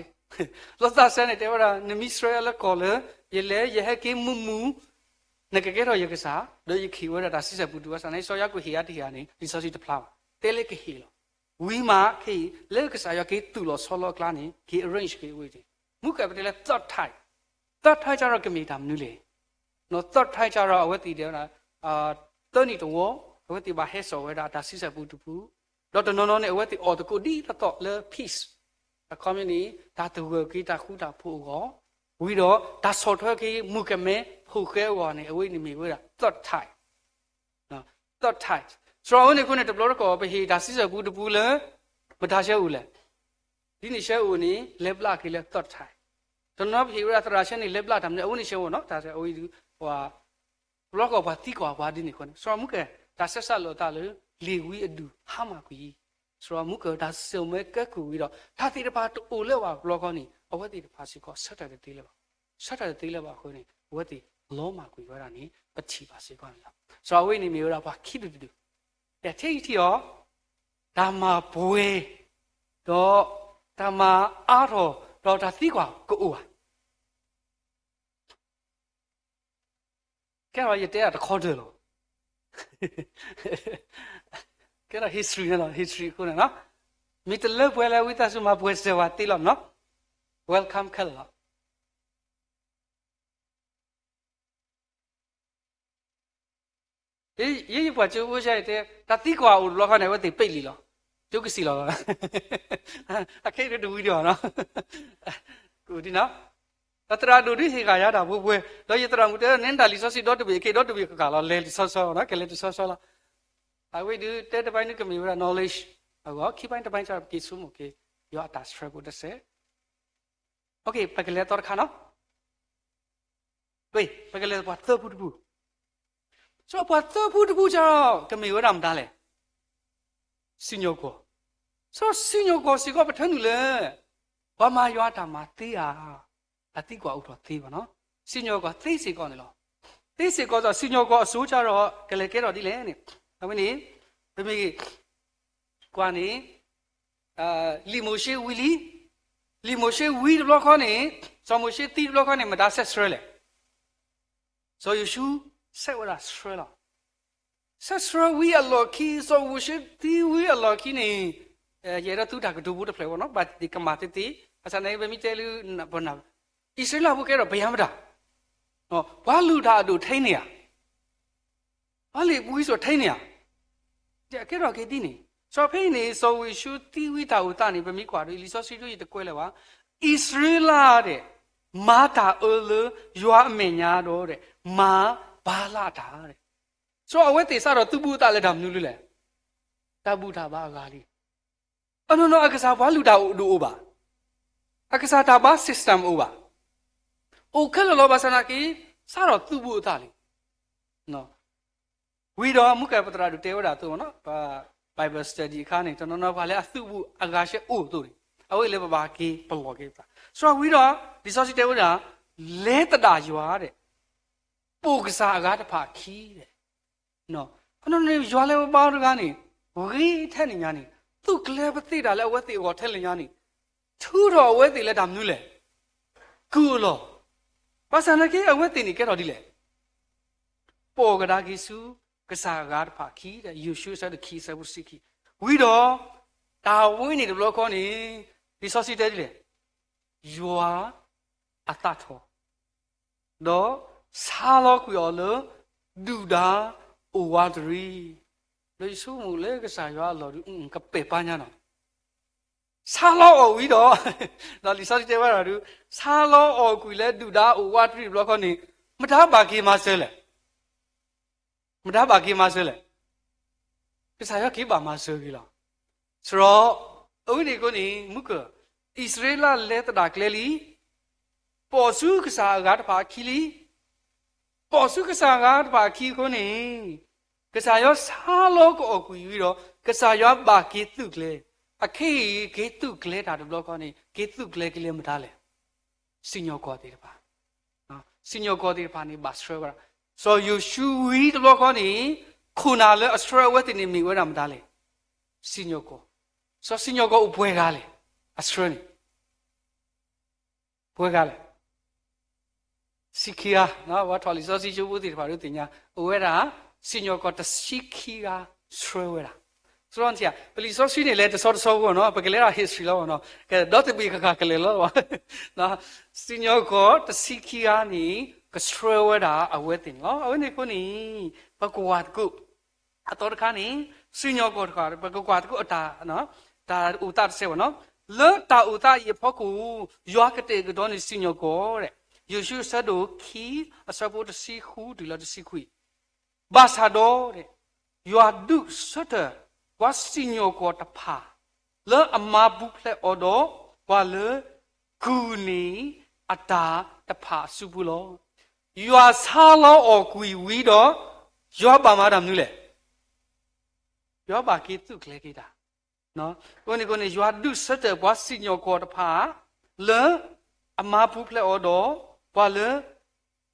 လီၤသးစဲန့ၣ် တဲဝဲဒၣ် နမ့ၢ်ဆှၢလၢကီၢ်လၢ ယလဲၤယဟဲက့ၤမုာ်မုာ်, နကကဲထီၣ်ယကစၢ်, ဒီးယကဟ့ၣ်ဝဲဒၣ်တၢ်ဆံဆဲၣ်ပူတပူ, ဘၣ်ဆၣ်န့ၣ် စီၤယၤကိာ်ဟ့ၣ်အါတဟ့ၣ်ဧါန့ၣ် လံာ်စီဆှံတဖျါဘၣ်, တဲလၢကဟ့ၣ်လီၤ. ဝံၤမးခဲအံၤ လၢကစၢ်ယွၤက့ၤသူၣ်လီၤဆီလီၤအကျါန့ၣ် က့ၤ arrange က့ၤဝဲန့ၣ်, မုၢ်ကၢၢ်ပတဲလၢ third type, third type ကဒီးကမ့ၢ်တၢ်မနုၤလဲၣ် သၢထါကဒီး အဝဲသ့ၣ်ဒဲး သၢနံၣ်တဝီ အဝဲသ့ၣ်ဘၣ်ဟဲစိာ်ဝဲဒၣ်အတၢ်ဆံဆဲၣ်ပူတပူ, ဒီးတနီၤနီၤန့ၣ် အဝဲသ့ၣ်အီၣ်သကိးဒ်သိးသိးလၢ peace အခီပညီန့ၣ် တၢ်သဂၢၢ်က့ၤတၢ်ဃူတၢ်ဖိးအဂီၢ်, ဝံၤဒီးတၢ်ဆီၣ်ထွဲက့ၤမုၣ်ကမဲဖိဃဲအဂီၢ်န့ၣ် အဝဲန့ၣ်မ့ၢ်ဝဲဒၣ် သၢထါ သၢထါ, စရီအဝဲန့ၣ်အဃိန့ၣ် တဘျီတခီၣ် ပဟ့ၣ်တၢ်ဆံဆဲၣ်ပူတပူလၢ မတၤဆှၢအိၣ်လဲၣ်, ဒ်န့ၣ်ဆှၢအိၣ်န့ၣ် လဲၤဘျးက့ၤလၢ သၢထါ, တနီၤနီၤပဟ့ၣ်ဝဲဒၣ်သရၣ်ဆှၢန့ၣ် လဲၤဘျးတၢ်မနုၤ အဝဲန့ၣ်ဆှၢအိၣ်နီၤ, တၢ်ဆှၢအဝဲဒုး ပှၤ တဘျီတခီၣ်ပှၤသံကွၢ်ပှၤဒ်န့ၣ်အဃိန့ၣ် စရီမုၢ်ကဲ တၢ်ဆဲးစးလိာ်အသးလၢ လံာ်ဝံအဒုၣ်ဟါမၢ်ကွံာ်အံၤ, စရီမုၢ်ကဲတၢ်စိာ်မၢကဲကုၢ်ဝံၤဒီး တၢ်သ့ၣ်တဖၣ်တအိၣ်လၢၤဘၣ်တဘျီဃီန့ၣ် အဝဲသ့ၣ်တဖၣ်စ့ၢ်ကီး ဆၢထၢၣ်တသ့လၢၤဘၣ်, ဆၢထၢၣ်တသ့လၢၤဘၣ်အဃိန့ၣ် အဝဲသ့ၣ်လီၤမၢ်ကွံာ်ဝဲဒၣ်န့ၣ် ပထံၣ်ဘၣ်စ့ၢ်ကီးန့ၣ်လီၤ. စရီအဝဲန့ၣ်မ့ၢ်ဝဲဒၣ်ပှၤခံဒူၣ်တဒူၣ်, ယထံၣ်ထံၣ်အီၤ တၢ်မၤပှဲၤ ဒီးတၢ်မၤအါထီၣ် ဒီးတၢ်သံကွၢ်ကအိၣ်ဧါ. ကဲထီၣ်ယတဲဒၣ်တခီတၢၢ်လီၤ. ကဲထီၣ် history န့ၣ်လီၤ, history အဃိန့ၣ်လီၤ. မ့ၢ်တလၢပှဲၤလၢဝံသးစူၤမၤပှဲၤစၢၤဝဲသ့လီၤနီၤ. Welcome ခဲလၢာ်လီၤ. ယဲယပှၤကၠိဖိဆၢအံၤတဲ တၢ်သံကွၢ်အိၣ်တဘျီဃီန့ၣ် အဝဲသ့ၣ်ပ့ၢ်လံလီၤ. ကၠိကစံၣ်လီၤလီၤ. အခဲအံၤဒုးတဝံၤဒံးဘၣ်နီၤ. ကအိၣ်ဒ်နီၤ. ဒီးသရၣ်ဒိၣ်ဒုးဟ့ၣ်ဂၤယၤတၢ်ပှဲၤပှဲၤ, ဒီးယသရၣ်မုၣ်တဲ နဲဒၣ်လံာ်စီဆှံဒီတဘ့ၣ် အခဲအံၤဒီတဘ့ၣ်ဃၣ်ဃၣ်လီၤ လဲၤလံာ်စီဆှံလီၤ, ကလဲၤလံာ်စီဆှံလီၤ. အဝဲဒုးတဲတဘျီန့ၣ်ကမ့ၢ်ဝဲဒၣ် knowledge အဂီၢ်, ခံပိုင်းတပိုင်း ကဒီးပက့ၤဆိကမိၣ်က့ၤ ယွၤအတၢ်ဆှၢဖိတစဲး ပကလဲၤသီတခါနီၤ. ပကလဲၤပှၤသၢဖုတဖု, စီၤပှၤသၢဖုတဖုကဒီး ကမ့ၢ်ဝဲဒၣ်မတၤလဲၣ်. စံၣ်ညီၣ်ကွီၢ်, စီၤစံၣ်ညီၣ်ကွီၢ်စ့ၢ်ကီးပထၢနုာ်လၢ ပှၤမၤယွၤအတၢ်မၤသ့ဧါ, တၢ်သံကွၢ်အိၣ်ထီၣ်သ့ဘၣ်နီၤ. စံၣ်ညီၣ်ကွီၢ်သ့စ့ၢ်ကီးန့ၣ်လီၤ. သ့စ့ၢ်ကီးဒီး စံၣ်ညီၣ်ကွီၢ်အစိၤကဒီး ကလဲၤကဲထီၣ်ဒ်လဲၣ်န့ၣ်, အဝဲန့ၣ် ပမ့ၢ် ကွၢ်န့ၣ် လံာ်မိၤၡ့ဝံလံ, လံာ်မိၤၡ့ဝံတဘျီဃီန့ၣ်, စီၤမိၤၡ့သံတဘျီဃီန့ၣ် မတၤဆဲးဆှၢလဲၣ်. စီၤယိၤၡူဆဲးဝဲဒၣ်ဆှၢလီၤ. ဆဲးဆှၢဝံအလီၢ်ခံ, စီၤမိၤၡ့သံဝံအလီၢ်ခံန့ၣ်, ယအဲၣ်ဒိးသူတၢ်ကတိၤဖိတဖျၢၣ်ဘၣ်နီၤ, ဘၣ်သ့ၣ်ကမၣ်သ့သ့, ဘၣ်ဆၣ်န့ၣ် ပမ့ၢ်တဲလၢ ပနၢ် အံၣ်စရ့လးဖိကဲထီၣ်ပယါမတၤ, ပှၤလုၢ်တၢ်အဒိၣ်ထဲန့ၣ်ဧါ ပှၤလ့ၣ်ပူၤအံၤစိာ်ထဲန့ၣ်ဧါ, ကဲထီၣ်က့ၤဒ်န့ၣ်, စီၤဖဲအံၤန့ၣ် စီၤမိၤၡ့သံဝံတၢ်အိၣ်သးန့ၣ် ပမ့ၢ်ကွၢ်ဒီး လံာ်စီဆှံဒ်ယတကွဲးလၢၤဘၣ်, အံၣ်စရ့လးဒဲး မၤတၢ်အၢလၢယွၤအမဲာ်ညါဒီးဒဲး မၤဘါလၢအတၢ်ဒဲး, စီၤအဝဲသ့ၣ်စးထီၣ်သူၣ်ဘူၣ်အသးလၢတၢ်မနုၤလဲၣ်, တၢ်ဘူၣ်တၢ်ဘါအဂၤလံ အနီၢ်နီၢ်အကစၢ်ပှၤလုၢ်တၢ်အဒိၣ်အိၣ်ဘၣ်, အကစၢ်တၢ်ဘါ system အိၣ်ဘၣ်, အိၣ်ခဲလၢာ်လီၤဘၣ်ဆၣ်သနာ်က့ စးထီၣ်သူၣ်ဘူၣ်အသးလံ, ဝံၤဒီးမုၢ်ကဲပသရၣ်ဒိၣ်တဲဝဲဒၣ်အသိးနီၤ, Bible study အခါန့ၣ် တနီၤနီၤပှၤလၢအသူၣ်ဘူၣ်အဂၤရှဲအိၣ်အသိးန့ၣ်, အဝဲလၢပဘၣ်က့ၤပလီၢ်က့ၤပသး, စးထီၣ်ဝံၤဒီး လံာ်စီဆှံတဲဝဲဒၣ်, လဲၤသဒၣ်ယွၤဒဲး ပိာ်ကစၢ်အဂၤတဖၣ်အခံဒဲး အနီၢ်နီၢ်န့ၣ် ယွၤလၢပဘါတဂၤန့ၣ်, ဂ့ၤထဲန့ၣ်ညါန့ၣ်, သူၣ်ကျဲၤပသ့တၢ်လၢအဝဲသ့ၣ်အဂီၢ်ထဲလဲၣ်ညါန့ၣ်, ထုးထီၣ်အဝဲသ့ၣ်လၢတၢ်မနုၤလဲၣ်, ကုၢ်အလီၢ်, ဘၣ်ဆၣ်သနာ်က့ အဝဲသ့ၣ်န့ၣ်ကဲထီၣ်ဒ်လဲၣ်, ပိာ်ကဒါက့ၤဆူ ကစၢ်အဂၤတဖၣ်အခံဒဲး, ယိၤၡူအဆၢဒိၣ်ခံ အဆၢဖိတဆံခံ, ဝံၤဒီး တၢ်ဝဲန့ၣ်တဘျီဃီန့ၣ်, လံာ်စီဆှံတဲဒ်လဲၣ်, ယွၤအသးထီၣ် ဒီးဆါလီၤကွံာ်အီၤလၢ ဒုၣ်ဒါအိၣ်ဝးတရံး, ဒီးယဆိကမိၣ်လၢကစၢ်ယွၤအလီၢ်ဒုး ကပဲာ်ပာ်ညါနီၤ, ဆါလီၤအီၣ်ဝံၤဒီး, ဒီးလံာ်စီဆှံတဲဝဲဒၣ်ဒုး, ဆါလီၤအီၣ်ကွံာ်လၢဒုၣ်ဒါအိၣ်ဝးတရံးတဘျီခီန့ၣ်, မတၤဘၣ်က့ၤမၤစၢၤလဲၣ်. မတၤဘၣ်က့ၤမၤစၢၤလဲၣ်. ကစၢ်ယွၤက့ၤဘၣ်မၤစၢၤက့ၤလီၤ. စရီ, အဝဲန့ၣ်အဃိန့ၣ် မုၢ်ကၢၢ်, အံၣ်စရ့လးလဲၤသဒၣ်ကျဲလံ, ပိာ်ဆူကစၢ်အဂၤတဖၣ်အခံလံ. ပိာ်ဆူကစၢ်အဂၤတဖၣ်အခံအဃိန့ၣ်, ကစၢ်ယွၤဆါလီၤကအီၣ်ကွံာ်ဝံၤဒီး ကစၢ်ယွၤဘၣ်က့ၤသုးကျဲၤ, အခဲအံၤက့ၤသုးကျဲၤတၢ်တဘျီခီန့ၣ် က့ၤသုးကျဲၤက့ၤလၢမတၤလဲၣ်. စံၣ်ညီၣ်ကွီၢ်သ့ၣ်တဖၣ်, စံၣ်ညီၣ်ကွီၢ်သ့ၣ်တဖၣ်န့ၣ် ဘၣ်ဆှၢဝဲဒၣ်, စီၤယိၤၡူဝံၤတဘျီခီန့ၣ်, ခိၣ်နၢ်လၢအဆှၢအဝဲသ့ၣ်န့ၣ်မ့ၢ်ဝဲဒၣ်မတၤလဲၣ်. စံၣ်ညီၣ်ကွီၢ်, စီၤစံၣ်ညီၣ်ကွီၢ်အိၣ်ပှဲၤဂၤလဲၣ်, အဆှၢန့ၣ် ပှဲၤဂၤလဲၣ်. ဆံခံဂၤ, ပှၤထီၣ်လံာ်စီဆှံကၠိဖိသ့ၣ်တဖၣ်ဒုးသ့ၣ်ညါ, အိၣ်ဝဲဒၣ်, စံၣ်ညီၣ်ကွီၢ်တဆံခံဂၤဆှၢဝဲဒၣ်. သီထံဧါ, ပလံာ်စီဆှံန့ၣ်လဲၤတဆီတဆီဖိနီၤ, ပကလဲၤဒၣ် history လီၤနီၤ, ကဒီသဘ့ၣ်ဃၣ်ဃၣ်ကလဲၤလီၤဘၣ်. စံၣ်ညီၣ်ကွီၢ်တဆံခံဂၤန့ၣ်, ကဆှၢဝဲဒၣ်အဝဲသ့ၣ်န့ၣ်လီၤ. အဝဲန့ၣ်အဃိန့ၣ်, ပကကွၢ်သကိး အသီတခါန့ၣ်, စံၣ်ညီၣ်ကွီၢ်တခါ ပကကွၢ်သကိးအတၢ်, တၢ်အိၣ်သးတစဲးဘၣ်နီၤ. လၢတၢ်အိၣ်သးအံၤအဖီခိၣ်, ယွၤကတဲာ်ကတီၤန့ၢ်စံၣ်ညီၣ်ကွီၢ်, ယိၤၡူအဆၢဒိၣ်ခံ, အဆၢဖိတဆံဃုတုၤလၢတဆံခွံ, ဘၣ်ဆၣ်ဒီး, ယွၤဒုးဆၢထၢၣ်, ပှၤစံၣ်ညီၣ်ကွီၢ်တဖၣ်, လၢအမၤပူၤဖျဲးအီၤဒီး, ပှၤလၢ, ကုၢ်န့ၢ်အတၢ်တဖၣ်အစုပူၤလီၤ. ယွၤဆါလီၤအီၣ်ကွံာ်ဝံၤဒီး, ယွၤဘၣ်မၤတၢ်မနုၤလဲၣ်. ယွၤဘၣ်က့ၤသုးကျဲၤက့ၤတၢ်, အဃိန့ၣ်အဃိန့ၣ် ယွၤဒုးဆၢထၢၣ်ပှၤစံၣ်ညီၣ်ကွီၢ်တဖၣ်, လၢ, အမၤပူၤဖျဲးအီၤဒီး, ပှၤလၢ,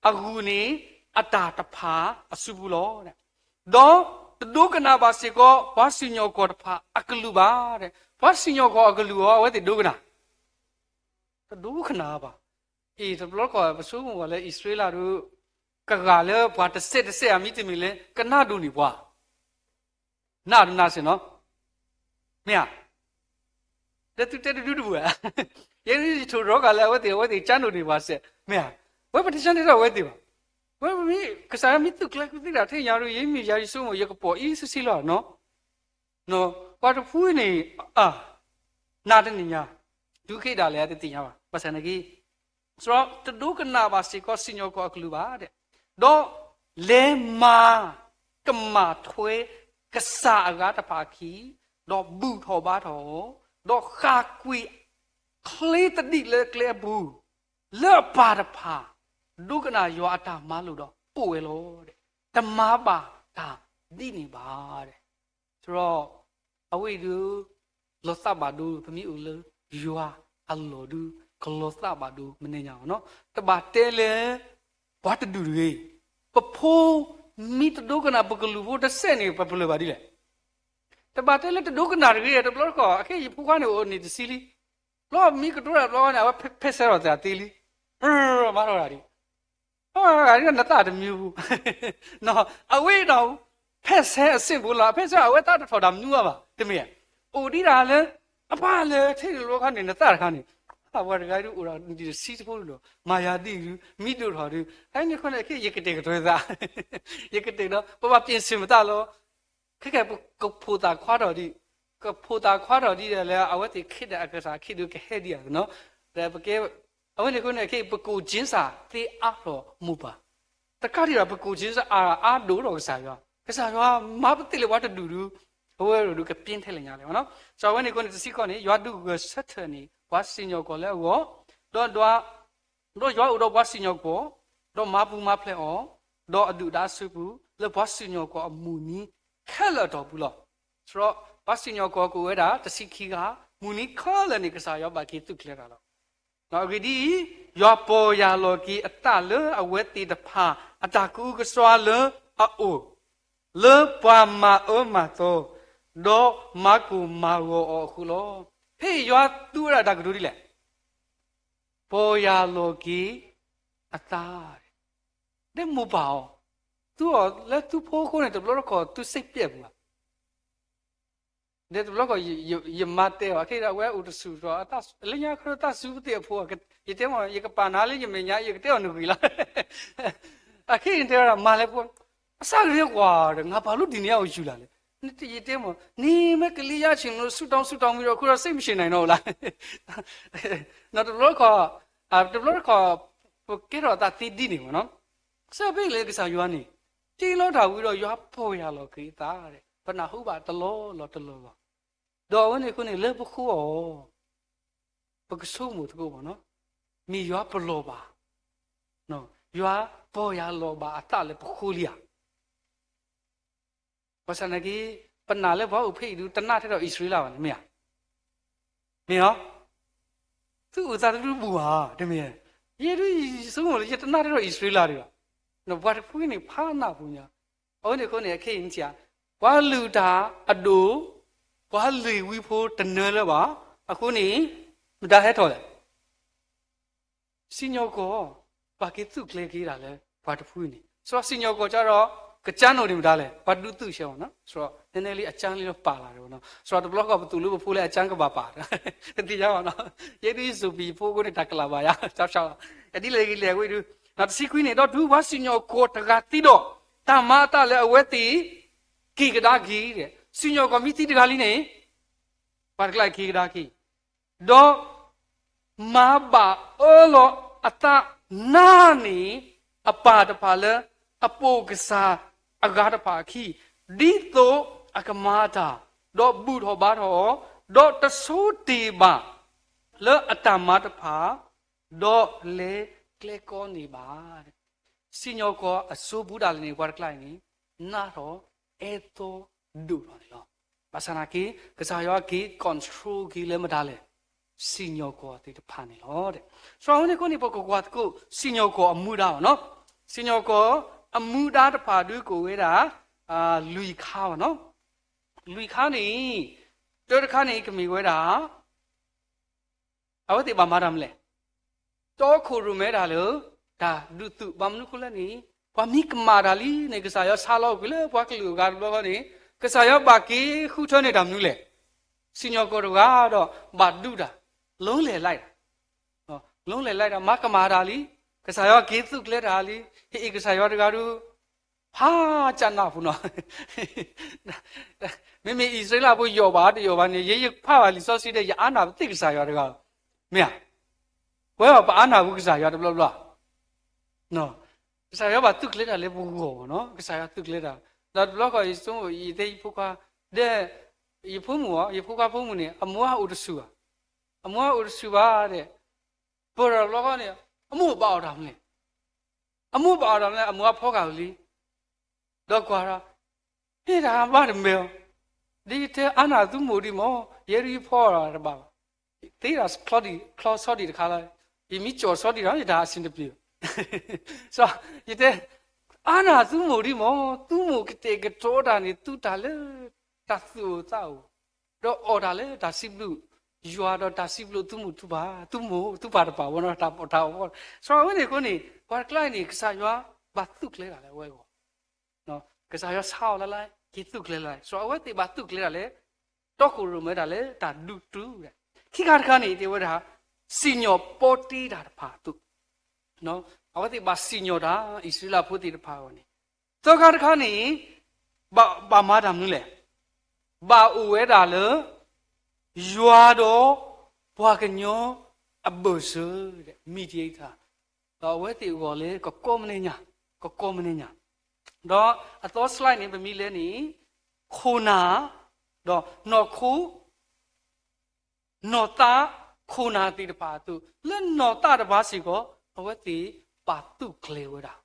အဂုာ်န့ၢ်အတၢ်တဖၣ်အစုပူၤလီၤ. ဒီးတဒိကနၣ်ဘၣ်စ့ၢ်ကီး ပှၤစံၣ်ညီၣ်ကွီၢ်တဖၣ်အကလုၢ်ဘၣ်. ပှၤစံၣ်ညီၣ်ကွီၢ်အကလုၢ်အီၤ အဝဲသ့ၣ်ဒိကနၣ်, တဒိကနၣ်ဘၣ်. အ့ၣ် တဘျီတခီၣ် ပဆိကမိၣ်ပှၤလၢအံၣ်စရ့လးဒီး, ကဂၤလၢပှၤတစဲးတစဲးဧါ မ့တမ့ၢ်လၢ ကနၣ်ဒိၣ်န့ၢ်ပှၤ နးတနးစ့ၢ်နီၤ, မ့ၢ်ဧါ. ဒီးသုတဲတဒုတဘူးဧါ, ယဲယထိၣ်ရီကၤလၢအဝဲသ့ၣ် အဝဲသ့ၣ်ကနၣ်ဒိၣ်န့ၢ်ပှၤစဲး မ့ၢ်ဧါ. ဝဲပတကနၣ်ဒိၣ်အဝဲသ့ၣ်ဘၣ်. ဝဲမ့ၢ်ကစၢ်ယွၤမ့ၢ်သုးကျဲၤသုးတၢ်ထဲယၤဒီး ယမ့ၢ်ယၤယဆိကမိၣ် ယကပိာ်အံၤဆံးဆံးလီၤနီၤ. ပှၤတဖုန့ၣ်, နးတနံၣ်ညါ, ဒုးက့ၤဒၣ်လဲာ်တသ့ၣ်ညါဘၣ်. ဘၣ်ဆၣ်နာ်က့ စရီတဒိကနၣ်ဘၣ်စ့ၢ်ကီးစံၣ်ညီၣ်ကွီၢ်အကလုၢ်ဘၣ်ဒဲး, ဒီးလဲၤမၤ, ကမၣ်ထွဲ, ကစၢ်အဂၤတဖၣ်အခံ, ဒီးဘူၣ်ထီၣ်ဘါထီၣ်, ဒီးဃၣ်ကွံာ်, ချ့သဒံးလၢကျဲအပူၤ, လၢအပၢ်တဖၣ်, ဒိကနၣ်ယွၤအတၢ်မၤလိာ်ဒီးအိၣ်ဝဲလီၤဒဲး, တမၤဘၣ်တၢ်ဒ်န့ၣ်ဘၣ်ဒဲး. စရီ အဝဲအံၤဒုး, လီၤသးဘၣ်ဒိ ပမ့ၢ်အိၣ်လၢယွၤအလီၢ်ဒုး ကလီၤသးဘၣ်ဒိမနုၤညါနီၤ. တဘၣ်တဲလၢ ပှၤတဒူၣ်တဂ့ၤ, ပဖိ မ့ၢ်တဒိကနၣ်ပကလုၢ်ဖိတစဲးန့ၣ် ပပလၢၢ်ဘၣ်ဒ်လဲၣ်. တဘၣ်တဲလၢတဒိကနၣ်တဂ့ၤ တဘျီတခီၣ် အခဲအံၤယဖိခွါန့ၣ်အိၣ်န့ၢ်တဆံလံ, ဘျီမ့ၢ်ကတိၤတၢ်တဘျီန့ၣ် အဝဲဖဲဆဲးထီၣ်သးသ့လံ, မၤထီၣ်တၢ်ဒံး အဂၤဒ်နသးတမံၤဘူး, အဝဲဒီး, ဖဲဆဲးအဆ့ၣ်ဖိလီၤ ဖဲဆဲးအဝဲသးတထီၣ်တၢ်မနုၤအါဘၣ် တမ့ၢ်ဧါ. အိၣ်ဒံးဒၣ်လၢ, အပၢ်လၢထဲန့ၣ်လီၤခါန့ၣ် နသးတခါန့ၣ်, အဝဲတဂၤဒုးအိၣ်ဒီးဒံးတဆံတဖိလီၤ မၤယၤဒ်အံၤဒုး မ့ၢ်ဒိၣ်ထီၣ်ဒုး ဟဲန့ၢ်ခီန့ၣ် အခဲအံၤယကတဲာ်ကတီၤသး, ယကတဲာ်ဒီး ပဘၣ်ပ့ၣ်စ့ၣ်မတၤလီၤ ခဲကဲ ပကဖိသၣ်ခွါထီၣ်ဒံး, ကဖိသၣ်ခွါထီၣ်ဒံးဒီးလၢအဝဲသ့ၣ်ခဲဒီးအကစၢ်ခံဒုးကဟဲဒံးဧါနီၤ, ဒီးပကဲ, အဝဲန့ၣ်အဃိန့ၣ် ခဲအံၤ ပကိၣ်က့စၢ်သ့အါထီၣ်မိၢ်ပၢ်, တကးဒံးဒီး ပကိၣ်က့စၢ်အါအါဒိၣ်ထီၣ်ကစၢ်ယွၤ, ကစၢ်ယွၤမၤပသ့ၣ်လၢပှၤတဒူၣ်ဒုး, အဝဲဒၣ်ဒုးကပျ့ထဲလဲၣ်ညါလဲၣ်နီၤ, စီၤအဝဲန့ၣ်အဃိန့ၣ် တဆံခီန့ၣ် ယွၤဒုးဂဲၤဆၢထၢၣ်န့ၢ် ပှၤစံၣ်ညီၣ်ကွီၢ်လၢအဂီၢ်, ဒီး ဒီးယွၤအိၣ်ဒီးပှၤစံၣ်ညီၣ်ကွီၢ်, ဒီးမၤပူၤမၤဖျဲးအီၤ, ဒီးအဒုၣ်အဒါအစုပူၤ, လၢပှၤစံၣ်ညီၣ်ကွီၢ်အမုၢ်နံၤခဲလၢာ်အတီၢ်ပူၤလီၤ. စရီ, ပှၤစံၣ်ညီၣ်ကွီၢ်ကအိၣ်ဝဲဒၣ်တဆံခံဂၤ, မုၢ်နံၤခဲလၢာ်န့ၣ် ကစၢ်ယွၤဘၣ်က့ၤသုးကျဲၤတၢ်လီၤ. အဂ့ၢ်ဒ်အံၤ, ယွၤပီၢ်ယၢ်လီၤက့ၤအသးလၢအဝဲသ့ၣ်တဖၣ်အတၢ်ကအုကစွါလၢအအိၣ်, လၢပှၤမၤအၢမၤသီ, ဒီးမၤကိၢ်မၤဂီၤအီၤအဃိလီၤ. ဖဲအံၤယွၤသူဝဲဒၣ်တၢ်ကတိၤဒ်လဲၣ် ပီၢ်ယၢ်လီၤက့ၤအသး, ဒ်မိၢ်ပၢ်အီၤ, သုအီၤလၢသုဖိအဃိန့ၣ် တဘျီတခီၣ်သုစိတ်ပျက်ပူၤဘၣ်. ဒီးတဘျီတခီၣ် ယမၤတဲအီၤ ခဲအံၤဒီးအဝဲအိၣ်တဆူၣ်ဒီး လၢညါခီသးစူၤပသ့ၣ်အဖိ, ယတဲမ့ၢ် ယကပာ်နၤလၢယမဲာ်ညါ ယကတဲအီၤနဂ့ၤလီၤ. အခဲအံၤတဲဝဲဒၣ်မၤလဲၣ်ဖိ, အစၢ်ကရၢကွၢ်ဒီး ငါပာ်လီၤဒ်န့ၣ်အအိၣ်ယူၤလၢ်လဲၣ် နတယံာ်တ့မး, နမ့ၢ်ကလံၤယါဆ့ၣ်နီၤ ဆူၣ်တီဆူၣ်တီမံဒီး ခိၣ်ဒီးစ့ၢ်မ့ၢ်ဆ့ၣ်နီၤနီၤလၢ နီတဘျီတခီၣ်, တဘျီတခီၣ် ပကဲထီၣ်အသးသ့ဒ်န့ၣ်မးနီၤ, ကစၢ်ဖဲအံၤလၢကစၢ်ယွၤန့ၣ် တ့လီၤတၢ်ဝံၤဒီး ယွၤပီၢ်ယၢ်လီၤက့ၤအသး, ပနၢ်ဟူဘၣ်တလီၢ်လီၢ်တလီၢ်လီၢ်, ဒီးအဝဲန့ၣ်အဃိန့ၣ် လၢပဃိအီၤ ပကဆိကမိၣ်သကိးမးနီၤ, မ့ၢ်ယွၤပလီၢ်ဘၣ်, ယွၤပီၢ်ယၢ်လီၤဘၣ်အသးလၢပဃိလံဧါ. ဘၣ်ဆၣ်သနာ်က့ ပနာ်လၢပှၤအိၣ်ဖဲအံၤဒုး တနၢ်ထဲဒီးအံၣ်စရ့လးဘၣ်န့ၣ် မ့ၢ်ဧါ, မ့ၢ်ဧါ, သုအိၣ်သးတဒုးဘူၣ်ဧါ, တမ့ၢ်, ယဲဒုးဆိကမိၣ်လၢ ယတနၢ်ထဲဒီးအံၣ်စရ့လးဒံးဘၣ်, ဒီးပှၤတဖုန့ၣ် ဖးနၢ်ပူၤညါ, အဝဲန့ၣ်အဃိန့ၣ် အခဲအံၤန့ၣ် ပှၤလုၢ်တၢ်အဒိၣ်, ပှၤလ့ၤဝံဖိတနၢလၢၤဘၣ်, အဃိန့ၣ် မတၤဟဲထီၣ်လဲၣ် စံၣ်ညီၣ်ကွီၢ်, ဘၣ်က့ၤသုးကျဲၤက့ၤဒၣ်လၢပှၤတဖုန့ၣ်, စံၣ်ညီၣ်ကွီၢ်ကဒီး ကစၢ်နိၣ်န့ၣ်မတၤလဲၣ်, ပှၤဒုးသုးဆဲးမးနီၤ, နနလံအကၢလံလီၤပာ်လၢ်မးနီၤ, တဘျီဃီပသူၣ်လၢပဖိလၢအကၢကဘၣ်ပာ်, တသ့ၣ်ညါဘၣ်နီၤ, ယဲဒုးယစိာ်ပံၤယဖိအဃိန့ၣ် တၢ်ကလးဘၣ်ယၤ, ယဒ်လဲၣ်ဂ့ၤလဲၣ်ဝဲဒုး, တဆံခွံန့ၣ်, ဒီးတုၤပှၤစံၣ်ညီၣ်ကွီၢ်တဂၤသံဒီး, တၢ်မၤအသးလၢအဝဲသ့ၣ်က့ၤကဒါက့ၤ, စံၣ်ညီၣ်ကွီၢ်မ့ၢ်သံတဂၤလံန့ၣ် ပှၤတကျါက့ၤကဒါက့ၤ, ဒီးမၤဘၣ်အၢလီၤအသးနၢ်န့ၢ် အပၢ်တဖၣ်လၢအပိာ်ကစၢ်အဂၤတဖၣ်အခံ, ဒ်သိးအကမၤတၢ်, ဒီးဘူၣ်ထီၣ်ဘါထီၣ်အီၤ, ဒီးတဆိတ့ၢ်ဘၣ်လၢအတၢ်မၤတဖၣ်, ဒီးလဲၤကျဲကိးန့ၢ်ဘၣ်. စံၣ်ညီၣ်ကွီၢ်အစိပူၤဒၣ်လဲာ်န့ၣ် ပှၤတကျါအံၤန့ၣ် နးထီၣ်အဲၣ်သီဒိၣ်ထီၣ်န့ၣ်လီၤ. ဘၣ်ဆၣ်သနာ်က့ ကစၢ်ယွၤက့ၤ control က့ၤလၢမတၤလဲၣ်, စံၣ်ညီၣ်ကွီၢ်သ့ၣ်တဖၣ်န့ၣ်လီၤ. စံးဝဲန့ၣ်အဃိန့ၣ် ပကကွၢ်သကိး စံၣ်ညီၣ်ကွီၢ်အမူဒါဘၣ်နီၤ. စံၣ်ညီၣ်ကွီၢ်အမူဒါတဖၣ်ဒုးကအိၣ်ဝဲဒၣ် လွံၢ်ခါဘၣ်နီၤ. လွံၢ်ခါန့ၣ် တၢတခါန့ၣ် ကမ့ၢ်ဝဲဒၣ် အဝဲသ့ၣ်ဘၣ်မၤတၢ်မနုၤလဲၣ်, တီခိၣ်ရိၣ်မဲတၢ်လၢ တၢ်ဒုးသုး. ဘၣ်မနုၤအဃိလဲၣ်န့ၣ် ပှၤမ့ၢ်ကမၣ်တၢ်လံန့ၣ် ကစၢ်ယွၤဆါလီၤကွံာ်လၢပှၤကလုာ်အဂၤတဘျီဃီန့ၣ် ကစၢ်ယွၤဘၣ်က့ၤဃုထၢန့ၢ်တၢ်မနုၤလဲၣ်. စံၣ်ညီၣ်ကွီၢ်တဂၤဒီးဘၣ်ဒုးတၢ်, လီလဲၤလၢ်တၢ်, လီလဲၤလၢ်တၢ် မၤကမၣ်တၢ်လံ, ကစၢ်ယွၤက့ၤသုးကျဲၤတၢ်လံ, ဟ့ၣ်အံၤကစၢ်ယွၤတဂၤဒုး ဖးကၢ်နၢ်ပူၤနီၤ. မ့မ့ၢ်အံၣ်စရ့လးဖိယီၢ်ဘၣ်တယီၢ်ဘၣ်န့ၣ် ယဲယဖးဘၣ်လံာ်စီဆှံဒီး ယအါနၢ်ပသ့ၣ်ကစၢ်ယွၤတဂၤ, မ့ၢ်ဧါ. ပဝဲပအါနၢ်ပူၤကစၢ်ယွၤတဘျီဘျီ, ကစၢ်ယွၤဘၣ်သုးကျဲၤတၢ်လၢပဂီၢ်မးနီၤ, ကစၢ်ယွၤသုးကျဲၤတၢ်. ဒီးတဘျီဃီ ယဆိကမိၣ် ယတဲယဖိခွါ, ဒီး ယဖိမုၣ်အီၤ ယဖိခွါဖိမုၣ်န့ၣ် အမိၢ်အအိၣ်တဆူၣ်ဘၣ်, အမိၢ်အအိၣ်တဆူၣ်ဘၣ်ဒီး ပၢၢ်ဒီးတဘျီဃီန့ၣ် အမိၢ်ဘၣ်အီၣ်တၢ်မနုၤလဲၣ်, အမိၢ်ဘၣ်အီၣ်တၢ်မနုၤလဲၣ်, အမိၢ်အဖီကၢ်ဝံၤလံ ဒီးကွၢ်ဒီး ဟ့ၣ်တၢ်ဘၣ်တမဲာ်အီၤ, ဒ်ယတဲအါနၢ်သုမိၢ်ဒံးမး, ယဲဒုးယဖီအီၣ်တၢ်တဘၣ်ဘၣ်, သ့ဒၣ်ချီဒံၣ်ချီဆီဒံၣ်တခါလီၤ, ယမ့ၢ်ကၠီၣ်ဆီဒံၣ်ဒီး ယတၢ်အဆင်တပြေဘၣ်. ယတဲ အါနၢ်သုမိၢ်ဒံးမး, သုမိၢ်ကတဲာ်ကတီၤတၢ်န့ၣ် သုတၢ်လၢတၢ်သူၣ်အိၣ်သးအိၣ်, ဒီးအီၣ်တၢ်လၢတၢ်စံးဘျုး ယွၤဒီးတၢ်စံးဘျုးသုမိၢ်သုပၢ်, သုမိၢ်သုပၢ်တပၢ်ဝဲနီၤ, တၢ်အီၣ်တၢ်အီ, စံးဝဲန့ၣ်အဃိန့ၣ် ပှၤတကျါအံၤန့ၣ် ကစၢ်ယွၤဘၣ်သုးကျဲၤတၢ်လၢအဝဲအဂီၢ်, ကစၢ်ယွၤဆါအီၤလၢ်လၢ် က့ၤသုးကျဲၤလၢ်လၢ်, စံးဝဲအဝဲသ့ၣ်ဘၣ်သုးကျဲၤတၢ်လၢ တီခိၣ်ရိၣ်မဲတၢ်လၢတၢ်ဒုးတုၤ, ခံခါတခါန့ၣ် တဲဝဲဒၣ် စံၣ်ညီၣ်ပီတ့တၢ်တဖၣ်အသိး, အဝဲသ့ၣ်ဘၣ်စံၣ်ညီၣ်တၢ် အံၣ်စရ့လးဖိသ့ၣ်တဖၣ်အဂီၢ်န့ၣ်, သၢခါတခါန့ၣ် ဘၣ်မၤတၢ်မနုၤလဲၣ်, ဘၣ်အိၣ်ဝဲဒၣ်လၢ ယွၤဒီးပှၤကညီအဘၢၣ်စၢၤ mediator, ဒီးအဝဲသ့ၣ်အဂီၢ်လၢကကိးမနုၤညါ, ကကိးမနုၤညါ, ဒီးအသီ slide န့ၣ် ပမ့ၢ်လဲၤန့ၣ် ခိၣ်နၢ် ဒီးနီၢ်ခိ နီၢ်သး ခိၣ်နၢ်သ့ၣ်တဖၣ်အသိး လၢနီၢ်သးတဖၣ်စ့ၢ်ကီး အဝဲသ့ၣ်ဘၣ်သုးကျဲၤဝဲဒၣ်,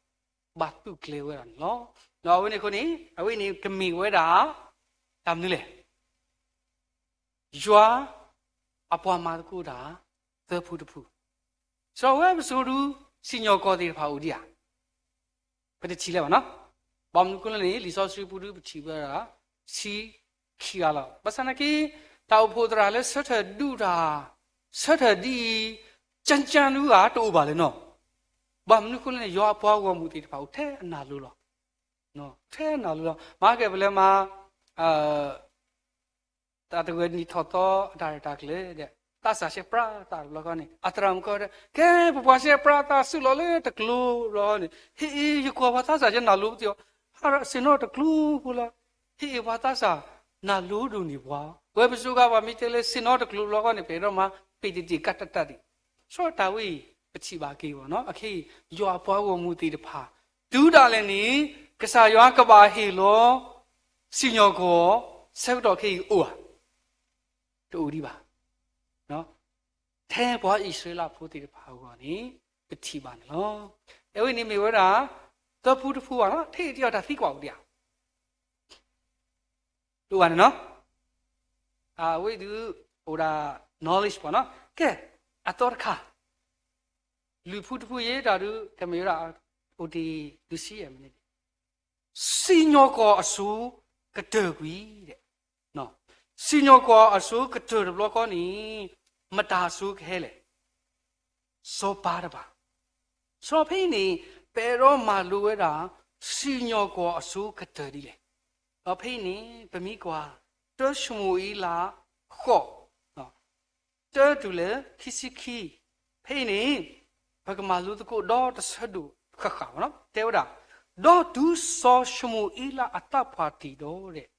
ဘၣ်သုးကျဲၤဝဲဒၣ်န့ၣ်လီၤ. ဒီးအဝဲန့ၣ်အဃိန့ၣ် အဝဲန့ၣ်ကမ့ၢ်ဝဲဒၣ် တၢ်မနုၤလဲၣ်, ယွၤအပှၤမၤသကိးတၢ် သၢဖုတဖု, စံးဝဲပစိၤဒု စံၣ်ညီၣ်ကွီၢ်သ့ၣ်တဖၣ်အိၣ်ဒံးဧါ, ပတထံၣ်လၢၤဘၣ်နီၤ, ဘၣ်မနုၤအဃိလဲၣ်န့ၣ် လံာ်စီဆှံပူၤဒုပထံၣ်ဝဲဒၣ် ဆံခံဂၤလီၤ. ဘၣ်ဆၣ်သနာ်က့ တၢ်အိၣ်ဖှိၣ်သရၣ်လၢဆၢထၢၣ်ဒုးတၢ် ဆၢထၢၣ်ဒ်အံၤ ကၠၢ်ကၠၢ်ဒုဂၤတအိၣ်ဘၣ်လၢၤနီၤ, ဘၣ်မနုၤအဃိလဲၣ်န့ၣ် ယွၤအပှၤဂီၢ်မုၢ်သ့ၣ်တဖၣ်အိၣ်ထဲအနၢ်လိၤလီၤ, ထဲအနၢ်လိၤလီၤ. မၤကဲပလဲၤမၤ တၢ်တဂဲၤနံၣ်ထီၣ်သီအတၢ်ရဲၣ်တၢ်ကျဲၤဒီး သးစၢ်ဆဲးပြးသးတဘျီဃီန့ၣ် အသရၣ်မုၣ်ကီၢ်ဒီး ကဲ ပပှၤဆဲးပြးသးစုၣ်လီၤလၢတကျိၤဘျီန့ၣ် ဟ့ၣ်အံၤ ယကွၢ်ပှၤသးစၢ်ယနၢ်လိၤပသ့ၣ်အီၤ ဟးဒီးဆ့ၣ်နီၤတကျိၤဖိလီၤ. ဟ့ၣ်အံၤပှၤသးစၢ် နၢ်လိဒိၣ်န့ၢ်ပှၤ, ဝဲပစိၤဃာ်ပှၤမ့ၢ်တဲလၢ ဆ့ၣ်နီၤတကျိၤဘျီဃီန့ၣ် ပအဲၣ်ဒိးမၤပ့ၢ်တတ့ၢ်ကးတတၢ်ဒံး, ဆိတၢ်ဝဲအံၤ ပထံၣ်ဘၣ်က့ၤဘၣ်နီၤ, အခဲအံၤ ယွၤအပှၤဂီၢ်မုၢ်သ့ၣ်တဖၣ် တုၤဒၣ်လဲာ်န့ၣ် ကစၢ်ယွၤကဘၣ်ဟ့ၣ်လီၤ စံၣ်ညီၣ်ကွီၢ် ဆၢကတီၢ်ခဲအံၤအိၣ်ဧါ, တအိၣ်ဒံးဘၣ်. ထဲပှၤအံၣ်စရ့လးဖိသ့ၣ်တဖၣ်အဂီၢ်န့ၣ် ပထံၣ်ဘၣ်န့ၣ်လီၤ. အဝဲန့ၣ်မ့ၢ်ဝဲဒၣ် သၢဖုတဖုဘၣ်နီၤ, ထဲအံၤတယီတၢ်သံကွၢ်အိၣ်ဒံးဧါ, တအိၣ်ဘၣ်န့ၣ်နီၤ, အဝဲဒုး အိၣ်ဒၣ် knowledge ပှၤနီၤ, ကဲ, အသီတခါ လွံၢ်ဖုတဖုယဲၢ်တၢ်ဒုး တမ့ၢ်ဝဲဒၣ် အိၣ်တ့ၢ်ဒုးဆံယဲၢ်မံးနံး စံၣ်ညီၣ်ကွီၢ်အစိကတၢၢ်ကွံာ်, စံၣ်ညီၣ်ကွီၢ်အစိကတၢၢ်တဘျီဃီန့ၣ် မတၤအစိကဟဲလဲၣ်, စီၤပၤတဖၣ်. စီၤဖဲအံၤန့ၣ် ပအဲၣ်ဒိးမၤလိဝဲဒၣ် စံၣ်ညီၣ်ကွီၢ်အစိကတၢၢ်ဒ်လဲၣ်. ဒီးဖဲအံၤန့ၣ် ပမ့ၢ်ကွၢ် တၢၡမူၤအ့လး ဃိး တၢတုၤလၢခံဆံခံ, ဖဲအံၤန့ၣ် ပကမၤလိသကိးဒီးတဆၢဒိၣ်ဃၣ်ဃၣ်ဘၣ်နီၤ, တဲဝဲဒၣ်, ဒီးတုၤစီၤၡမူၤအ့လးအသးပှၢ်တ့ၢ်ဒီး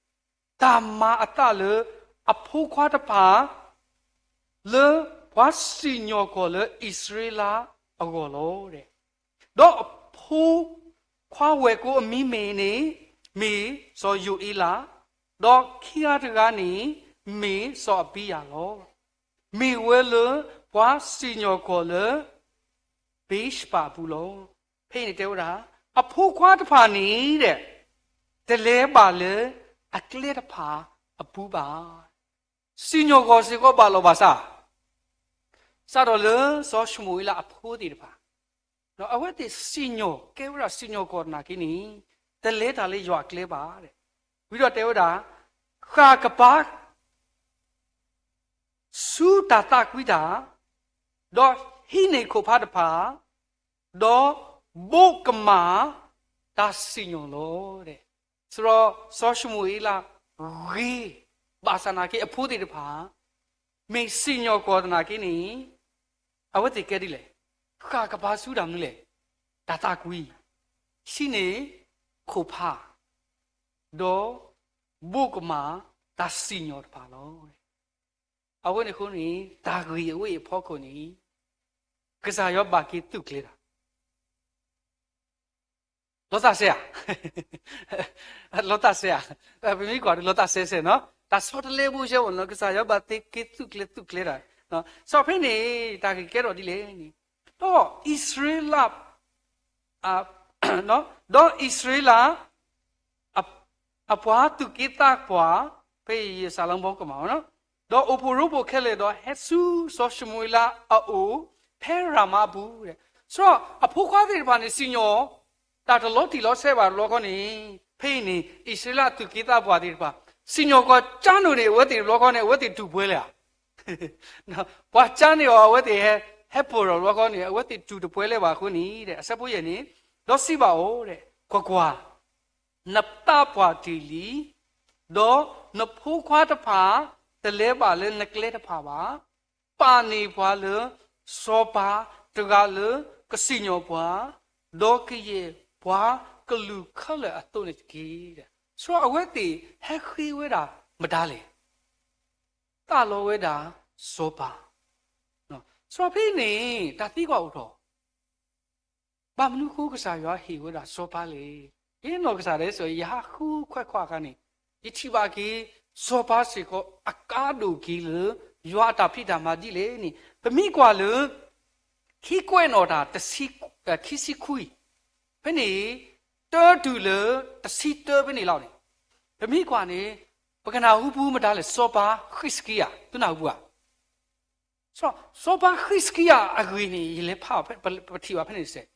တၢ်မၤအသးလၢအဖိခွါတဖၣ် လၢပှၤစံၣ်ညီၣ်ကွီၢ်လၢအံၣ်စရ့လးအဂီၢ်လီၤ. ဒီးအဖိခွါဝဲၢ်ကိအမံၤမ့ၢ်န့ၣ် မ့ၢ်စီၤယိၤအ့လး, ဒီးခံဂၤတဂၤန့ၣ် မ့ၢ်စီၤအဘံယၤလီၤ. မ့ၢ်ဝဲလၢပှၤစံၣ်ညီၣ်ကွီၢ်လၢ ဘ့းရှဘးအပူၤလီၤ. ဖဲအံၤန့ၣ်တဲဝဲဒၣ်, အဖိခွါတဖၣ်န့ၣ်ဒီး တလဲၤဘၣ်လၢအကျဲတဖၣ်အပူၤဘၣ်. စံၣ်ညီၣ်ကွီၢ်စ့ၢ်ကီးဘၣ်လီၤဘၣ်စး, စးထီၣ်လၢစီၤၡမူၤအ့လးအဖိသ့ၣ်တဖၣ်, ဒီးအဝဲသ့ၣ်စံၣ်ညီၣ် ကဲဝဲဒၣ်စံၣ်ညီၣ်ကွီၢ်သနာ်က့န့ၣ် တလဲၤတၢ်လၢယွၤအကျဲဘၣ်. ဝံၤဒီးတဲဝဲဒၣ်, ဃၣ်ကပၤ ဆူတၢ်သးကွံတၢ်, ဒီးဟံးန့ၢ်ခိၣ်ဖးတဖၣ်, ဒီးဘိးကမၣ်တၢ်စံၣ်ညီၣ်လီၤ. စရီ စီၤၡမူၤအ့လးဂ့ၤ, ဘၣ်ဆၣ်သနာ်က့အဖိသ့ၣ်တဖၣ် မ့ၢ်စံၣ်ညီၣ်ကွီၢ်သနာ်က့န့ၣ် အဝဲသ့ၣ်ကဲဒ်လဲၣ်, ဃၣ်ကပၤဆူတၢ်မနုၤလဲၣ်, တၢ်သးကွံ, ဟံးန့ၢ်ခိၣ်ဖး, ဒီးဘိးကမၣ်တၢ်စံၣ်ညီၣ်တဖၣ်လီၤ. အဝဲန့ၣ်အဃိန့ၣ် တၢ်ဂ့ၢ်အဝဲအံၤအဖီခိၣ်န့ၣ် ကစၢ်ယွၤဘၣ်က့ၤသုးကျဲၤတၢ် လီၤသးစဲဧါ, လီၤသးစဲဧါ, ပမ့ၢ်ကွၢ်ဒီးလီၤသးစဲစဲနီၤ, တၢ်ဆီတလဲဖိဆဲမ့ၢ်နီၤ, ကစၢ်ယွၤဘၣ်က့ၤသုးကျဲၤသုးကျဲၤတၢ်, စီၤဖဲန့ၣ် တၢ်ဂ့ၢ်ကဲထီၣ်ဒ်လဲၣ်န့ၣ်, ဒီးအံၣ်စရ့လး ဒီးအံၣ်စရ့လး အ အပှၤသူၣ်က့သးပှၢ် ဖဲယစၢ်လၢဘီကမၣ်နီၤ, ဒီးအိၣ်ဖှိၣ်ရိဖှိၣ်ခဲလၢာ်ဒီးဟဲဆူစီၤၡမူၤအ့လးအအိၣ် ဖဲရၤမၤအပူၤ, စရီ အဖိခွါသ့ၣ်တဖၣ်န့ၣ် စံၣ်ညီၣ်တၢ်တလီၤတံၢ်လီၤဆဲးဘၣ်တဘျီဃီန့ၣ်, ဖဲအံၤန့ၣ် အံၣ်စရ့လးအသူၣ်က့သးပှၢ်သ့ၣ်တဖၣ် စံၣ်ညီၣ်ကွီၢ်ကၠါနိာ်န့ၣ် အဝဲသ့ၣ်တဘျီဃီန့ၣ် အဝဲသ့ၣ်တူၢ်ပှဲၤလဲၣ်ဧါ ပှၤကၠါန့ၢ်အီၤ အဝဲသ့ၣ်ဟဲ ဟဲပၢၢ်ထီၣ်တဘျီဃီန့ၣ် အဝဲသ့ၣ်တူၢ်တပှဲၤလၢၤဘၣ်အဃိန့ၣ် အဆၢဖိယဲၢ်န့ၣ်, ဒီးစံးဘၣ်အီၤ, ကွၢ်ကွၢ်, နသးပှၢ်တ့ၢ်လံ, ဒီးနဖိခွါတဖၣ် တလဲၤဘၣ်လၢနကျဲတဖၣ်ဘၣ်, ပာ်န့ၢ်ပှၤလၢစီၤပၤတဂၤလၢကစံၣ်ညီၣ်ပှၤ, ဒီးကယဲၢ်ပှၤကလုာ်ခဲလၢာ်အသိးန့ၣ်တက့ၢ်. စရီ အဝဲသ့ၣ်ဟဲဃ့ဝဲဒၣ်မတၤလဲၣ်, သးလီဝဲဒၣ်စီၤပၤ, စရီ ဖဲန့ၣ် တၢ်သံကွၢ်အိၣ်ထီၣ် ဘၣ်မနုၤအဃိကစၢ်ယွၤဟ့ၣ်ဝဲဒၣ်စီၤပၤလဲၣ်. ယနီၢ်ကစၢ်ဒၣ်စ့ၢ်ကီး ယဟးဃုခွဲးခွါအခါန့ၣ် ယထံၣ်ဘၣ်က့ၤ စီၤပၤစ့ၢ်ကီးအကါဒိၣ်က့ၤလၢ ယွၤအတၢ်ဖံးတၢ်မၤဒ်လဲၣ်န့ၣ် ပမ့ၢ်ကွၢ်လၢ ခံကွဲးနီၣ်တၢ် ခံဆံခွံ, ဖဲန့ၣ် တၢတုၤလၢတဆံတၢဖဲန့ၣ်လီၤန့ၣ် ပမ့ၢ်ကွၢ်န့ၣ် ပကနၢ်ဟူပူၤမတၤလဲၣ် စီၤပၤဃံးစကံယၤ သုနၢ်ဟူပူၤဧါ. စီၤပၤဃံးစကံယၤအဂ့ၢ်န့ၣ် ယလဲၤဖး ပထံၣ်ဘၣ်ဖဲန့ၣ်တစဲး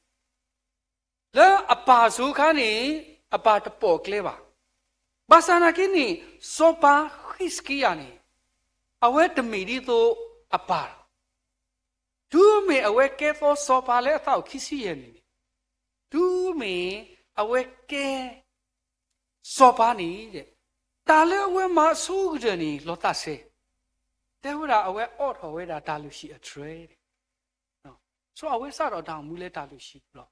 လၢအပၢ်အစိၤအခါန့ၣ် အပၢ်တပိာ်ကျဲဘၣ်. ဘၣ်ဆၣ်သနာ်က့န့ၣ် စီၤပၤဃံးစကံယၤန့ၣ် အဝဲတမ့ၢ်ဒ်သိးအပၢ်လီၤ. တုၤမ့ၢ်အဝဲကဲသီစီၤပၤလၢအသးအိၣ်ခံဆံယဲၢ်နံၣ်န့ၣ်, တုၤမ့ၢ်အဝဲကဲစီၤပၤန့ၣ် တၢ်လၢအဝဲမၤအဆိကတၢၢ်န့ၣ် လီၤသးစဲ, တဲဝဲဒၣ်အဝဲအိးထီၣ်ဝဲဒၣ်တၢ်လုၢ်ဟံၣ်အတြဲၤ စီၤအဝဲစးထီၣ်တၢ်အိၣ်မူလၢတၢ်လုၢ်ဟံၣ်ပူၤလီၤ.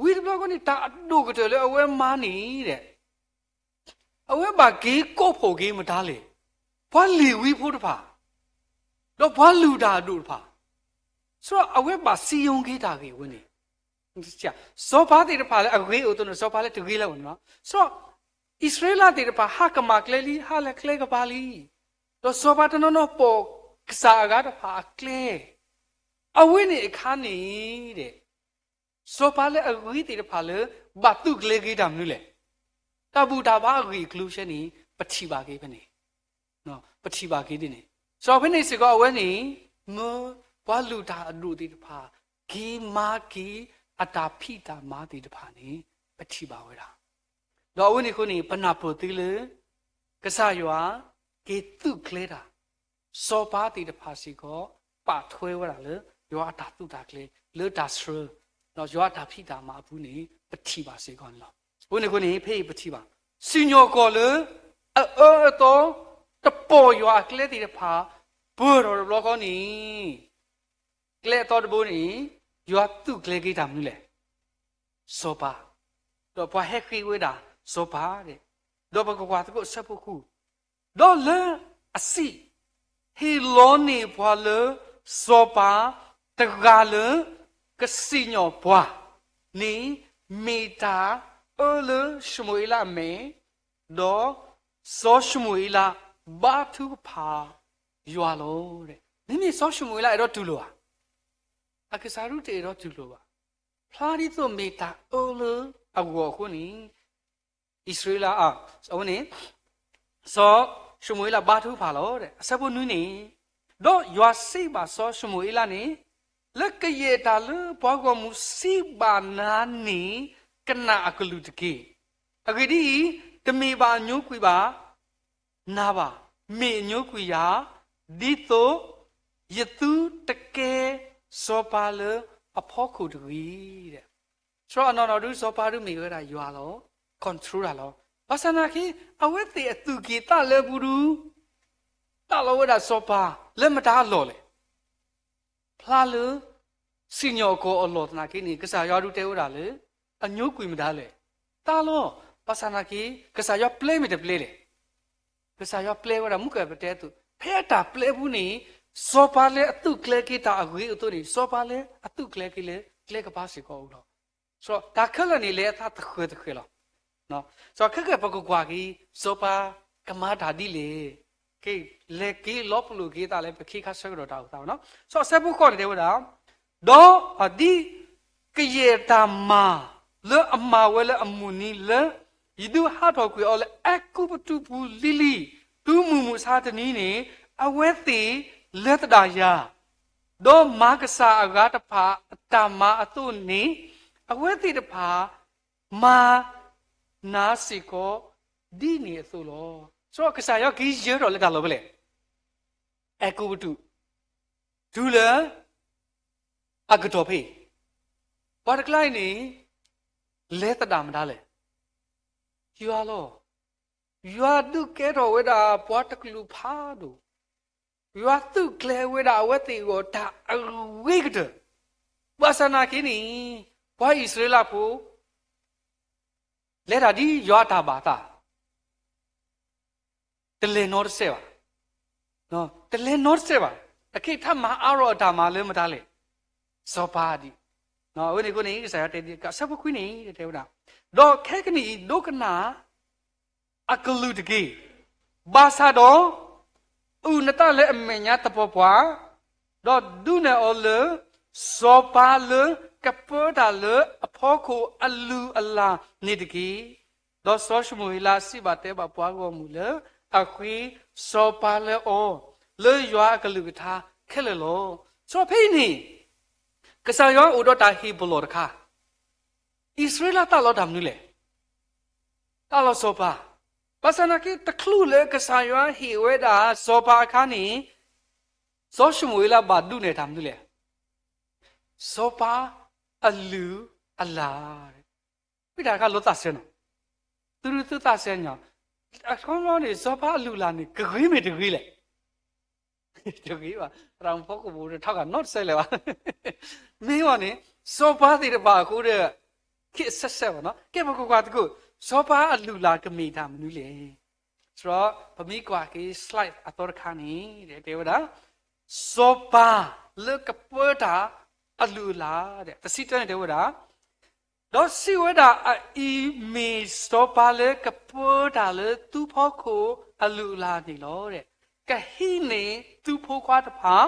ဝံၤတဘျီဃီန့ၣ် တၢ်အဒိၣ်ကတၢၢ်လၢအဝဲမၤန့ၣ်ဒီး အဝဲဘၣ်က့ၤကိးဖှိၣ်က့ၤမတၤလဲၣ်, ပှၤလ့ၤဝံဖိတဖၣ်, ဒီးပှၤလုၢ်တၢ်အဒိၣ်တဖၣ်, ဆိဒီးအဝဲဘၣ်စံယိက့ၤတၢ်ဂ့ၢ်အဝဲန့ၣ်, စီၤပၤသ့ၣ်တဖၣ်လၢအဂ့ၤအိၣ်အသိးန့ၣ် စီၤပၤလၢတဂ့ၤလၢၤဘၣ်န့ၣ်လီၤ. ဆိဒီး အံၣ်စရ့လးသ့ၣ်တဖၣ် ဟးကမၣ်ကျဲလံ, ဟးလၢကျဲကပၤလံ, ဒီးစီၤပၤတနီၤနီၤပိာ်ကစၢ်အဂၤတဖၣ်အကျဲ, အဝဲန့ၣ်အခါန့ၣ်ဒီး စီၤပၤလၢအဂ့ၤသ့ၣ်တဖၣ်လၢ ဘၣ်သုးကျဲၤက့ၤတၢ်မနုၤလဲၣ်. တၢ်ဘူၣ်တၢ်ဘါအဂ့ၢ်အကျိၤဆဲန့ၣ် ပထံၣ်ဘၣ်က့ၤဖဲန့ၣ်, ပထံၣ်ဘၣ်က့ၤဒ်န့ၣ်, စီၤပၤဖဲန့ၣ်စ့ၢ်ကီးအဝဲန့ၣ် မၢပှၤလုၢ်တၢ်အဒိၣ်သ့ၣ်တဖၣ် က့ၤမၤက့ၤအတၢ်ဖံးတၢ်မၤသ့ၣ်တဖၣ်န့ၣ် ပထံၣ်ဘၣ်ဝဲဒၣ်. ဒီးအဝဲန့ၣ်အဃိန့ၣ် ပနၢ်ပၢၢ်သ့လၢ ကစၢ်ယွၤ က့ၤသုးကျဲၤတၢ် စီၤပၤသ့ၣ်တဖၣ်စ့ၢ်ကီး ပာ်ထွဲဝဲဒၣ်လၢ ယွၤအတၢ်သုးတၢ်ကျဲၤ လၢတၢ်ဆှၢ, ဒီးယွၤအတၢ်ဖံးတၢ်မၤအပူၤန့ၣ် ပထံၣ်ဘၣ်စ့ၢ်ကီးန့ၣ်လီၤ. အဃိန့ၣ်အဃိန့ၣ် ဖဲအံၤပထံၣ်ဘၣ် စံၣ်ညီၣ်ကွီၢ်လၢ အအၢအသီ တပိာ်ယွၤအကျဲသ့ၣ်တဖၣ် ပၢၢ်ထီၣ်တဘျီဃီန့ၣ် ကျဲအသီတဘိန့ၣ် ယွၤသုးကျဲၤက့ၤတၢ်မနုၤလဲၣ်. စီၤပၤ, ဒီးပှၤဟဲဃ့ဝဲဒၣ်စီၤပၤ, ဒီးပကကွၢ်သကိးအဆၢဖိဃု, ဒီးလၢအစံး ဟ့ၣ်လီၤန့ၢ်ပှၤလၢစီၤပၤတဂၤလၢ ကစံၣ်ညီၣ်ပှၤန့ၣ် မ့ၢ်တၢ်အၢလၢၡမူၤအ့လးအမဲာ်, ဒီးစီၤၡမူၤအ့လးဘါထုကဖၣ်ယွၤလီၤ. မ့မ့ၢ်စီၤၡမူၤအ့လးအဲၣ်ဒိးတူၢ်လိာ်ဧါ, အကစၢ်ဒၣ်တအဲၣ်ဒိးတူၢ်လိာ်ဘၣ်. ဖျါဒ်သိးမ့ၢ်တၢ်အၢလၢအဂီၢ်အဃိန့ၣ် အံၣ်စရ့လး, အဝဲန့ၣ် စီၤၡမူၤအ့လးဘါထုကဖၣ်လီၤ. အဆၢဖိနွံန့ၣ်, ဒီးယွၤစံးဘၣ်စီၤၡမူၤအ့လးန့ၣ်, လၢကယဲၢ်တၢ်လၢပှၤဂီၢ်မုၢ်စံးဘၣ်နၤန့ၣ် ကနၣ်အကလုၢ်တက့ၢ်. အဂ့ၢ်ဒ်အံၤ, တမ့ၢ်ဘၣ်အညိကွံာ်ဘၣ် နၤဘၣ်, မ့ၢ်အညိကွံာ်ယၤ, ဒ်သိးယသုတကဲစီၤပၤလၢအဖီခိၣ်တဂ့ၤ. ဆိဒီးအနီၢ်နီၢ်ဒုး စီၤပၤဒုးမ့ၢ်ဝဲဒၣ်ယွၤလီၤ, controlတၢ်လီၤ. ဘၣ်ဆၣ်နာ်က့ အဝဲသ့ၣ်အသူၣ်က့ၣ်သးလဲပူၤဒုး တၢ်လီၤဝဲဒၣ်စီၤပၤလၢမတၤအလီၢ်လဲၣ်. ဖျါလၢ စံၣ်ညီၣ်ကွီၢ်အလီၢ်သနာ်က့န့ၣ် ကစၢ်ယွၤဒုးတဲဝဲဒၣ်လၢ အညိကွံာ်မတၤလဲၣ်. တၢ်လီၤ. ဘၣ်ဆၣ်နာ်က့ ကစၢ်ယွၤပျဲမ့ၢ်တပျဲလဲၣ်. ကစၢ်ယွၤပျဲဝဲဒၣ် မူကပတဲအသိး ဖဲအတၢ်ပျဲပူၤန့ၣ် စီၤပၤလၢအသုးကျဲၤက့ၤတၢ်အဂ့ၤအသိးန့ၣ် စီၤပၤလၢအသုးကျဲၤက့ၤလၢကျဲကပၤစ့ၢ်ကီးအိၣ်လီၤ. စီၤ တၢ်ခဲလၢာ်န့ၣ် လဲၤအသးသဃဲၤသဃဲၤလီၤ. စီၤခဲကဲပကကွၢ်က့ၤ စီၤပၤကမၤတၢ်ဒ်လဲၣ်, ကလဲၤက့ၤလီၤပလိာ်က့ၤသးလၢ ပခ့ခါဆၢကတီၢ်တၢ်အိၣ်သးဘၣ်နီၤ. စီၤအဆၢဖိဃိးန့ၣ်တဲဝဲဒၣ်, ဒီးဒ်ကယဲၢ်တၢ်မၤလၢအမၤဝဲလၢအမုၢ်နံၤလၢ ယဒုးဟးထီၣ်ကွံာ်အီၤလၢအဲၤကူပတူးပူၤလံၤလံၤ, တုၤမုၢ်မဆါတနံၤန့ၣ် အဝဲသ့ၣ်လဲၤသဒၣ်ယၤ ဒီးမၤကစၢ်အဂၤတဖၣ်အတၢ်မၤအသိးန့ၣ် အဝဲသ့ၣ်တဖၣ်မၤနၤစ့ၢ်ကီး ဒ်န့ၣ်အသိးလီၤ. စီၤကစၢ်ယွၤက့ၤယၢၤထီၣ်လၢတၢ်လီၢ်ဖဲလဲၣ်, အဲၤကူပတူး, တုၤလၢအကတီၢ်ဖဲအံၤ, ပှၤတကျါအံၤန့ၣ် လဲၤသဒၣ်မတၤလဲၣ်. ယွၤလီၤ. ယွၤဒုးကဲထီၣ်ဝဲဒၣ်ပှၤတကလုာ်ဖးဒိၣ်, ယွၤသုးကျဲၤဝဲဒၣ်အဝဲသ့ၣ်အဂီၢ်တၢ်အဂ့ၤကတၢၢ်. ဘၣ်ဆၣ်နာ်က့န့ၣ် ပှၤအံၣ်စရ့လးဖိ လဲၤတၢ်ဒ်ယွၤအတၢ်ဘၣ်သး တလဲၤနီတစဲးဘၣ်, တလဲၤနီတစဲးဘၣ်. အခဲအံၤတၢ်မၤအါထီၣ်အတၢ်မၤလၢမတၤလဲၣ်, စီၤပၤဒ်, အဝဲန့ၣ်အဃိန့ၣ် ကစၢ်ယွၤတဲဒ်အဆၢဖိခွံန့ၣ် တဲဝဲဒၣ်, ဒီးခဲကနံၣ်အံၤ ဒိကနၣ်အကလုၢ်တက့ၢ်. ဘၣ်ဆၣ်ဒီး အုၣ်နသးလၢအမဲာ်ညါသပှၢ်ပှၢ်, ဒီးဒုးနဲၣ်အီၤလၢ စီၤပၤလၢကပၢတၢ်လၢအဖီခိၣ်အလုၢ်အလၢ်န့ၣ်တက့ၢ်. ဒီးစီၤၡမူၤအ့လးစံးဘၣ်တဲဘၣ်ပှၤဂီၢ်မုၢ်လၢအဃ့စီၤပၤလၢအီၤ လၢယွၤအကလုၢ်ကထါခဲလၢာ်လီၤ. စီၤဖဲအံၤန့ၣ် ကစၢ်ယွၤအိၣ်ဒီးတၢ်ဟ့ၣ်ပလီၢ်တခါ, အံၣ်စရ့လးသးလီတၢ်မနုၤလဲၣ်. တၢ်လီၢ်စီၤပၤ, ဘၣ်ဆၣ်နာ်က့ တချုးလၢကစၢ်ယွၤဟ့ၣ်ဝဲဒၣ်စီၤပၤအခါန့ၣ် စီၤၡမူၤအ့လးဘၣ်ဒုးနဲၣ်တၢ်မနုၤလဲၣ်. စီၤပၤအလုၢ်အလၢ်, ဝံတၢ်ခါလိာ်သးစဲနီၤ, သုသုသးစဲညီ, အခီပညီန့ၣ် စီၤပၤအလုၢ်အလၢ်န့ၣ် ကဂ့ၤမ့ၢ်တဂ့ၤလဲၣ်. တဂ့ၤဘၣ်, သရၣ်မုၣ်ဖီခိၣ်ဖိတထီၣ်ဂၤနီတစဲးလၢၤဘၣ်. မ့ၢ်ဝဲန့ၣ် စီၤပၤသ့ၣ်တဖၣ်အဃိဒီး ခဲအံၤဆဲးဆဲးဘၣ်နီၤ, ကဲပကကွၢ်သကိး စီၤပၤအလုၢ်အလၢ်ကမ့ၢ်တၢ်မနုၤလဲၣ်. ဆိုတော့ ပမ့ၢ်ကွၢ်က့ၤ slide အသီတခါန့ၣ် တဲဝဲဒၣ် စီၤပၤလၢကပၢတၢ်အလုၢ်အလၢ်, တဆံတၢန့ၣ်တဲဝဲဒၣ်, ဒီးစံးဝဲဒၣ်, အအံၤမ့ၢ်စီၤပၤလၢကပၢတၢ်လၢသုဖီခိၣ်အလုၢ်အလၢ်န့ၣ်လီၤ. ကဟံးန့ၢ်သုဖိခွါတဖၣ်,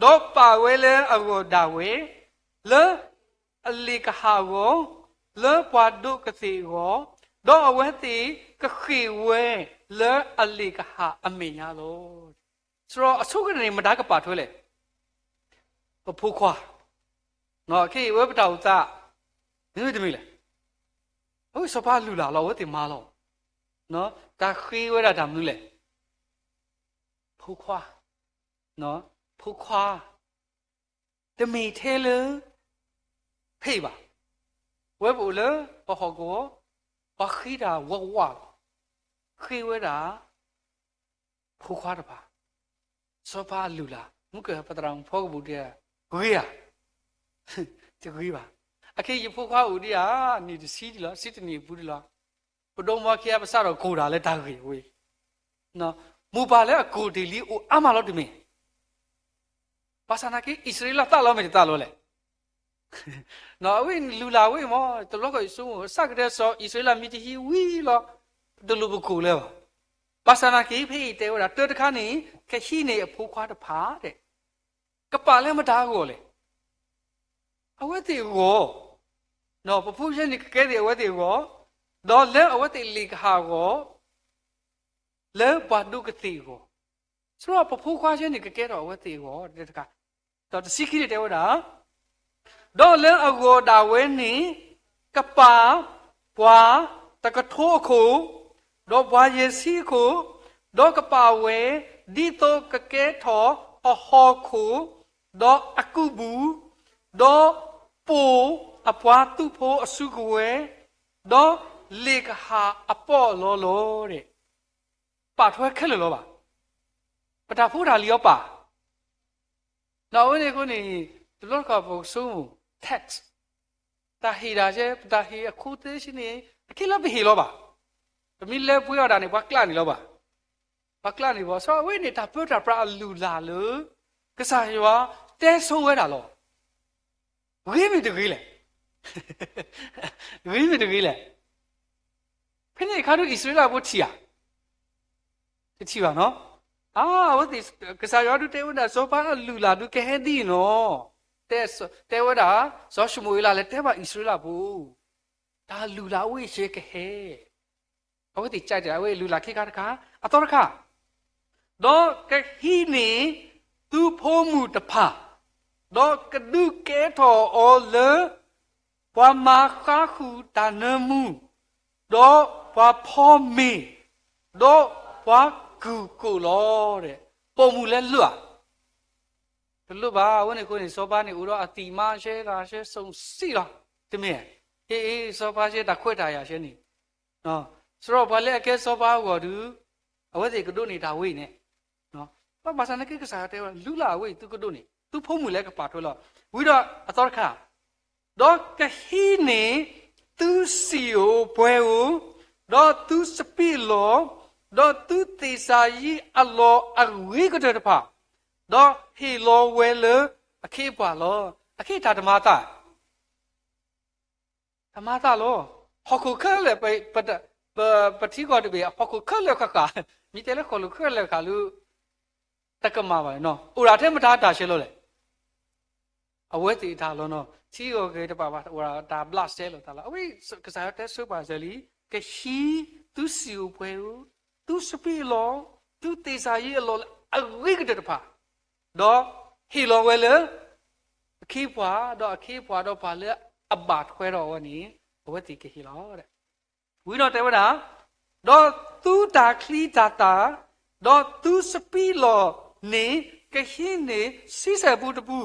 ဒီးပာ်ဝဲလၢအဂီၢ်ဒၣ်ဝဲ, လၢအလ့ၣ်ကဟၣ်အဂီၢ်, လၢပှၤဒိးကသ့ၣ်အဂီၢ်, ဒီးအဝဲသ့ၣ်ကဃ့ၢ်ဝဲလၢအလ့ၣ်ကဟၣ်အမဲာ်ညါလီၤ. ဆိုတော့ အဆိကတၢၢ်န့ၣ် မတၤကပာ်ထွဲလဲၣ်. ပဖိခွါ, ခဲအံၤဝဲပတၢ်အိၣ်သး မ့ၢ်တမ့ၢ်လဲၣ်. အဝဲစီၤပၤလုၢ်လၢ်လီၤ အဝဲသ့ၣ်မၤလီၤ. တၢ်ဃ့ဝဲဒၣ်တၢ်မနုၤလဲၣ်. ဖိခွါ, ဖိခွါ, တမ့ၢ်ထဲလၢ ဖဲအံၤဘၣ်. ဝဲပအိၣ်လၢပဟီၣ်ကဝီၤ, ပှၤဃ့တၢ်ဝးဝးလီၤ. ဃ့ဝဲဒၣ် ဖိခွါတဖၣ်, စီၤပၤအလုၢ်လၢ်, မုၢ်ကၢၢ်ပသရၣ်မုၣ်ဖီကပူၤဒ်ဧါ, ဂ့ၤဧါ, တဂ့ၤဘၣ်. အခဲအံၤယဖိခွါအိၣ်ဒံးဧါ, နံၣ်တဆံဒံးလီၤ, ဆံတနံၣ်အပူၤဒံးလီၤ. ပဒိၣ်မါခံဂၤပစးထီၣ်ကိၢ်တၢ်လၢတၢ်ဂ့ၢ်ဝဲ မိၢ်ပၢ်လၢအကိၢ်တ့ၢ်လံအိၣ်အါမးလီၤတမ့ၢ်. ဘၣ်ဆၣ်နာ်က့ အံၣ်စရ့လးသးလီၤမ့ၢ်တသးလီၤလဲၣ်. အဝဲလုၢ်လၢ်ဝဲမ့ၢ် တဘျီဃီအံၤဆိကမိၣ် စးကတၢၢ်စီၤအံၣ်စရ့လးမ့ၢ်တဟံးဝံၤလီၤ, တလိၣ်ပကိၢ်လၢၤဘၣ်. ဘၣ်ဆၣ်နာ်က့ ဖဲအံၤတဲဝဲဒၣ် တၢတခါန့ၣ် ကဟံးန့ၢ်အဖိခွါတဖၣ် ကပာ်လၢမတၤအဂီၢ်လဲၣ်. အဝဲသ့ၣ်အဂီၢ်, ပဖိယဲန့ၣ်ကကဲသ့ၣ်အဝဲသ့ၣ်အဂီၢ်, ဒီးလၢအဝဲသ့ၣ်လ့ၣ်ကဟၣ်အဂီၢ်, လၢပှၤဒိးကသ့ၣ်အဂီၢ်, ဆိုတော့ ပဖိခွါယဲန့ၣ်ကကဲထီၣ်အဝဲသ့ၣ်အဂီၢ်တခါ, ဒီးတဆံခံန့ၣ်တဲဝဲဒၣ်, ဒီးလၢအဂီၢ်ဒၣ်ဝဲန့ၣ် ကပာ်ပှၤတကထိအခိၣ်, ဒီးပှၤယဲၢ်ဆံအခိၣ်, ဒီးကပာ်ဝဲ ဒ်သိးကကဲထီၣ်အဟီၣ်ခိၣ်, ဒီးအကူးဘူး, ဒီးပိၢ်အပှၤသုးဖိအစုကဝဲၤ, ဒီးလ့ၣ်ကဟၣ်အပီးအလီလီၤ. ပာ်ထွဲခဲလၢာ်လီၤဘၣ်. ပတၢ်ဖိတၢ်လံၤအီၤပာ် ဒီးအဝဲန့ၣ်အဃိန့ၣ် တဘျီတခီၣ်ပကဆိကမိၣ် tax တၢ်ဟ့ၣ်တၢ်ဆဲ ပတၢ်ဟ့ၣ်အခိၣ်သ့ဆံန့ၣ် အခဲလၢပဟ့ၣ်လီၤဘၣ်. ပမ့ၢ်လဲၤပှ့ၤအီၣ်ဒၣ်န့ၣ် ပှၤကျးန့ၣ်လီၤဘၣ်. ပှၤကျးန့ၣ်ဘၣ်. စီၤအဝဲန့ၣ် တၢ်ပၢတၢ်ပြးအလုၢ်အလၢ်လၢ ကစၢ်ယွၤတဲဆိဝဲဒၣ်လီၤ. ဂ့ၤမ့ၢ်တဂ့ၤလဲၣ်. ဂ့ၤမ့ၢ်တဂ့ၤလဲၣ်. ဖဲန့ၣ်အခါဒုး အံၣ်စရ့လးဖိထံၣ်ဧါ. တထံၣ်ဘၣ်နီၤ. အါ အဝဲသ့ၣ် ကစၢ်ယွၤဒုးတဲဝဲဒၣ် စီၤပၤအလုၢ်အလၢ်ဒုးကဟဲဒ်အံၤနီၤ. တဲဝဲဒၣ် စီၤၡမူၤအ့လးလဲၤတဲဘၣ်အံၣ်စရ့လးဖိ တၢ်လုၢ်လၢ်အဝဲအံၤဆဲကဟဲ အဝဲသ့ၣ်ကဲတဲ အဝဲလုၢ်လၢ်ခံခါတခါ အသီတခါ, ဒီးကဟံးန့ၢ်သုဖိမုၣ်တဖၣ်, ဒီးကဒုးကဲထီၣ်အီၤလၢ ပှၤမၤဃါဃုာ်တၢ်နၢမူ, ဒီးပှၤဖီမ့ၤ, ဒီးပှၤကူၣ်ကိၣ်လီၤ. ပိာ်မုၣ်လဲၤလိာ်ဧါ. တလိၣ်ဘၣ်. အဝဲန့ၣ်အဃိန့ၣ် စီၤပၤန့ၣ် အိၣ်ဒီးအသံးမါရှဲတၢ်ရှဲစုံစံၣ်လီၤ. တမ့ၢ်, ဟ့ၣ်အ့ၣ် စီၤပၤရှဲတၢ်ခွဲးတၢ်ယာ်ရှဲန့ၣ်, စရီပှၤလၢအကဲစီၤပၤအဂီၢ်ဒုး အဝဲသ့ၣ်ကဒိးန့ၢ်တၢ်ဝဲအံၤန့ၣ်, ဘၣ်ဆၣ်နာ်က့ကစၢ်ယွၤတဲဝဲ လုၢ်လၢ်အဝဲအံၤသုကဒိးန့ၢ် သုဖိမုၣ်လၢကပာ်ထွဲလီၤ. ဝံၤဒီးအသီတခါ ဒီးကဟံးန့ၢ်သုစံၣ်ဧိၤပှဲၤဧိၤ, ဒီးသုစပံးအလီၢ်, ဒီးသုသ့ၣ်စၤယံးအလီၢ်အဂ့ၤကတၢၢ်တဖၣ်, ဒီးဟ့ၣ်လီၤဝဲလၢအခ့အပှၤလီၤ. အခ့တၢ်တမၤသး တမၤသးလီၤ. ဟီၣ်ခိၣ်ခဲလၢာ် ပထံကီၢ်တဘ့ၣ် ဟီၣ်ခိၣ်ခဲလၢာ်ဃၣ်ဃၣ်, မ့ၢ်တဲလၢဟီၣ်ခိၣ်ခဲလၢာ်ဃၣ်လၢ တကမၣ်ဘၣ်န့ၣ်နီၤ, အိၣ်ဒၣ်ထဲမတၤတၢ်ဆဲးလီၤလဲၣ်. အဝဲသ့ၣ်အတၢ်လီၤနီၤ, ထံဂီၢ်ဂ့ၤတပာ်ဘၣ် အိၣ်ဒၣ်တၢ်ဘျးစဲလီၤတၢ်လီၤ. အဝဲကစၢ်ယွၤတဲဆိပာ်စၢၤလံ, ကဟံးသုစံၣ်ဧိၤပှဲၤဧိၤ, သုစပံးအလီၢ်, သုသ့ၣ်စၤယံးအလီၢ်လၢအဂ့ၤကတၢၢ်တဖၣ်, ဒီးဟ့ၣ်လီၤဝဲလၢ အခ့အပှၤ, ဒီးအခ့အပှၤဒီးပှၤလၢအဘၣ်ထွဲဒီးအဝဲန့ၣ် အဝဲသ့ၣ်ကဟ့ၣ်လီၤ. ဝံၤဒီးတဲဝဲဒၣ်, ဒီးသုတၢ်ချံတၢ်သၣ်, ဒီးသုစပံးလီၢ်န့ၣ် ကဟံးန့ၢ်ဆံဆဲၣ်ပူတပူ,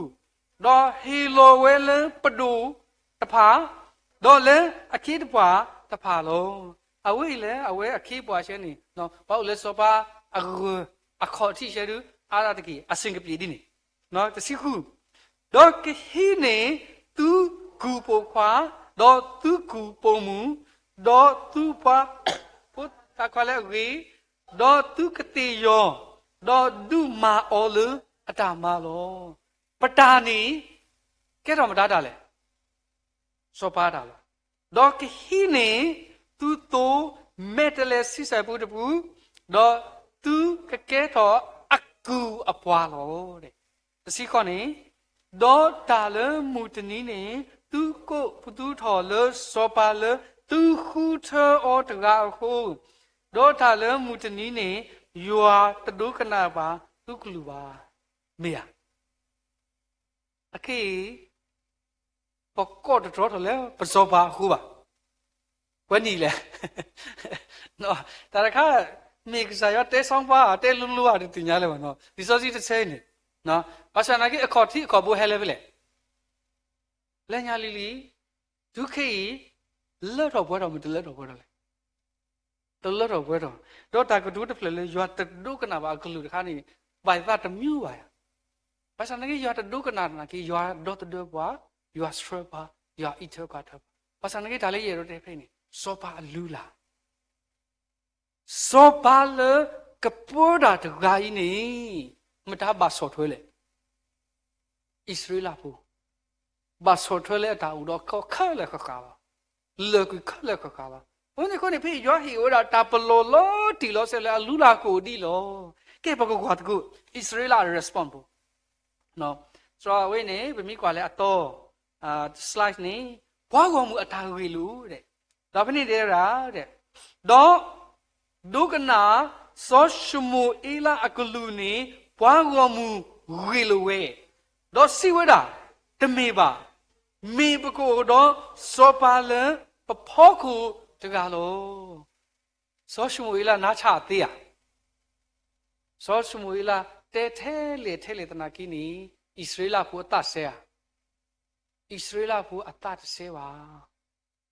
ဒီးဟ့ၣ်လီၤဝဲလၢပဒိၣ်တဖၣ်, ဒီးလၢအခ့အပှၤတဖၣ်လီၤ. အဝဲအံၤလဲၣ် အဝဲအခ့အပှၤဆဲန့ၣ် ပှၤအိၣ်လၢစီၤပၤအဂၢၢ်အခီၣ်ထံးဆဲဒုး အါဒၣ်တက့ၢ် အဆ့ၣ်ကပျ့ၤဒ်န့ၣ်, တဆံဃု, ဒီးကဟံးန့ၢ်သုကူၣ်ပိာ်ခွါ, ဒီးသုကူၣ်ပိာ်မုၣ်, ဒီးသုပှၤဖိသၣ်ခွါလၢအဂ့ၤ, ဒီးသုကသ့ၣ်ယီၤ, ဒီးဒုးမၤအီၤလၢအတၢ်မၤလီၤ. ပတၢ်န့ၣ် ကဲထီၣ်မတၤတၢ်လဲၣ်. စီၤပၤတၢ်လီၤ. ဒီးကဟံးန့ၢ်သုသိမဲာ်တဲးလဲးဆံဆဲၣ်ပူတပူ, ဒီးသုကကဲထီၣ်အကုၢ်အပှၤလီၤ. တဆံဃိးန့ၣ်, ဒီးတၢ်လၢမုၢ်တနံၤန့ၣ် သုကိးပသူထီၣ်လၢစီၤပၤလၢသုဃုထၢအီၤတဂၤအဃိ, ဒီးတၢ်လၢမုၢ်တနံၤန့ၣ် ယွၤတဒိကနၣ်ဘၣ်သုကလုၢ်ဘၣ်. မ့ၢ်ဧါ. အခဲအံၤ ပကိးတတြီထီၣ်လၢပစီၤပၤအဃိဘၣ်. ဝဲနံၤလဲၣ်. တၢ်တခါ မ့ၢ်ကစၢ်ယွၤတဲစီၤပၤ တဲလိၤလိၤဧါ တသ့ၣ်ညါလၢၤဘၣ်နီၤ. လံာ်စီဆှံတဆၢအံၤန့ၣ်, ဘၣ်ဆၣ်သနာ်က့ အခီၣ်ထံးအခီၣ်ဘိဟဲလၢဖဲလဲၣ်. လၢညါလံၤလံၤ, တုၤခဲအံၤ လၢထီၣ်ပှဲၤထီၣ်မ့ၢ်တလၢထီၣ်ပှဲၤထီၣ်လဲၣ်. တလၢထီၣ်ပှဲၤထီၣ်, ဒီးတၢ်ကတိၤတဖျၢၣ်လၢယွၤတဒိကနၣ်ဘၣ်အကလုၢ်တခါန့ၣ် ဘၣ်သးတမံၤဘၣ်ယၤ. ဘၣ်ဆၣ်သနာ်က့ယွၤတဒိကနၣ်သနာ်က့ ယွၤဒီသဒၢပှၤ, ယွၤဆှၢပှၤ, ယွၤအံးထွဲပှၤထၢပှၤ. ဘၣ်ဆၣ်သနာ်က့တၢ်လၢယအဲၣ်ဒိးတဲဖဲအံၤန့ၣ် စီၤပၤအလုၢ်အလၢ် စီၤပၤလၢကပၢတၢ်တဂၤအံၤန့ၣ် မတၤဘၣ်ဆီၣ်ထွဲလဲၣ်. အံၣ်စရ့လးဖိ ဘၣ်ဆီၣ်ထွဲလၢအတၢ်အိၣ်ဒီးကီခဲလၢာ်ဃၣ်ဃၣ်လီၤ. လၢာ်ကွံာ်ခဲလၢာ်ဃၣ်ဃၣ်လီၤ. အဃိန့ၣ်အဃိန့ၣ် ဖဲယွၤဟ့ၣ်ဝဲဒၣ်တၢ်ပလီၢ်လီၤတံၢ်လီၤဆဲးလၢအလုၢ်အလၢ်ကအိၣ်ဒ်လီၤ. ကဲပကကွၢ်သကိး အံၣ်စရ့လးအ response ဖိ စရီဝဲန့ၣ် ပမ့ၢ်ကွၢ်လၢအတီ slide န့ၣ် ပှၤဂီၢ်မုၢ်အတၢ်ဂ့ၢ်လိာ် ဒီးဖဲန့ၣ်တဲဝဲဒၣ် ဒီး ဒိကနၣ် စီၤၡမူၤအ့လးအကလုၢ်န့ၣ် ပှၤဂီၢ်မုၢ်ဂ့ၢ်လိာ်ဝဲ, ဒီးစံးဝဲဒၣ်, တမ့ၢ်ဘၣ်, မ့ၢ်ပကအိၣ်ဒီးစီၤပၤလၢပဖီခိၣ်တဂၤလီၤ. စီၤၡမူၤအ့လးနါဆၣ်အသ့ဧါ. စီၤၡမူၤအ့လးတဲထဲလဲၣ်ထဲလဲၣ်သနာ်က့န့ၣ် အံၣ်စရ့လးဖိအသးစဲဧါ. အံၣ်စရ့လးဖိအသးတစဲဘၣ်.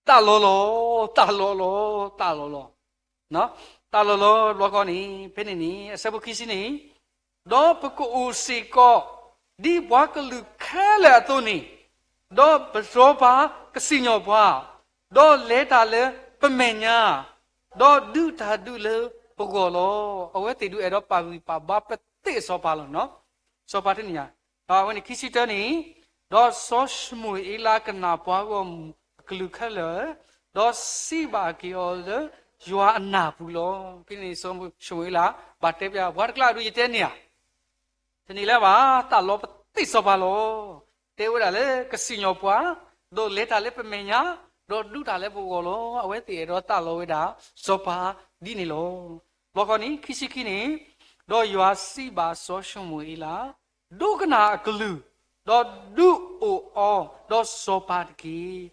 သးလီၤလီၤ, သးလီၤလီၤ, သးလီၤလီၤ, သးလီၤလီၤတဘျီဃီန့ၣ် ဖဲန့ၣ်န့ၣ် အဆၢဖိခံဆံန့ၣ်, ဒီးပကအိၣ်စ့ၢ်ကီး ဒ်ပှၤကလုာ်ခဲလၢာ်အသိးန့ၣ်, ဒီးပစီၤပၤကစံၣ်ညီၣ်ပှၤ, ဒီးလဲၤတၢ်လၢပမဲာ်ညါ, ဒီးဒုးတၢ်ဒုးလၢပဂီၢ်လီၤ. အဝဲသ့ၣ်ဒုးအဲၣ်ဒိးပာ်ဂံၢ်ပာ်ဘါပသ့ၣ်စီၤပၤလီၤ. စီၤပၤတနံၤညါ, ဒီးအဝဲန့ၣ်ခံဆံတၢန့ၣ်, ဒီးစီၤၡမူၤအ့လးကနၣ်ပှၤဂီၢ်မုၢ်အကလုၢ်ခဲလၢာ်, ဒီးစံးဘၣ်က့ၤအီၤလၢယွၤအနၢ်ပူၤလီၤ. ဖဲန့ၣ်စီၤၡမူၤအ့လး ဘၣ်တဲပျး ပှၤတကျါအဒုးယတဲန့ၢ်ဧါ. တန့ၢ်လၢၤဘၣ်, သးလီၤပသ့ၣ်စီၤပၤလီၤ. တဲဝဲဒၣ်လၢကစံၣ်ညီၣ်ပှၤ, ဒီးလဲၤတၢ်လၢပမဲာ်ညါ, ဒီးဒုးတၢ်လၢပဂီၢ်လီၤ. အဝဲသ့ၣ်အဲၣ်ဒိးသးလီၤဝဲဒၣ်စီၤပၤဒ်န့ၣ်လီၤ. ဘျီဃီန့ၣ် ခံဆံခံန့ၣ်, ဒီးယွၤစံးဘၣ်စီၤၡမူၤအ့လး, ဒိကနၣ်အကလုၢ်, ဒီးဒုးအိၣ်အီၤဒီးစီၤပၤတက့ၢ်.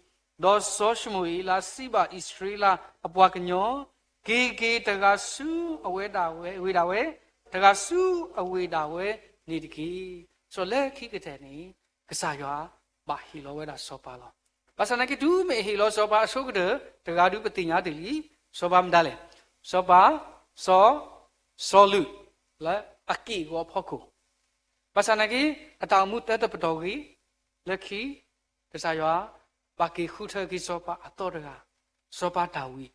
ဒီးစီၤၡမူၤအ့လးစံးဘၣ်အံၣ်စရ့လးအပှၤကညီ, က့ၤက့ၤတဂၤဆူအဝဲဒၣ်ဝဲ, ဝ့ၢ်ဒၣ်ဝဲ, တဂၤဆူအဝ့ၢ်ဒၣ်ဝဲန့ၣ်တက့ၢ်. စီၤလၢခံကတၢၢ်န့ၣ် ကစၢ်ယွၤဘၣ်ဟ့ၣ်လီၤဝဲဒၣ်စီၤပၤလီၤ. ဘၣ်ဆၣ်သနာ်က့ တုၤမ့ၢ်ဟ့ၣ်လီၤစီၤပၤအဆိကတၢၢ် တဂၤဒုးပသ့ၣ်ညါတ့ၢ်လံ, စီၤပၤမတၤလဲၣ်, စီၤပၤ စီၤ စီၤလူး လၢအက့ၢ်အဂီၤအဖီခိၣ်, ဘၣ်ဆၣ်သနာ်က့ အတၢ်အိၣ်မူသၢတပတီၢ်ဂ့ၤ လၢခံ ကစၢ်ယွၤ ဘၣ်က့ၤဃုထၢက့ၤစီၤပၤအသီတဂၤ, စီၤပၤဒၤဝံး,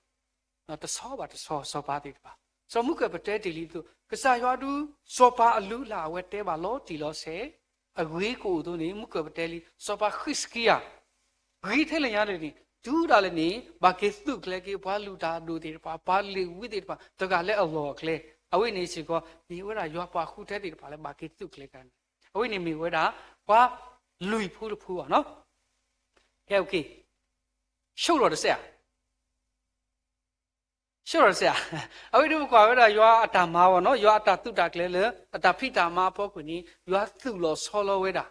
တဆီဘၣ်တဆီ စီၤပၤသ့ၣ်တဖၣ်, စီၤမုၢ်ကၢၢ်ပတဲတ့ၢ်လံအသိး ကစၢ်ယွၤဒုး စီၤပၤအလုၢ်အလၢ်အဝဲတဲဘၣ်လီၤတံၢ်လီၤဆဲး, အဂ့ၤကအိၣ်အသိးန့ၣ် မုၢ်ကၢၢ်ပတဲလံ စီၤပၤဃံးစကံယၤ ဂ့ၤထဲလဲၣ်ညါန့ၣ် တုၤဒၣ်လဲာ်န့ၣ် ဘၣ်က့ၤသုးကျဲၤက့ၤပှၤလုၢ်တၢ်အဒိၣ်သ့ၣ်တဖၣ် ပှၤလ့ၤဝံသ့ၣ်တဖၣ် တဂၤလၢအလီၢ်အကျဲ, အဝဲန့ၣ်စ့ၢ်ကီး မ့ၢ်ဝဲဒၣ်ယွၤပှၤဃုထၢသ့ၣ်တဖၣ်လၢဘၣ်က့ၤသုးကျဲၤတၢ်န့ၣ်, အဝဲန့ၣ်မ့ၢ်ဝဲဒၣ် ပှၤလွံၢ်ဖုတဖုဘၣ်နီၤ. ကဲ okay, ဆိၣ်ထီၣ်တစဲးဧါ ဆိၣ်ထီၣ်တစဲးဧါ. အဝဲဒၣ်ပကွၢ်ဝဲဒၣ်ယွၤအတၢ်မၤအီၤနီၤ, ယွၤအတၢ်သုးတၢ်ကျဲၤလၢ အတၢ်ဖံးတၢ်မၤအဖီခိၣ်န့ၣ် ယွၤသုးလီၤဆီလီၤဝဲဒၣ်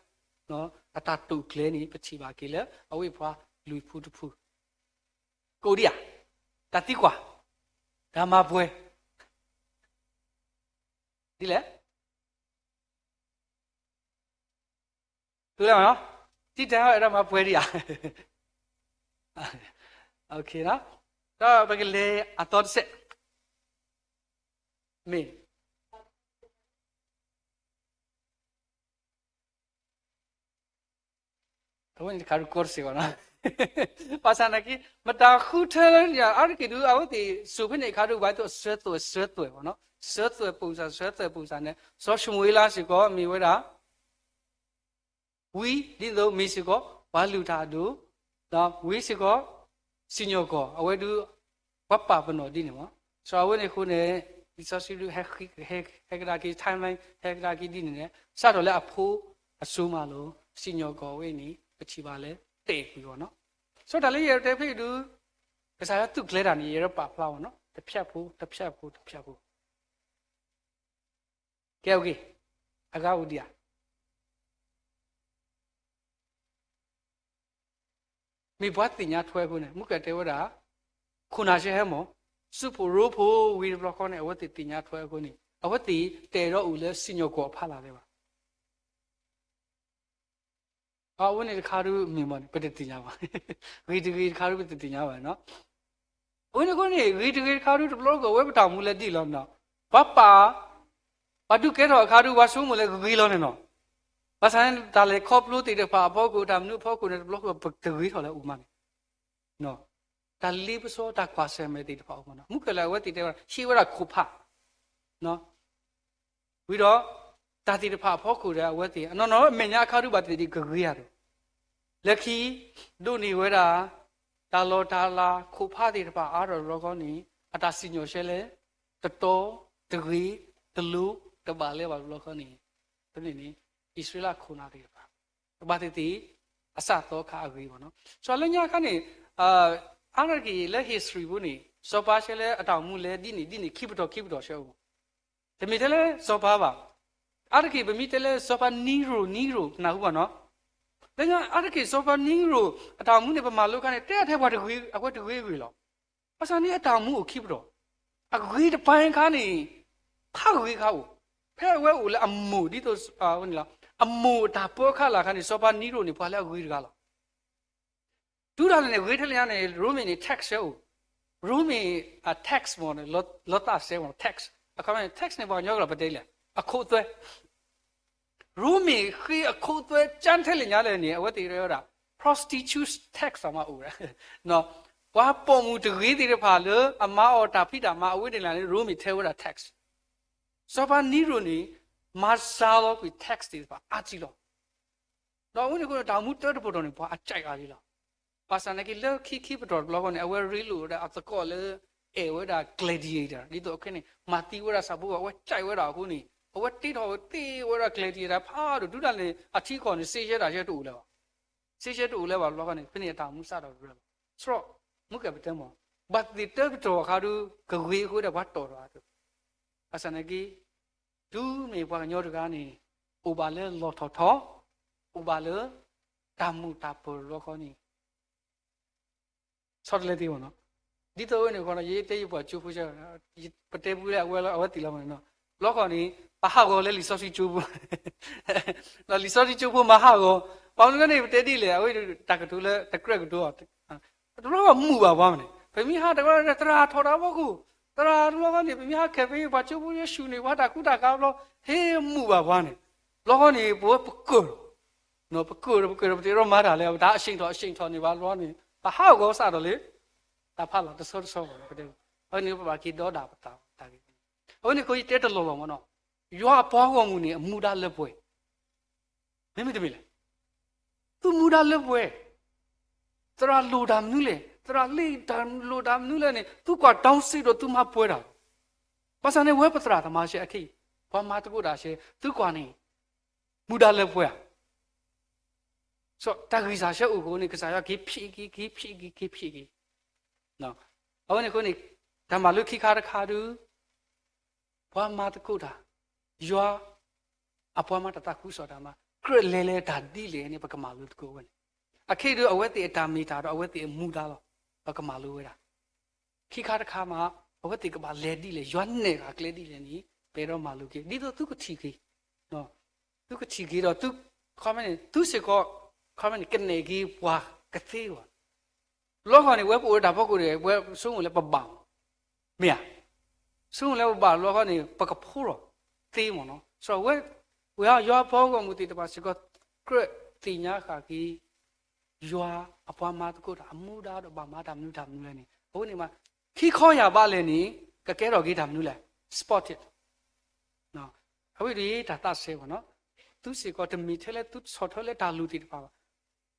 အတၢ်တိာ်ကျဲၤန့ၣ် ပထံၣ်ဘၣ်က့ၤလၢ အဝဲပှၤလွံၢ်ဖုတဖု, ကအိၣ်ဒံးဧါ, တၢ်သံကွၢ်, တၢ်မၤပှဲၤ, ဒ်လဲၣ် သုလၢမနီၤ, တံတၢ်အဲၣ်ဒိးမၤပှဲၤဒံးဧါ. ဒီးပကလဲၤအသီတစဲး, မ့ၢ် အဝဲန့ၣ်တခါရူၢ်ကီတစဲးဘၣ်နီၤ. ဘၣ်ဆၣ်နာ်က့ မတၤဃုထၢလၢ အါတက့ၢ်ဒုး အဝဲသ့ၣ်စိာ်ဖဲန့ၣ်အခါဒုး ဘၣ်သိးအစၢၤသွဲၣ်စၢၤသွဲၣ်ဘၣ်နီၤ, စၢၤသွဲၣ်ပိာ်စၢ် စၢၤသွဲၣ်ပိာ်စၢ်န့ၣ် စီၤၡမူၤအ့လးစ့ၢ်ကီး မ့ၢ်ဝဲဒၣ် ဝံ ဒ်သိးမ့ၢ်စ့ၢ်ကီး ပှၤလုၢ်တၢ်အဒိၣ်, ဒီးဝံစ့ၢ်ကီး စံၣ်ညီၣ်ကွီၢ် အဝဲဒုး ပှၤပာ်ပနီၣ်ဒ်န့ၣ်မး. စီၤအဝဲန့ၣ်အဃိန့ၣ် လံာ်စီဆှံဒုး ဟဲကဒါက့ၤ timeline ဟဲကဒါက့ၤဒ်န့ၣ်န့ၣ် စးထီၣ်လၢအဖိအစိၤမးလီၤ. စံၣ်ညီၣ်ကွီၢ်ဝဲန့ၣ် ပထံၣ်ဘၣ်လၢ တဲာ်ကွံာ်အီၤနီၤ. စီၤတၢ်လၢယတဲဖဲအံၤဒုး ကစၢ်ယွၤသူၣ်ကျဲၤတၢ်န့ၣ် ယဲဒၣ်ပာ်ဖျါအီၤနီၤ, တဖျၢၣ်ဖိ တဖျၢၣ်ဖိ တဖျၢၣ်ဖိ ကဲ okay, အဂၤအိၣ်ဒံးဧါ. မ့ၢ်ပှၤသ့ၣ်ညါထွဲအဃိန့ၣ် မူကတဲဝဲဒၣ် ခိၣ်နၢ်ရှဲဟဲမး, စူးဖှိၣ်ရိဖှိၣ်ဝံၤတဘျီဃီန့ၣ် အဝဲသ့ၣ်သ့ၣ်ညါထွဲအဃိန့ၣ် အဝဲသ့ၣ်တဲာ်ဒီးအိၣ်လၢစံၣ်ညီၣ်ကွီၢ်အဖီလာ်လၢၤဘၣ်. အဝဲန့ၣ်တခါဒုးမ့ၢ်မးန့ၣ် ပတသ့ၣ်ညါဘၣ်. ဂ့ၤတဂ့ၤတခါဒုး ပတသ့ၣ်ညါဘၣ်နီၤ. အဝဲန့ၣ်အဃိန့ၣ် ဂ့ၤတဂ့ၤတခါဒုး တဘျီကဝဲပတၢ်အိၣ်မူလဲၤဒ်လဲၣ်နီၤ. ပှၤပာ်, ပှၤဒုးကဲထီၣ်အခါဒုး ပှၤဆိကမိၣ်လၢဂ့ၤလီၤန့ၣ်နီၤ. ဘၣ်ဆၣ်န့ၣ် တၢ်လဲၤခီဖျိသ့ၣ်တဖၣ်အဖီခိၣ် တၢ်မနုၤအဖီခိၣ်န့ၣ် တဘျီကဝဲပတဂ့ၤထီၣ်လၢအအိၣ်မးန့ၣ် တၢ်လ့ပစီ တၢ်ကွၢ်ဆၢၣ်မဲာ်သ့ၣ်တဖၣ်အိၣ်မးနီၤ. မူကလၢအဝဲသ့ၣ်တဲဝဲဒၣ် ဟ့ၣ်ဝဲဒၣ်ခိၣ်ဖး ဝံၤဒီး တၢ်သ့ၣ်တဖၣ်အဖီခိၣ်ဒီး အဝဲသ့ၣ် အနီၢ်နီၢ်အမဲာ်ညါအခါဒုး ဘၣ်သ့ၣ်သ့ၣ်ကဂ့ၤဧါဒီး လၢခံ ဒိးန့ၢ်ဝဲဒၣ် တၢ်လီၢ်တၢ်လၤခိၣ်ဖးသ့ၣ်တဖၣ်အါထီၣ်တဘျီဃီန့ၣ် အတၢ်စံၣ်ညီၣ်ရှဲလဲၣ် တတီ တဂ့ၤ တလိၤ တဘၣ်လၢၤဘၣ်တဘျီဃီန့ၣ် ဖဲန့ၣ်န့ၣ် အံၣ်စရ့လးခိၣ်နၢ်သ့ၣ်တဖၣ် ဘၣ်သ့ၣ်သ့ၣ် အစးသီခါအဂ့ၤမးနီၤ. စီၤလၢညါအခါန့ၣ် အါတက့ၢ်လၢ history ပူၤန့ၣ် စီၤပၤရှဲလၢအတၢ်အိၣ်မူလဲၤဒ်န့ၣ်ဒ်န့ၣ် ခံပတီၢ်ခံပတီၢ်ရှဲအိၣ်မး. တမ့ၢ်ထဲလၢစီၤပၤဘၣ်. အါတက့ၢ်ပမ့ၢ်တဲလၢစီၤပၤနံရိၣ် နံရိၣ် နၢ်ဟူဘၣ်နီၤ. လၢညါအါတက့ၢ်စီၤပၤနံရိၣ် အတၢ်အိၣ်မူန့ၣ် ပမၤလိအခါန့ၣ် တဲထဲပှၤတဂ့ၤ အဝဲတဂ့ၤဂ့ၤလီၤ. ဘၣ်ဆၣ်န့ၣ်အတၢ်အိၣ်မူအိၣ်ခံပတီၢ်. အဂ့ၤတပၤခါန့ၣ် ဖးဂ့ၤခါအိၣ်, ဖဲအဝဲအိၣ်လၢအမိၢ်ဒ်သိး အမိၢ်အတၢ်ပၢအခါလာ်ခါန့ၣ် စီၤပၤနံရိၣ်န့ၣ် ပှၤလၢအဂ့ၤတဂၤလီၤ. တုၤဒၣ်လဲာ်န့ၣ် ဂ့ၤထဲလဲၣ်ညါန့ၣ် ရိမ့ၤန့ၣ် tax ဆဲအိၣ်, ရိမ့ၤ tax မ့ၢ်န့ၣ် လီၤသးစဲမ့ၢ် tax, အခီပညီ tax န့ၣ် ပှၤကညီကလီၤပတဲလဲၣ် အခိးသွဲ ရိမ့ၤဃ့အခိးသွဲကၠၢထဲလဲၣ်ညါလဲၣ်န့ၣ် အဝဲသ့ၣ်တဲဝဲဒၣ် prostitute tax အမးအိၣ်ဝဲဒၣ်, ပှၤပိာ်မုၣ်တဂ့ၤသ့ၣ်တဖၣ်လၢအမၤအီၣ်တၢ်ဖံးတၢ်မၤအဝဲန့ၣ်လၢန့ၣ် ရိမ့ၤထဲဝဲဒၣ် tax. စီၤပၤနံရိၣ်န့ၣ် မၤစှၤလီၤကွံာ် tax သ့ၣ်တဖၣ်အါကံလီၤ. ဒီးအဝဲန့ၣ်အဃိန့ၣ် တၢ်အိၣ်မူတၢတပတီၢ်န့ၣ် ပှၤအကၠဲးအါလံလီၤ. ဘၣ်ဆၣ်နာ်က့လၢခံခံပတီၢ်တဘျီဃီန့ၣ် အဝဲရ့လိာ်ဝဲဒၣ်အသကိးလၢ အဲၣ်ဝဲဒၣ် gladiator ဒ်သိးခဲန့ၣ် မၤသံဝဲဒၣ်ဆၣ်ဖိကီၢ်ဖိ အဝဲကၠဲးဝဲဒၣ်အဃိန့ၣ် အဝဲတ့ထီၣ်ဝဲသ့ဝဲဒၣ် gladiator ဖးဒိၣ် တုၤဒၣ်လဲာ်န့ၣ် အထံအကီၢ်န့ၣ် စ့ယဲတၢ်ယဲတအိၣ်လၢၤဘၣ်. စ့ယဲတအိၣ်လၢၤဘၣ်တဘျီဃီန့ၣ် ဖဲန့ၣ်အတၢ်အိၣ်မူစးထီၣ်ရၢလီၤ. စရီ မူကပတဲမး ဘၣ်သ့ၣ်တၢတပတီၢ်အခါဒုး ကဂ့ၤအဃိဒီးပှၤတီၢ်ထီၣ်အါ. ဘၣ်ဆၣ်နာ်က့ တုၤမ့ၢ်ပှၤကညီတဂၤန့ၣ် အိၣ်ဘၣ်လၢလီၢ်ထီၣ်ထီ, အိၣ်ဘၣ်လၢ တၢ်မုာ်တၢ်ပၢၤတဘျီဃီန့ၣ် ဆီတလဲသ့မးနီၤ. ဒ်သိးအဝဲန့ၣ်ဃီနီၤ ယတဲယပှၤကၠိဖိဆၢ ပတဲပူလၢအဝဲလီၤ အဝဲသ့ၣ်လီၤမးနီၤ. ဘျီဃီန့ၣ် ပဟးဂီၤလၢလံာ်စီဆှံကၠိဖိ လံာ်စီဆှံကၠိဖိမၤဟးဂီၤ ပှၤမနုၤန့ၣ် ပတဲဒ်လဲၣ် အဝဲတၢ်ကတိၤလၢ တကြၢးကတိၤ တဘျီဃီမုာ်ဘၣ်ပှၤမးန့ၣ် ပမ့ၢ်ဟးတၢ်ကီ သရၣ်ထီၣ်တၢ်ဖီခိၣ် သရၣ်တဘျီဃီန့ၣ် ပမ့ၢ်ဟးခဲဖဲပှၤကၠိဖိယဲၢ်ဆူၣ်န့ၣ် ပှၤတၢ်ကူတၢ်ကၤဘျီ ဟ့ၣ်မုာ်ဘၣ်ပှၤန့ၣ် ဘျီဃီန့ၣ် ပဝဲပကၢၢ် ပကၢၢ်ဒီးပကၢၢ်ဒီး ပတအဲၣ်ဒိးမၤတၢ်လၢၤ ပတၢ်အဆ့ၣ်ထီၣ်အဆ့ၣ်ထီၣ်န့ၣ်ဘၣ်ဘျီန့ၣ် ပဟးဂီၤစးထီၣ်လၢ တၢ်ဖးလီၤတဆီတဆီဘၣ် ပတဲ အဝဲန့ၣ်ပဘၣ်က့ၤဒီဒၣ်ပတၢ်တၢ်ဂ့ၢ် အဝဲန့ၣ်ဃိယတဲတလီၢ်လီၢ်မးနီၤ ယွၤအပှၤဂီၢ်မုၢ်န့ၣ် အမူဒါလၢပှဲၤ မ့မ့ၢ်တမ့ၢ်လဲၣ် သုမူဒါလၢပှဲၤ သရၣ်လိၣ်တၢ်မနုၤလဲၣ် သရၣ်လံၣ်တၢ်လိၣ်တၢ်မနုၤလဲၣ်န့ၣ် သုကွၢ် down စံးဒီးသုမၤပှဲၤတၢ်လီၤ. ဘၣ်ဆၣ်န့ၣ် ဝဲပသရၣ်သမါရှဲအခံ ပှၤမၤသကိးတၢ်ရှဲ သုကွၢ်န့ၣ် မူဒါလၢပှဲၤဧါ. တၢ်ဂံၢ်စၢ်ရှဲအိၣ်ဃိန့ၣ် ကစၢ်ယွၤက့ၤဖံးက့ၤ က့ၤဖံးက့ၤ က့ၤဖံးက့ၤ အဝဲန့ၣ်အဃိန့ၣ် တၢ်မၤလိခံခါတခါဒုး ပှၤမၤသကိးတၢ် ယွၤ အပှၤမၤတၢ်သးခုကစီၣ်တၢ်မၤ ကြၢးလဲၤလဲၤတၢ်ဒ်လဲၣ်န့ၣ် ပကမၤလိသကိးဝဲန့ၣ် အခဲအံၤဒုး အဝဲသ့ၣ်အတၢ်မ့ၢ်တၢ်ဒီး အဝဲသ့ၣ်အမူဒါလီၤ. ပကမၤလိဝဲဒၣ် ခံခါတခါမး အဝဲသ့ၣ်ကဘၣ်လဲၤဒ်လဲၣ် ယွၤနဲၣ်တၢ်ကျဲဒ်လဲၣ်န့ၣ် ပအဲၣ်ဒိးမၤလိက့ၤ ဒ်သိးသုကထံၣ်က့ၤ သုကထံၣ်က့ၤဒီး သု ခီမ့ၢ်န့ၣ် သုစ့ၢ်ကီး ခီမ့ၢ်န့ၣ် ကနဲၣ်က့ၤပှၤကသ့အဂီၢ် လီၤဂီၢ်န့ၣ် ဝဲပအိၣ်ဒီးတၢ်ဖီခိၣ်ဒီး ဝဲဆိကမိၣ်လၢပဘၣ်မး မ့ၢ်ဧါ ဆိကမိၣ်လၢပဘၣ်လီၤဂီၢ်န့ၣ် ပကဖိလီၤသ့မးနီၤ စီၤဝဲ ဝဲယွၤအပှၤဂီၢ်မုၢ်သ့ၣ်တဖၣ်စ့ၢ်ကီး ကြၢးသ့ၣ်ညါဃာ်က့ၤ ယွၤအပှၤမၤသကိးတၢ်အမူဒါဒီးဘၣ်မၤတၢ်မနုၤတၢ်မနုၤလဲၣ်န့ၣ် အဝဲန့ၣ်မး ခံခီယၢ်ဘးလဲၣ်န့ၣ် ကကဲထီၣ်က့ၤတၢ်မနုၤလဲၣ် spot it အဝဲဒၣ်တၢ်သးစဲဘၣ်နီၤ သုစ့ၢ်ကီးတမ့ၢ်ထဲလၢသုဆီၣ်ထွဲလၢတၢ်လိၣ်သ့ၣ်တဖၣ်ဘၣ်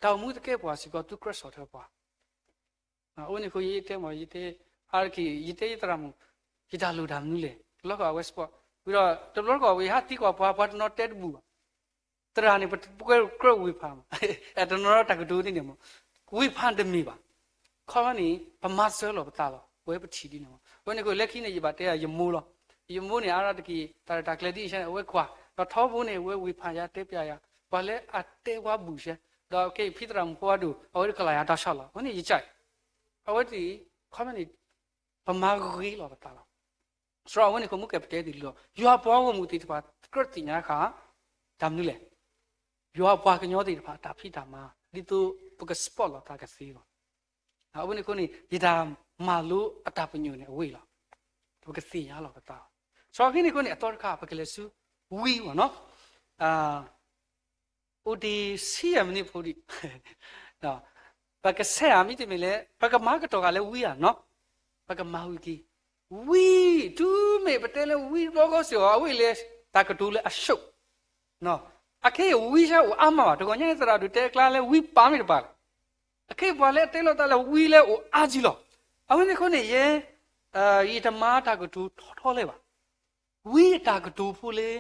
တၢ်အိၣ်မူသကဲပှၤစ့ၢ်ကီးသုကြၢးဆီၣ်ထွဲပှၤ အဝဲန့ၣ်အဃိယတဲမ့ၢ် ယတဲ အါတက့ၢ် ယတဲယသရၣ်မုၣ် ယတၢ်လိၣ်တၢ်မနုၤလဲၣ် တဘျီဃီအဝဲ spot ဝံၤဒီး တဘျီဃီဝဲဟးသံကွၢ်ပှၤ ပှၤတနီၤတဲတဘူၣ်ဘၣ် သရၣ်န့ၣ် ပကြၢးဝ့ၤဖးမး တနီၤတၢ်ကတိၤဒ်န့ၣ်မး ဝ့ၤဖးတမ့ၢ်ဘၣ် ခီဖျိန့ၣ် ပမၤစၢၤလီၤပသးလီၤ ပဝဲပထံၣ်ဒ်န့ၣ်မး အဝဲန့ၣ်အဃိလၢခံန့ၣ် ယဘၣ်တဲယမိၢ်လီၤ ယမိၢ်န့ၣ် အါတက့ၢ် တၢ်ရဲၣ်တၢ်ကျဲၤဒ်အံၤန့ၣ် အဝဲကွၢ် ဒီးထီဘိန့ၣ် အဝဲဝ့ၤဖးယၤတဲပျးယၤ ပှၤလၢအတဲဝဲဘူၣ်ရှဲ ဒီးကဲဖံသရၣ်မုၣ်ဖိဝဲဒိၣ် အဝဲတကလးယၤတၢ်ဆၣ်လီၤ အဝဲန့ၣ်ယကၢ် အဝဲသ့ၣ် ခီဖျိန့ၣ် ပမၤဂ့ၤလီၤပသးလီၤ စရီအဝဲန့ၣ် ကမူကဲပတဲသ့ၣ်လီၤ ယွၤအပှၤဂီၢ်မုၢ်သ့ၣ်တဖၣ် ကြၢးသ့ၣ်ညါဃာ် တၢ်မနုၤလဲၣ် ယွၤအပှၤကညီသ့ၣ်တဖၣ် တၢ်ဖံးတၢ်မၤ ဒ်သိးပက spot လီၤသးကသ့လီၤ အဝဲန့ၣ်အဃိန့ၣ် ယတၢ်မၤလိအတၢ်ပညိၣ်န့ၣ် အဝဲအံၤလီၤ ပကသ့ၣ်ညါလီၤပသးလီၤ စရီအခဲအံၤန့ၣ်အဃိန့ၣ် အသီတခါ ပကလဲၤဆူဝံၤဘၣ်နီၤ အိၣ်တ့ၢ်ဆံယဲၢ်မံးနံးဖိဒံး ပကဆဲးဧါ မ့တမ့ၢ်လၢ ပကမၤကတီၢ်ဂၤလၢဝံဧါနီၤ ပကမၤဝံၤက့ၤ ဝံ တုၤမ့ၢ်ပတဲလၢဝံတဘျီဃီစ့ၢ်ကီး အဝဲလဲၤတၢ်ကတိၤလၢအ short အခဲအံၤဝံဆၢအိၣ်အါမးဘၣ် တဂီၤညါန့ၣ် သရၣ်ဒိၣ်တဲကျါလၢဝံပာ်မ့ၢ်တပာ်လဲၣ် အခဲအံၤပှၤလၢအတဲလိာ်သးလၢဝံလၢအိၣ်အါကံလီၤ အဝဲန့ၣ်အဃိန့ၣ် ယဲ ယတမၤတၢ်ကတိၤထီထီလဲၣ်ဘၣ် ဝံအတၢ်ကတိၤဖိလၢ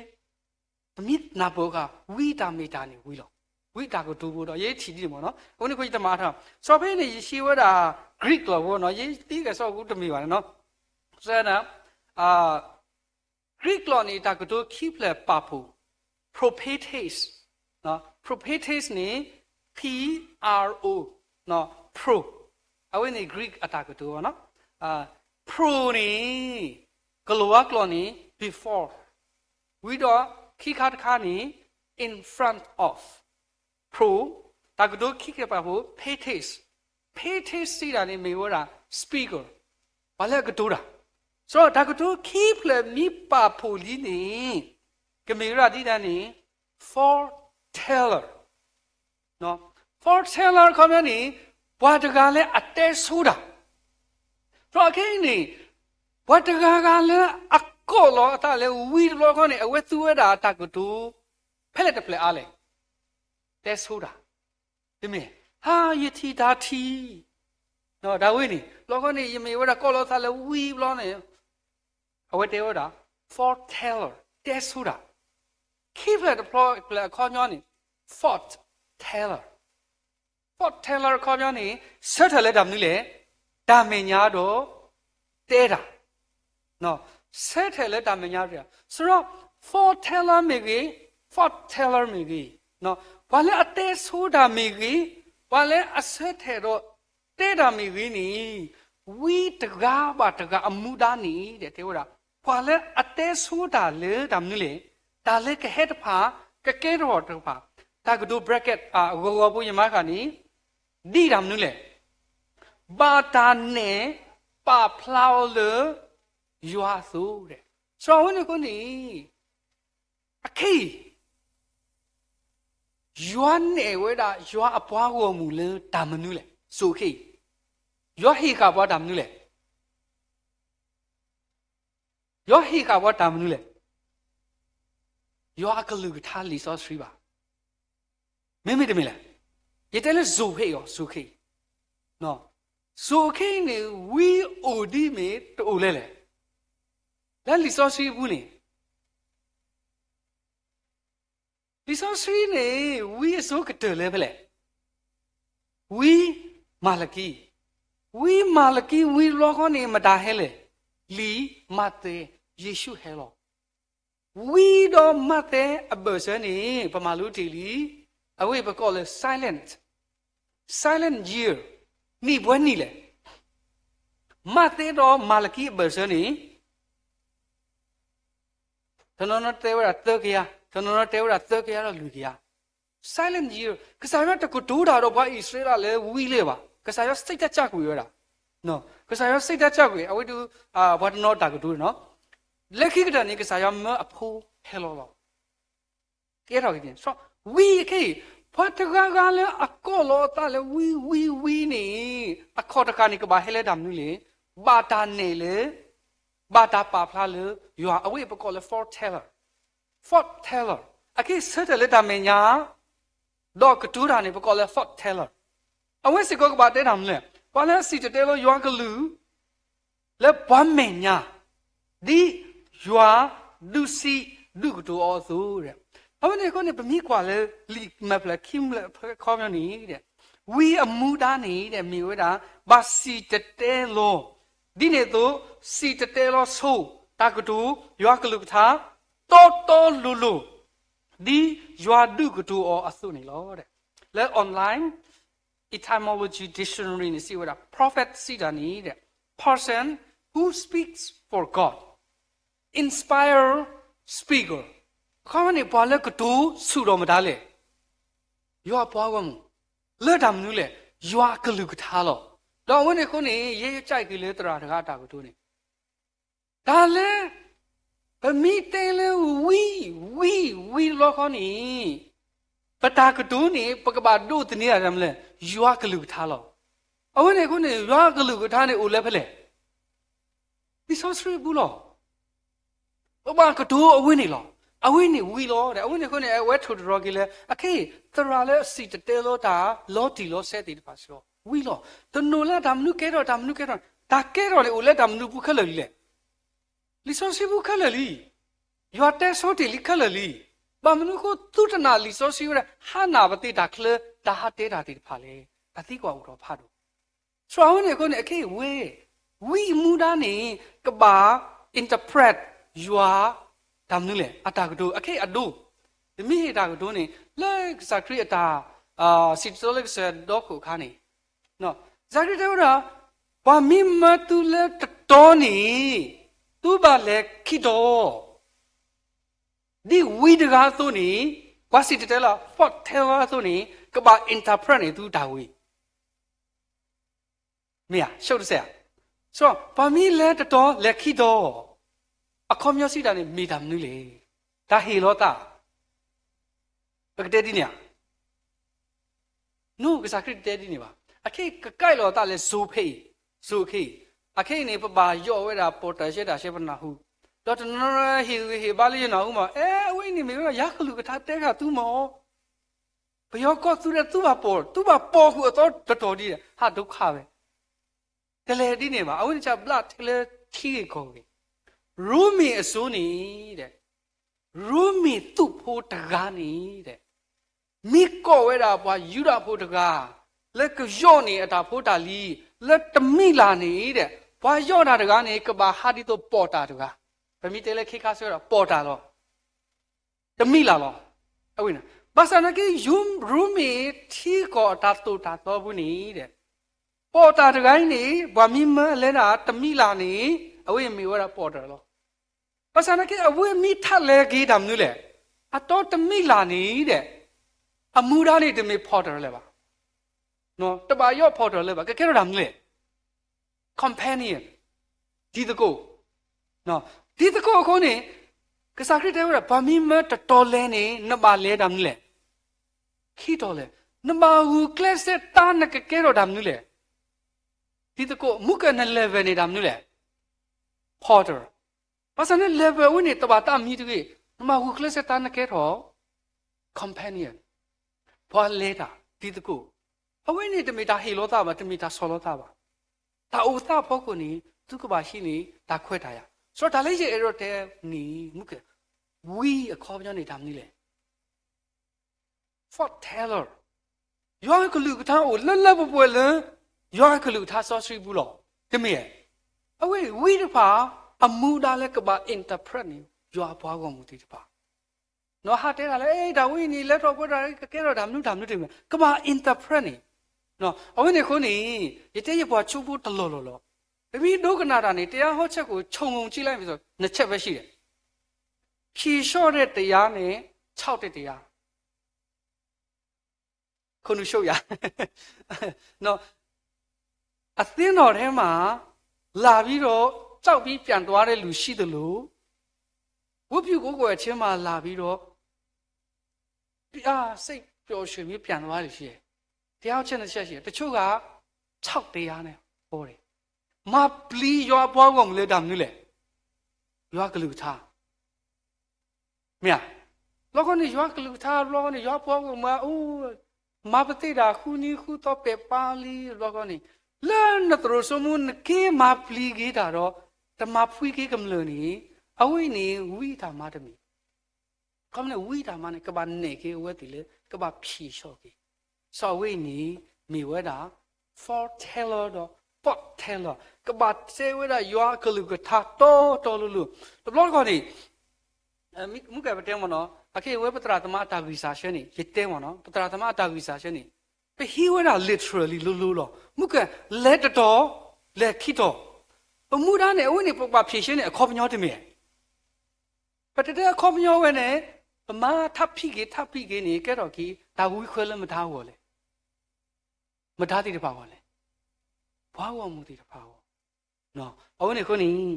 ပမ့ၢ်နၢ်ပၢၢ်ဃာ် ဝံအတၢ်မ့ၢ်တၢ်န့ၣ်ဝံလီၤ. ဝံအတၢ်ကတိၤဖိဒီး ယဲထံၣ်ဒ်န့ၣ်မ့ၢ်နီၤ. အဃိန့ၣ်အဃိ ယတမၤအါထီၣ် စီၤဖဲန့ၣ် ယဟံးဝဲဒၣ် Greek လီၤဖိနီၤ, ယသံကစီၣ်ကူတမ့ၢ်ဘၣ်န့ၣ်နီၤ. စဲနၤ Greek လီၤန့ၣ် တၢ်ကတိၤခံဖျၢၣ်ပာ်ဖှိၣ် prophetes, prophetes န့ၣ် P R O နီၤ pro အဝဲန့ၣ် Greek အတၢ်ကတိၤနီၤ. pro န့ၣ် ကလီၤဝါကျိာ်န့ၣ် before ဝံၤဒီးခံခါတခါန့ၣ် in front of pro တၢ်ကတိၤခံဖျၢၣ်ပာ်ဖှိၣ် pates, pates စံးဒၣ်န့ၣ်မ့ၢ်ဝဲဒၣ် speaker ပှၤလၢအကတိၤတၢ်. ဆိုတော့ တၢ်ကတိၤခံဖျၢၣ်မ့ၢ်ပာ်ဖှိၣ်လံန့ၣ် ကမ့ၢ်ဝဲဒၣ်ဒ်န့ၣ် foreteller, foreteller အခီပညီန့ၣ် ပှၤတဂၤလၢအတဲဆိတၢ်. ဒီးအခဲအံၤန့ၣ် ပှၤတဂၤဂၤလၢအကိးလီၤအသးလၢဝံတဘျီဃီန့ၣ် အဝဲသူဝဲဒၣ်တၢ်ကတိၤ ဖဲလဲၣ်တဖျၢၣ်အါလဲၣ်, တဲဆိတၢ်, တမ့ၢ်, ဟါ ယထံၣ်တၢ်ထံၣ် တၢ်ဝဲန့ၣ် ဘျီဃီန့ၣ် ယမ့ၢ်ဝဲဒၣ်ကိးလီၤသးလၢဝံဘျီန့ၣ် အဝဲတဲဝဲဒၣ် foreteller တဲဆိတၢ်. ခံဖျၢၣ်တဖျၢၣ်အခီပညီန့ၣ် forth teller, forth teller အခီပညီန့ၣ် ဆၢထၢၣ်လၢတၢ်မနုၤလဲၣ်, တၢ်မဲာ်ညါဒီး တဲတၢ်, ဆၢထၢၣ်လၢတၢ်မဲာ်ညါဒီး ဆိုတော့ foreteller မ့ၢ်ဂ့ၤ, forth teller မ့ၢ်ဂ့ၤ, ပှၤလၢအတဲဆိတၢ်မ့ၢ်ဂ့ၤ, ပှၤလၢအဆၢထၢၣ်ဒီးတဲတၢ်မ့ၢ်ဂ့ၤန့ၣ် ဝံတဂၤဘၣ်တဂၤအမူဒါန့ၣ် တဲဝဲဒၣ် ပှၤလၢအတဲဆိတၢ်လၢတၢ်မနုၤလဲၣ်, တၢ်လၢကဟဲတဖၣ် ကကဲထီၣ်တဖၣ်, တၢ်ကတိၤ bracket အဂီၤဂီၤဖိယမၤဃာ်န့ၣ် ဒ်တၢ်မနုၤလဲၣ်, ဘၣ်တၢ်နဲၣ်ပာ်ဖျါအီၤလၢ ယွၤအသိး တဲ. စီၤဝဲန့ၣ်အဃိန့ၣ် အခဲအံၤ ယွၤနဲၣ်ဝဲဒၣ် ယွၤအပှၤဂီၢ်မုၢ်လၢတၢ်မနုၤလဲၣ်, စိၤခဲအံၤ ယွၤဟ့ၣ်ဃာ်ပှၤတၢ်မနုၤလဲၣ်, ယွၤဟ့ၣ်ဃာ်ပှၤတၢ်မနုၤလဲၣ်, ယွၤအကလုၢ်ကထါလံာ်စီဆှံဘၣ်. မ့မ့ၢ်တမ့ၢ်လဲၣ်, ယတဲလၢစိၤခဲအံၤအီၤ စိၤခဲအံၤ, စိၤခဲအံၤန့ၣ် ဝံအိၣ်ဒ်မ့ၢ်တအိၣ်လဲၣ်လဲၣ်, လၢလံာ်စီဆှံအပူၤန့ၣ် လံာ်စီဆှံန့ၣ် ဝံအစိကတၢၢ်လၢဖဲလဲၣ်, ဝံမၤလကံ, ဝံမၤလကံ ဝံဘျီဃီန့ၣ် မတၤဟဲလဲၣ်, လံာ်မးသဲ, ယ့ၣ်ၡူးဟဲလီၤ. ဝံဒီးမးသဲအဘၢၣ်စၢၤန့ၣ် ပမၤလိတ့ၢ်လံ, အဝဲပကိးလၢ silent, silent year, နံၣ်ပှဲၤနံၣ်လဲၣ်, မးသဲဒီးမၤလကံအဘၢၣ်စၢၤန့ၣ် တနီၤနီၤတဲဝဲဒၣ်သၢကယၤ, တနီၤနီၤတဲဝဲဒၣ်သၢကယၤဒီးလွံၢ်ကယၤ, silent year, ကစၢ်ယွၤတကတိၤတၢ်ဒီးပှၤအံၣ်စရ့လးလၢဝံလၢၤဘၣ်, ကစၢ်ယွၤစိတ်ဓာတ်ကွံာ်ဝဲဒၣ်, ကစၢ်ယွၤစိတ်ဓာတ်ကွံာ် အဝဲဒၣ် ပှၤတနီၤတၢ်ကတိၤနီၤ, လၢခံကတၢၢ်န့ၣ် ကစၢ်ယွၤမၢအဖိဟဲလီၤလီၤ. ကဲထီၣ်က့ၤန့ၣ် ဝံအခဲအံၤ ပှၤတဂၤဂၤလၢအကိးလီၤအသးလၢဝံ ဝံ ဝံန့ၣ်, အခီၣ်တဃၣ်န့ၣ် ကဘၣ်ဟဲလၢတၢ်မနုၤလဲၣ်, ဘၣ်တၢ်နဲၣ်လၢ ဘၣ်တၢ်ပာ်ဖျါလၢယွၤ, အဝဲပကိးလၢ fortune teller, fortune teller, အက့ၢ်ဆၢထၢၣ်လၢတၢ်မဲာ်ညါ ဒီးကတိၤတၢ်န့ၣ် ပကိးလၢ fortune teller. အဝဲစ့ၢ်ကီးကဘၣ်တဲတၢ်မနုၤလဲၣ်, ပှၤလၢအစံၣ်တဲၤတဲလီၤယွၤကလုၢ် လၢပှၤမဲာ်ညါ, ဒ်ယွၤဒုးစံးဒုးကတိၤအီၤအသိး. အဝဲန့ၣ်အဃိန့ၣ် ပမ့ၢ်ကွၢ်လၢ လံာ်မဲာ်ဖျၢၣ်ခံဖျၢၣ်အခီပညီန့ၣ်, ဝံအမူဒါန့ၣ် မ့ၢ်ဝဲဒၣ် ဘၣ်စံၣ်တဲၤတဲလီၤ, ဒ်န့ၣ်အသိး စံၣ်တဲၤတဲလီၤဆိ တၢ်ကတိၤ ယွၤကလုၢ်ကထါ တီတီလိၤလိၤ ဒ်ယွၤဒုးကတိၤအီၤအသိးန့ၣ်လီၤ. လၢ online etymology dictionary န့ၣ် စံးဝဲဒၣ် prophet စံးတၢ်န့ၣ် person who speaks for God, inspire speaker, အခီပညီန့ၣ် ပှၤလၢကတိၤဆူၣ်ထီၣ်မတၤလဲၣ်, ယွၤအပှၤဂီၢ်မုၢ်, လၢတၢ်မနုၤလဲၣ်, ယွၤအကလုၢ်ကထါလီၤ. ဒီးအဝဲန့ၣ်အဃိန့ၣ် ယဲယကၠဲးက့ၤလၢသရၣ်တဂၤအတၢ်ကတိၤန့ၣ် တၢ်လၢ ပမ့ၢ်တဲလၢဝံ ဝံ ဝံတဘျီဃီန့ၣ်, ပတၢ်ကတိၤန့ၣ် ပကဘၣ်ဒိးသန့ၤတၢ်မနုၤလဲၣ်, ယွၤကလုၢ်ကထါလီၤ. အဝဲန့ၣ်အဃိန့ၣ် ယွၤကလုၢ်ကထါန့ၣ်အိၣ်လၢဖဲလဲၣ်, လံာ်စီဆှံအပူၤလီၤ. ပဘၣ်ကတိၤအဝဲန့ၣ်လီၤ. အဝဲန့ၣ်ဝံလီၤ. အဝဲန့ၣ်အဃိန့ၣ် အဝဲထိၣ်သတြီၤက့ၤလၢ အခဲအံၤ သရၣ်လၢအစံၣ်တဲၤတဲလီၤတၢ် လီၤတံၢ်လီၤဆဲးသ့ၣ်တဖၣ်စ့ၢ်ကီး ဝံလီၤ. တနီၤလၢတၢ်မနုၤကဲထီၣ် တၢ်မနုၤကဲထီၣ်, တၢ်ကဲထီၣ်န့ၣ်အိၣ်လၢတၢ်မနုၤပူၤခဲလၢာ်လံလဲၣ်. လံာ်စီဆှံပူၤခဲလၢာ်လံ. ယွၤတဲဆိတ့ၢ်လံခဲလၢာ်လံ. ဘၣ်မနုၤအဃိ သုတနာ်လံာ်စီဆှံဝဲဒၣ် ဟါနၢ်ပသ့တၢ်ချၢ တၢ်ဟးတဲတၢ်သ့ၣ်တဖၣ်လဲၣ်. တၢ်သံကွၢ်အိၣ်ထီၣ်ဖးဒိၣ်. စံးဝဲန့ၣ်အဃိန့ၣ် အခဲအံၤဝဲ ဝံအမူဒါန့ၣ် ကဘၣ် interpret ယွၤ တၢ်မနုၤလဲၣ် အတၢ်ကတိၤ အခဲအံၤအဒိ တမ့ၢ်ဟ့ၣ်တၢ်ကတိၤန့ၣ် လၢကစၢ်ခရံာ်အတၢ် စံၣ်တဲၤတဲလီၤလၢကစၢ်ဒီခိၣ်အခါန့ၣ် ကစၢ်ခရံာ်တဲဝဲဒၣ် ပှၤမ့ၢ်မၢသုလၢတတီၤန့ၣ် သုဘၣ်လဲၤခံတီၤ, ဒ်ဝံတဂၤအသိးန့ၣ်, ပှၤစံၣ်တဲၤတဲလီၤ fortune teller အသိးန့ၣ် ကဘၣ် interpret န့ၣ် သုတၢ်ဝံ မ့ၢ်ဧါ, ဆိတစဲးဧါ. ပှၤမ့ၢ်လဲၤတတီၤ လဲၤခံတီၤ, အခီပညီစံးတၢ်န့ၣ် မ့ၢ်တၢ်မနုၤလဲၣ်. တၢ်ဟ့ၣ်လီၤသး ပကတဲဒ်န့ၣ်ဧါ. နကစၢ်ခရံာ်တတဲဒ်န့ၣ်ဘၣ်. အခဲအံၤကကဲလီၤသးလၢ စိၤဖဲအံၤ, စိၤအခဲအံၤ, အခဲအံၤန့ၣ် ပဘၣ်ယီၣ်ဝဲဒၣ် ပီၣ်တၢ်ရှဲတၢ်ရှဲပနၢ်ဟူ, ဒီးတနီၤနီၤဟ့ၣ်ဂံၢ်ဟ့ၣ်ဘါလၢယနၢ်ဟူမး, အဲ အဝဲအံၤန့ၣ်မ့ၢ်ဝဲဒၣ်ယွၤကလုၢ်ကထါတဲဃာ်သုမး ပယီၤကီၢ်သူလ့ၤသုဘၣ်ပိာ်, သုဘၣ်ပိာ်ဃုာ်အသီတတီၤဒ် ဟးဒိခါဝဲ, တလဲၤဒ်န့ၣ်ဘၣ်. အဝဲန့ၣ်ဘျးထဲလၢထံဂ့ၢ်ကီၢ်ဂ့ၢ်, ရိမ့ၤအစိၤန့ၣ်, ရိမ့ၤသုးဖိတဂၤန့ၣ်, မ့ၢ်ကိးဝဲဒၣ်ပှၤယူဒၤဖိတဂၤ, လၢကယီၣ်န့ၢ်အတၢ်ဖိတၢ်လံၤ, လၢတမံၤလၢ်န့ၣ်, ပှၤယီၣ်တၢ်တဂၤန့ၣ် ကဘၣ်ဟးဒ်သိးပီၣ်တၢ်တဂၤ, ပမ့ၢ်တဲလၢခ့ခါဆၢဒီး ပီၣ်တၢ်လီၤ. တမံၤလၢ်လီၤ. ဘၣ်ဆၣ်နာ်က့ ရိမ့ၤထံကီၢ်အတၢ်သိၣ်တၢ်သီပူၤန့ၣ်, ပီၣ်တၢ်တဂၤအံၤန့ၣ် ပှၤမ့ၢ်မၢအလဲၤဒၣ်တမံၤလၢ်န့ၣ်, အဝဲမ့ၢ်ဝဲဒၣ်ပီၣ်တၢ်လီၤ. ဘၣ်ဆၣ်နာ်က့ အဝဲမ့ၢ်ထးလဲၤက့ၤတၢ်မနုၤလဲၣ်, အတီတမံၤလၢ်န့ၣ်, အမူဒါန့ၣ်တမ့ၢ်ပီၣ်တၢ်လၢၤဘၣ်, တဘၣ်ယီၣ်ပီၣ်တၢ်လၢၤဘၣ်, ကကဲထီၣ်တၢ်မနုၤလဲၣ် companion, တံၤသကိး, တံၤသကိးအဃိန့ၣ်, ကစၢ်ခရံာ်တဲဝဲဒၣ် ပှၤမ့ၢ်မၢတတီၤလဲၤန့ၣ် နဘၣ်လဲၤတၢ်မနုၤလဲၣ်, ခံတီၤလဲၤ, နဘၣ်ဂုာ်ကျဲးစၢးတၢ် နကကဲထီၣ်တၢ်မနုၤလဲၣ်, တံၤသကိး, မူကန level န့ၣ်တၢ်မနုၤလဲၣ်, ပီၣ်တၢ်, ဘၣ်ဆၣ်န့ၣ် level အဝဲန့ၣ် တဘၣ်တၢ်မံတဂ့ၤ, နဘၣ်ဂုာ်ကျဲးစၢးတၢ် နကဲထီၣ် companion, ပှၤလဲၤတၢ်, တံၤသကိး, အဝဲန့ၣ်တမ့ၢ်တၢ်ဟ့ၣ်လီၤသးဘၣ်, တမ့ၢ်တၢ်ဆီၣ်လီၤသးဘၣ်, တၢ်အိၣ်သးအဖီခိၣ်န့ၣ် သုကဘၣ်ဟံးန့ၢ်တၢ်ခွဲးတၢ်ယာ်, စးတၢ်လၢယအဲၣ်ဒိးတဲန့ၣ်, မူက, ဝံအခီပညီန့ၣ်တၢ်မနုၤလဲၣ် fortune teller, ယွၤကလုၢ်ကထါအိၣ်လၢလၢပှဲၤပှဲၤလၢ ယွၤကလုၢ်ကထါစီဆှံပူၤလီၤ. တမ့ၢ်, အဝဲဝံတဖၣ် အမူဒါလၢကဘၣ် interpret န့ၣ် ယွၤအပှၤဂီၢ်မုၢ်သ့ၣ်တဖၣ်, နဟးတဲတၢ်လၢ အဲ တၢ်ဝဲအံၤန့ၣ် လဲၤထီၣ်ပှဲၤတၢ် ကကဲထီၣ်တၢ်မနုၤတၢ်မနုၤတမ့ၢ်, ကဘၣ် interpret န့ၣ်, အဝဲန့ၣ်အဃိန့ၣ် ယတဲယပှၤဆိဖိတလီၢ်လီၢ်လီၤ. ပမ့ၢ်ဒိကနၣ်တၢ်န့ၣ် တရားဟောချက်ကို ခြုံငုံကြည့်လိုက်မယ်ဆို နှစ်ချက်ပဲရှိတယ်, ဖြေလျှော့တဲ့တရားနဲ့ ခြောက်တဲ့တရား ခုနုရှုပ်ရ နော်, အသင်းတော်ထဲမှာ လာပြီးတော့ ကြောက်ပြီးပြန်သွားတဲ့လူရှိသလို ဝတ်ပြုကိုးကွယ်ခြင်းမှာ လာပြီးတော့ စိတ် ပျော်ရွှင်မင်းပြန်သွားလို့ရှိရင် တရားဟောချက်နှစ်ချက်ရှိတယ်။ တချို့က ခြောက်တရားနဲ့ ဟောတယ်။ မၤပျံၤယွၤအပှၤဂီၢ်မုၢ်လၢတၢ်မနုၤလဲၣ်. ယွၤကလုၢ်ကထါ မ့ၢ်ဧါ. ဘျီဃီန့ၣ် ယွၤကလုၢ်ကထါ ဘျီဃီန့ၣ် ယွၤအပှၤဂီၢ်မုၢ် အိၣ် မၤပသ့ၣ်ဒၣ်ဃုနံၤဃုသီပဲာ်ပာ်လံ ဘျီဃီန့ၣ် လၢနသရိာ်စိမိၣ်နက့ၤမၤပျံၤက့ၤတၢ်ဒီး တမၤဖှံက့ၤကမျၢၢ်န့ၣ် အဝဲန့ၣ် ဝံအတၢ်မၤတမ့ၢ် ခီမ့ၢ်န့ၣ် ဝံတၢ်မၤန့ၣ် ကဘၣ်နဲၣ်က့ၤအဝဲသ့ၣ်လၢ ကဘၣ်ဖံးဆှီၣ်က့ၤ. စီၤအဝဲအံၤန့ၣ် မ့ၢ်ဝဲဒၣ် foreteller ဒီး foreteller ကဘၣ်တဲဝဲဒၣ်ယွၤအကလုၢ်ကထါတီတီလိၤလိၤ. တဘျီတခီၣ်န့ၣ် မုၢ်ကဲပတဲမ့ၢ်နီၤ အခဲအံၤဝဲပသရၣ်သမါအတၢ်ဂံၢ်စၢ်ဆၢန့ၣ် ယတဲမ့ၢ်နီၤ ပသရၣ်သမါအတၢ်ဂံၢ်စၢ်ဆၢန့ၣ် ပဟံးဝဲဒၣ် literally လိၤလိၤလီၤ. မုၢ်ကဲ လဲၤတတီၤ လဲၤခံတီၤ ပမူဒါန့ၣ် အဝဲန့ၣ် ပကဘၣ်ဖံးဆှီၣ်န့ၣ် အခီပညီတမ့ၢ် ပတတဲအခီပညီဝဲန့ၣ် ပမၤထးဖံးက့ၤ ထးဖံးက့ၤန့ၣ် ကဲထီၣ်က့ၤ တၢ်ဝံခွဲလၢမတၤအဂီၢ်လဲၣ်. မတၤသ့ၣ်တဖၣ်အဂီၢ်လဲၣ်. ပှၤဂီၢ်မုၢ်သ့ၣ်တဖၣ်အဂီၢ်. အဝဲန့ၣ်အဃိန့ၣ်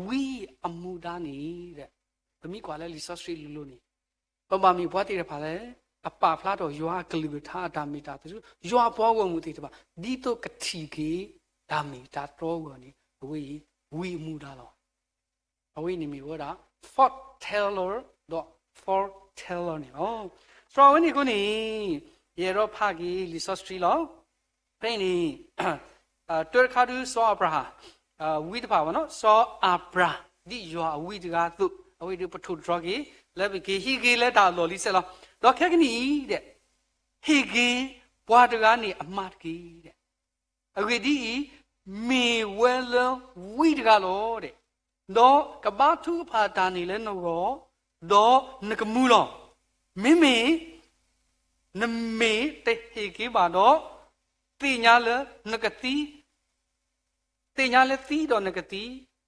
ဝံအမူဒါန့ၣ် ပမ့ၢ်ကွၢ်လၢလံာ်စီဆှံလိၤလိၤန့ၣ် ပဘၣ်မ့ၢ်ပှၤသ့ၣ်တဖၣ်လၢ အပာ်ဖျါထီၣ်ယွၤအကလုၢ်ကထါအတၢ်မ့ၢ်တၢ်တီ ယွၤအပှၤဂီၢ်မုၢ်သ့ၣ်တဖၣ် ဒ်သိးကထံၣ်က့ၤ တၢ်မ့ၢ်တၢ်တီအဂီၢ်န့ၣ် အဝဲအံၤ ဝံအမူဒါလီၤ. အဝဲအံၤန့ၣ်မ့ၢ်ဝဲဒၣ် foreteller ဒီး foreteller န့ၣ်လီၤ. စီၤအဝဲန့ၣ်အဃိန့ၣ် ယအဲၣ်ဒိးဖးက့ၤလံာ်စီဆှံလီၤ. ဖဲအံၤန့ၣ် တၢတခါဒုး စီၤအၤဘြၤဟၣ် ဝံတဖၣ်ဘၣ်နီၤ စီၤအၤဘြၤ ဒ်ယွၤအဝံတဂၤအသိး အဝဲဒုးပထိၣ်တတြီက့ၤ လၢပက့ၤဟ့ၣ်က့ၤလၢတၢ်အလီၢ်လံစဲးလီၤ. ဒီးခဲကနံၣ်အံၤဒီး ဟ့ၣ်က့ၤပှၤတဂၤန့ၣ်အမါတက့ၢ်ဒီး အဂ့ၢ်ဒ်အံၤ, မ့ၢ်ဝဲလၢဝံတဂၤလီၤဒီး, ဒီးကဘါထုကဖၣ်တၢ်န့ၣ်လၢနဂီၢ်, ဒီးနကမူလီၤ. မ့မ့ၢ် နမ့ၢ်တဟ့ၣ်က့ၤဘၣ်ဒီး, သ့ၣ်ညါလၢနကသံ, သ့ၣ်ညါလၢသံဒီးနကသံ,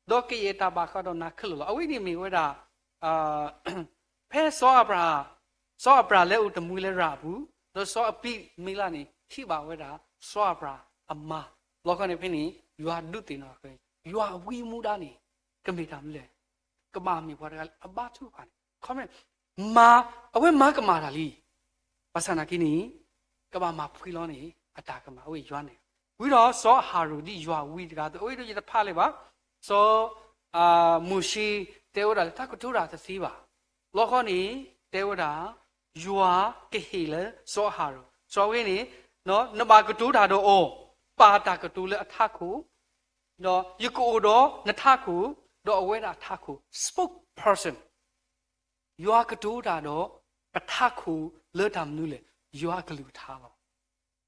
ဒီးကယဲၢ်တၢ်ဘၣ်ဃးဒီးနၤခဲလၢာ်လီၤ. အဝဲန့ၣ်မ့ၢ်ဝဲဒၣ် ဖဲစီၤအၤဘြၤဟၣ်, စီၤအၤဘြၤဟၣ်လဲၤအိၣ်တမှံၤလၢရၤအပူၤ, ဒီးစီၤအဘံမ့လးန့ၣ် ဟံးဘၣ်ဝဲဒၣ် စီၤအၤဘြၤဟၣ်အမါ, လီၤခီန့ၣ်ဖဲန့ၣ် ယွၤဒုးသ့ၣ်နီၣ်ဃဲၤ, ယွၤအဝံအမူဒါန့ၣ် ကမ့ၢ်တၢ်မနုၤလဲၣ်, ကဘၣ်မ့ၢ်ပှၤတဂၤလၢအဘါထုကဖၣ်န့ၣ်, ခီမ့ၢ် မၤ, အဝဲမၤကမၣ်တၢ်လံ, ဘၣ်ဆၣ်နာ်က့န့ၣ် ကဘၣ်မၤဖှံလီၤန့ၣ် အတၢ်ကမၣ် အဝဲယွၤန့ၣ်, ဝံၤဒီးစီၤအၤဟရိၣ်ဒ်ယွၤဝံတဂၤအသိး, အဝဲဒၣ်ယတဖးလၢၤဘၣ်, စီၤ မိၤၡ့တဲဝဲဒၣ်လၢတၢ်ကတိၤတၢ်တသ့ဘၣ်, လီၤခီန့ၣ် တဲဝဲဒၣ် ယွၤကဟ့ၣ်လၢစီၤအၤဟရိၣ်, စီၤဝဲန့ၣ် နဘၣ်ကတိၤတၢ်ဒီးအီၤ, ပာ်တၢ်ကတိၤလၢအထးခိၣ်, ဒီးယကအိၣ်ဒီးနထးခိၣ်, ဒီးအဝဲဒၣ်အထးခိၣ် spokesperson, ယွၤကတိၤတၢ်ဒီး ပထးခိၣ်လၢတၢ်မနုၤလဲၣ်, ယွၤအကလုၢ်ကထါလီၤ.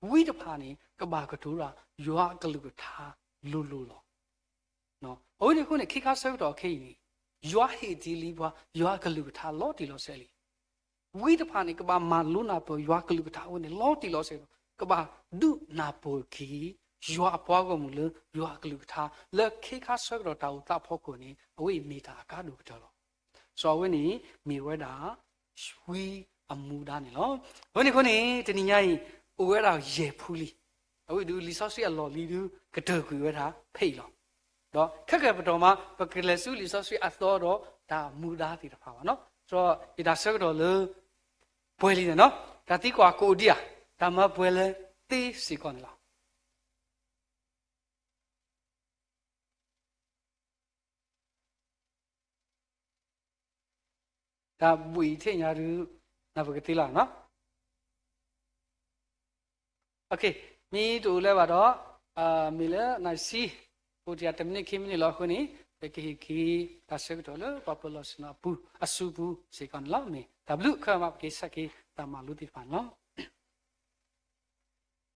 ဝံတဖၣ်န့ၣ် ကဘၣ်ကတိၤတၢ် ယွၤအကလုၢ်ကထါလိၤလိၤလီၤ. အဝဲန့ၣ်အဃိန့ၣ် ခ့ခါဆၢကတီၢ်ခဲအံၤန့ၣ် ယွၤဟ့ၣ်တ့ၢ်လံပှၤ ယွၤအကလုၢ်ကထါလီၤတံၢ်လီၤဆဲးလံ. ဝံတဖၣ်န့ၣ် ကဘၣ်မၤလိနၢ်ပၢၢ်ယွၤအကလုၢ်ကထါအဝဲန့ၣ် လီၤတံၢ်လီၤဆဲးလီၤ. ကဘၣ်ဒုးနၢ်ပၢၢ်က့ၤ ယွၤအပှၤဂီၢ်မုၢ်လၢယွၤအကလုၢ်ကထါ လၢခ့ခါဆၢကတီၢ်တၢ်အိၣ်သးအဖီခိၣ်န့ၣ် အဝဲအံၤမ့ၢ်တၢ်အကါဒိၣ်ကတၢၢ်လီၤ. စီၤအဝဲန့ၣ် မ့ၢ်ဝဲဒၣ် ဝံအမူဒါန့ၣ်လီၤ. အဝဲန့ၣ်အဃိန့ၣ် တနံၤညါအံၤ အိၣ်ဝဲဒၣ်ယဲၢ်ဖုလံ. အဝဲဒုးလံာ်စီဆှံအလီၢ်လံၤဒုးကတၢၢ်ကွံာ်ဝဲဒၣ်ဖဲအံၤလီၤ. ဒီးခဲကဲပတီၢ်မး ပကလဲၤဆူလံာ်စီဆှံအသီဒီးတၢ်မူဒါသ့ၣ်တဖၣ်ဘၣ်နီၤ. စီၤယတၢ်ဆၢကတီၢ်လၢ ပှဲၤလံန့ၣ်နီၤ, တၢ်သံကွၢ်ကအိၣ်ဒံးဧါ, တၢ်မၤပှဲၤလၢသ့စ့ၢ်ကီးန့ၣ်လီၤ. တၢ်ဘှံးထံၣ်ညါဒုး နၢ်ပၢၢ်ကသ့လီၤနီၤ. မ့ၢ်တအိၣ်လၢၤဘၣ်ဒီး မ့ၢ်လၢနၢ်စံ အိၣ်တ့ၢ်တမံးနံးခံမံးနံးလီၤအဃိန့ၣ် ပကဟ့ၣ်က့ၤတၢ်ဆၢကတီၢ်လၢပှၤပၢၤလီၢ်ဆ့ၣ်နီၤအပူၤ အစုပူၤစ့ၢ်ကီးန့ၣ်လီၤ. မ့ၢ်တၢ်ဘျုးခဲအံၤမး ပကဆဲးက့ၤတၢ်မၤလိသ့ၣ်တဖၣ်န့ၣ်လီၤ.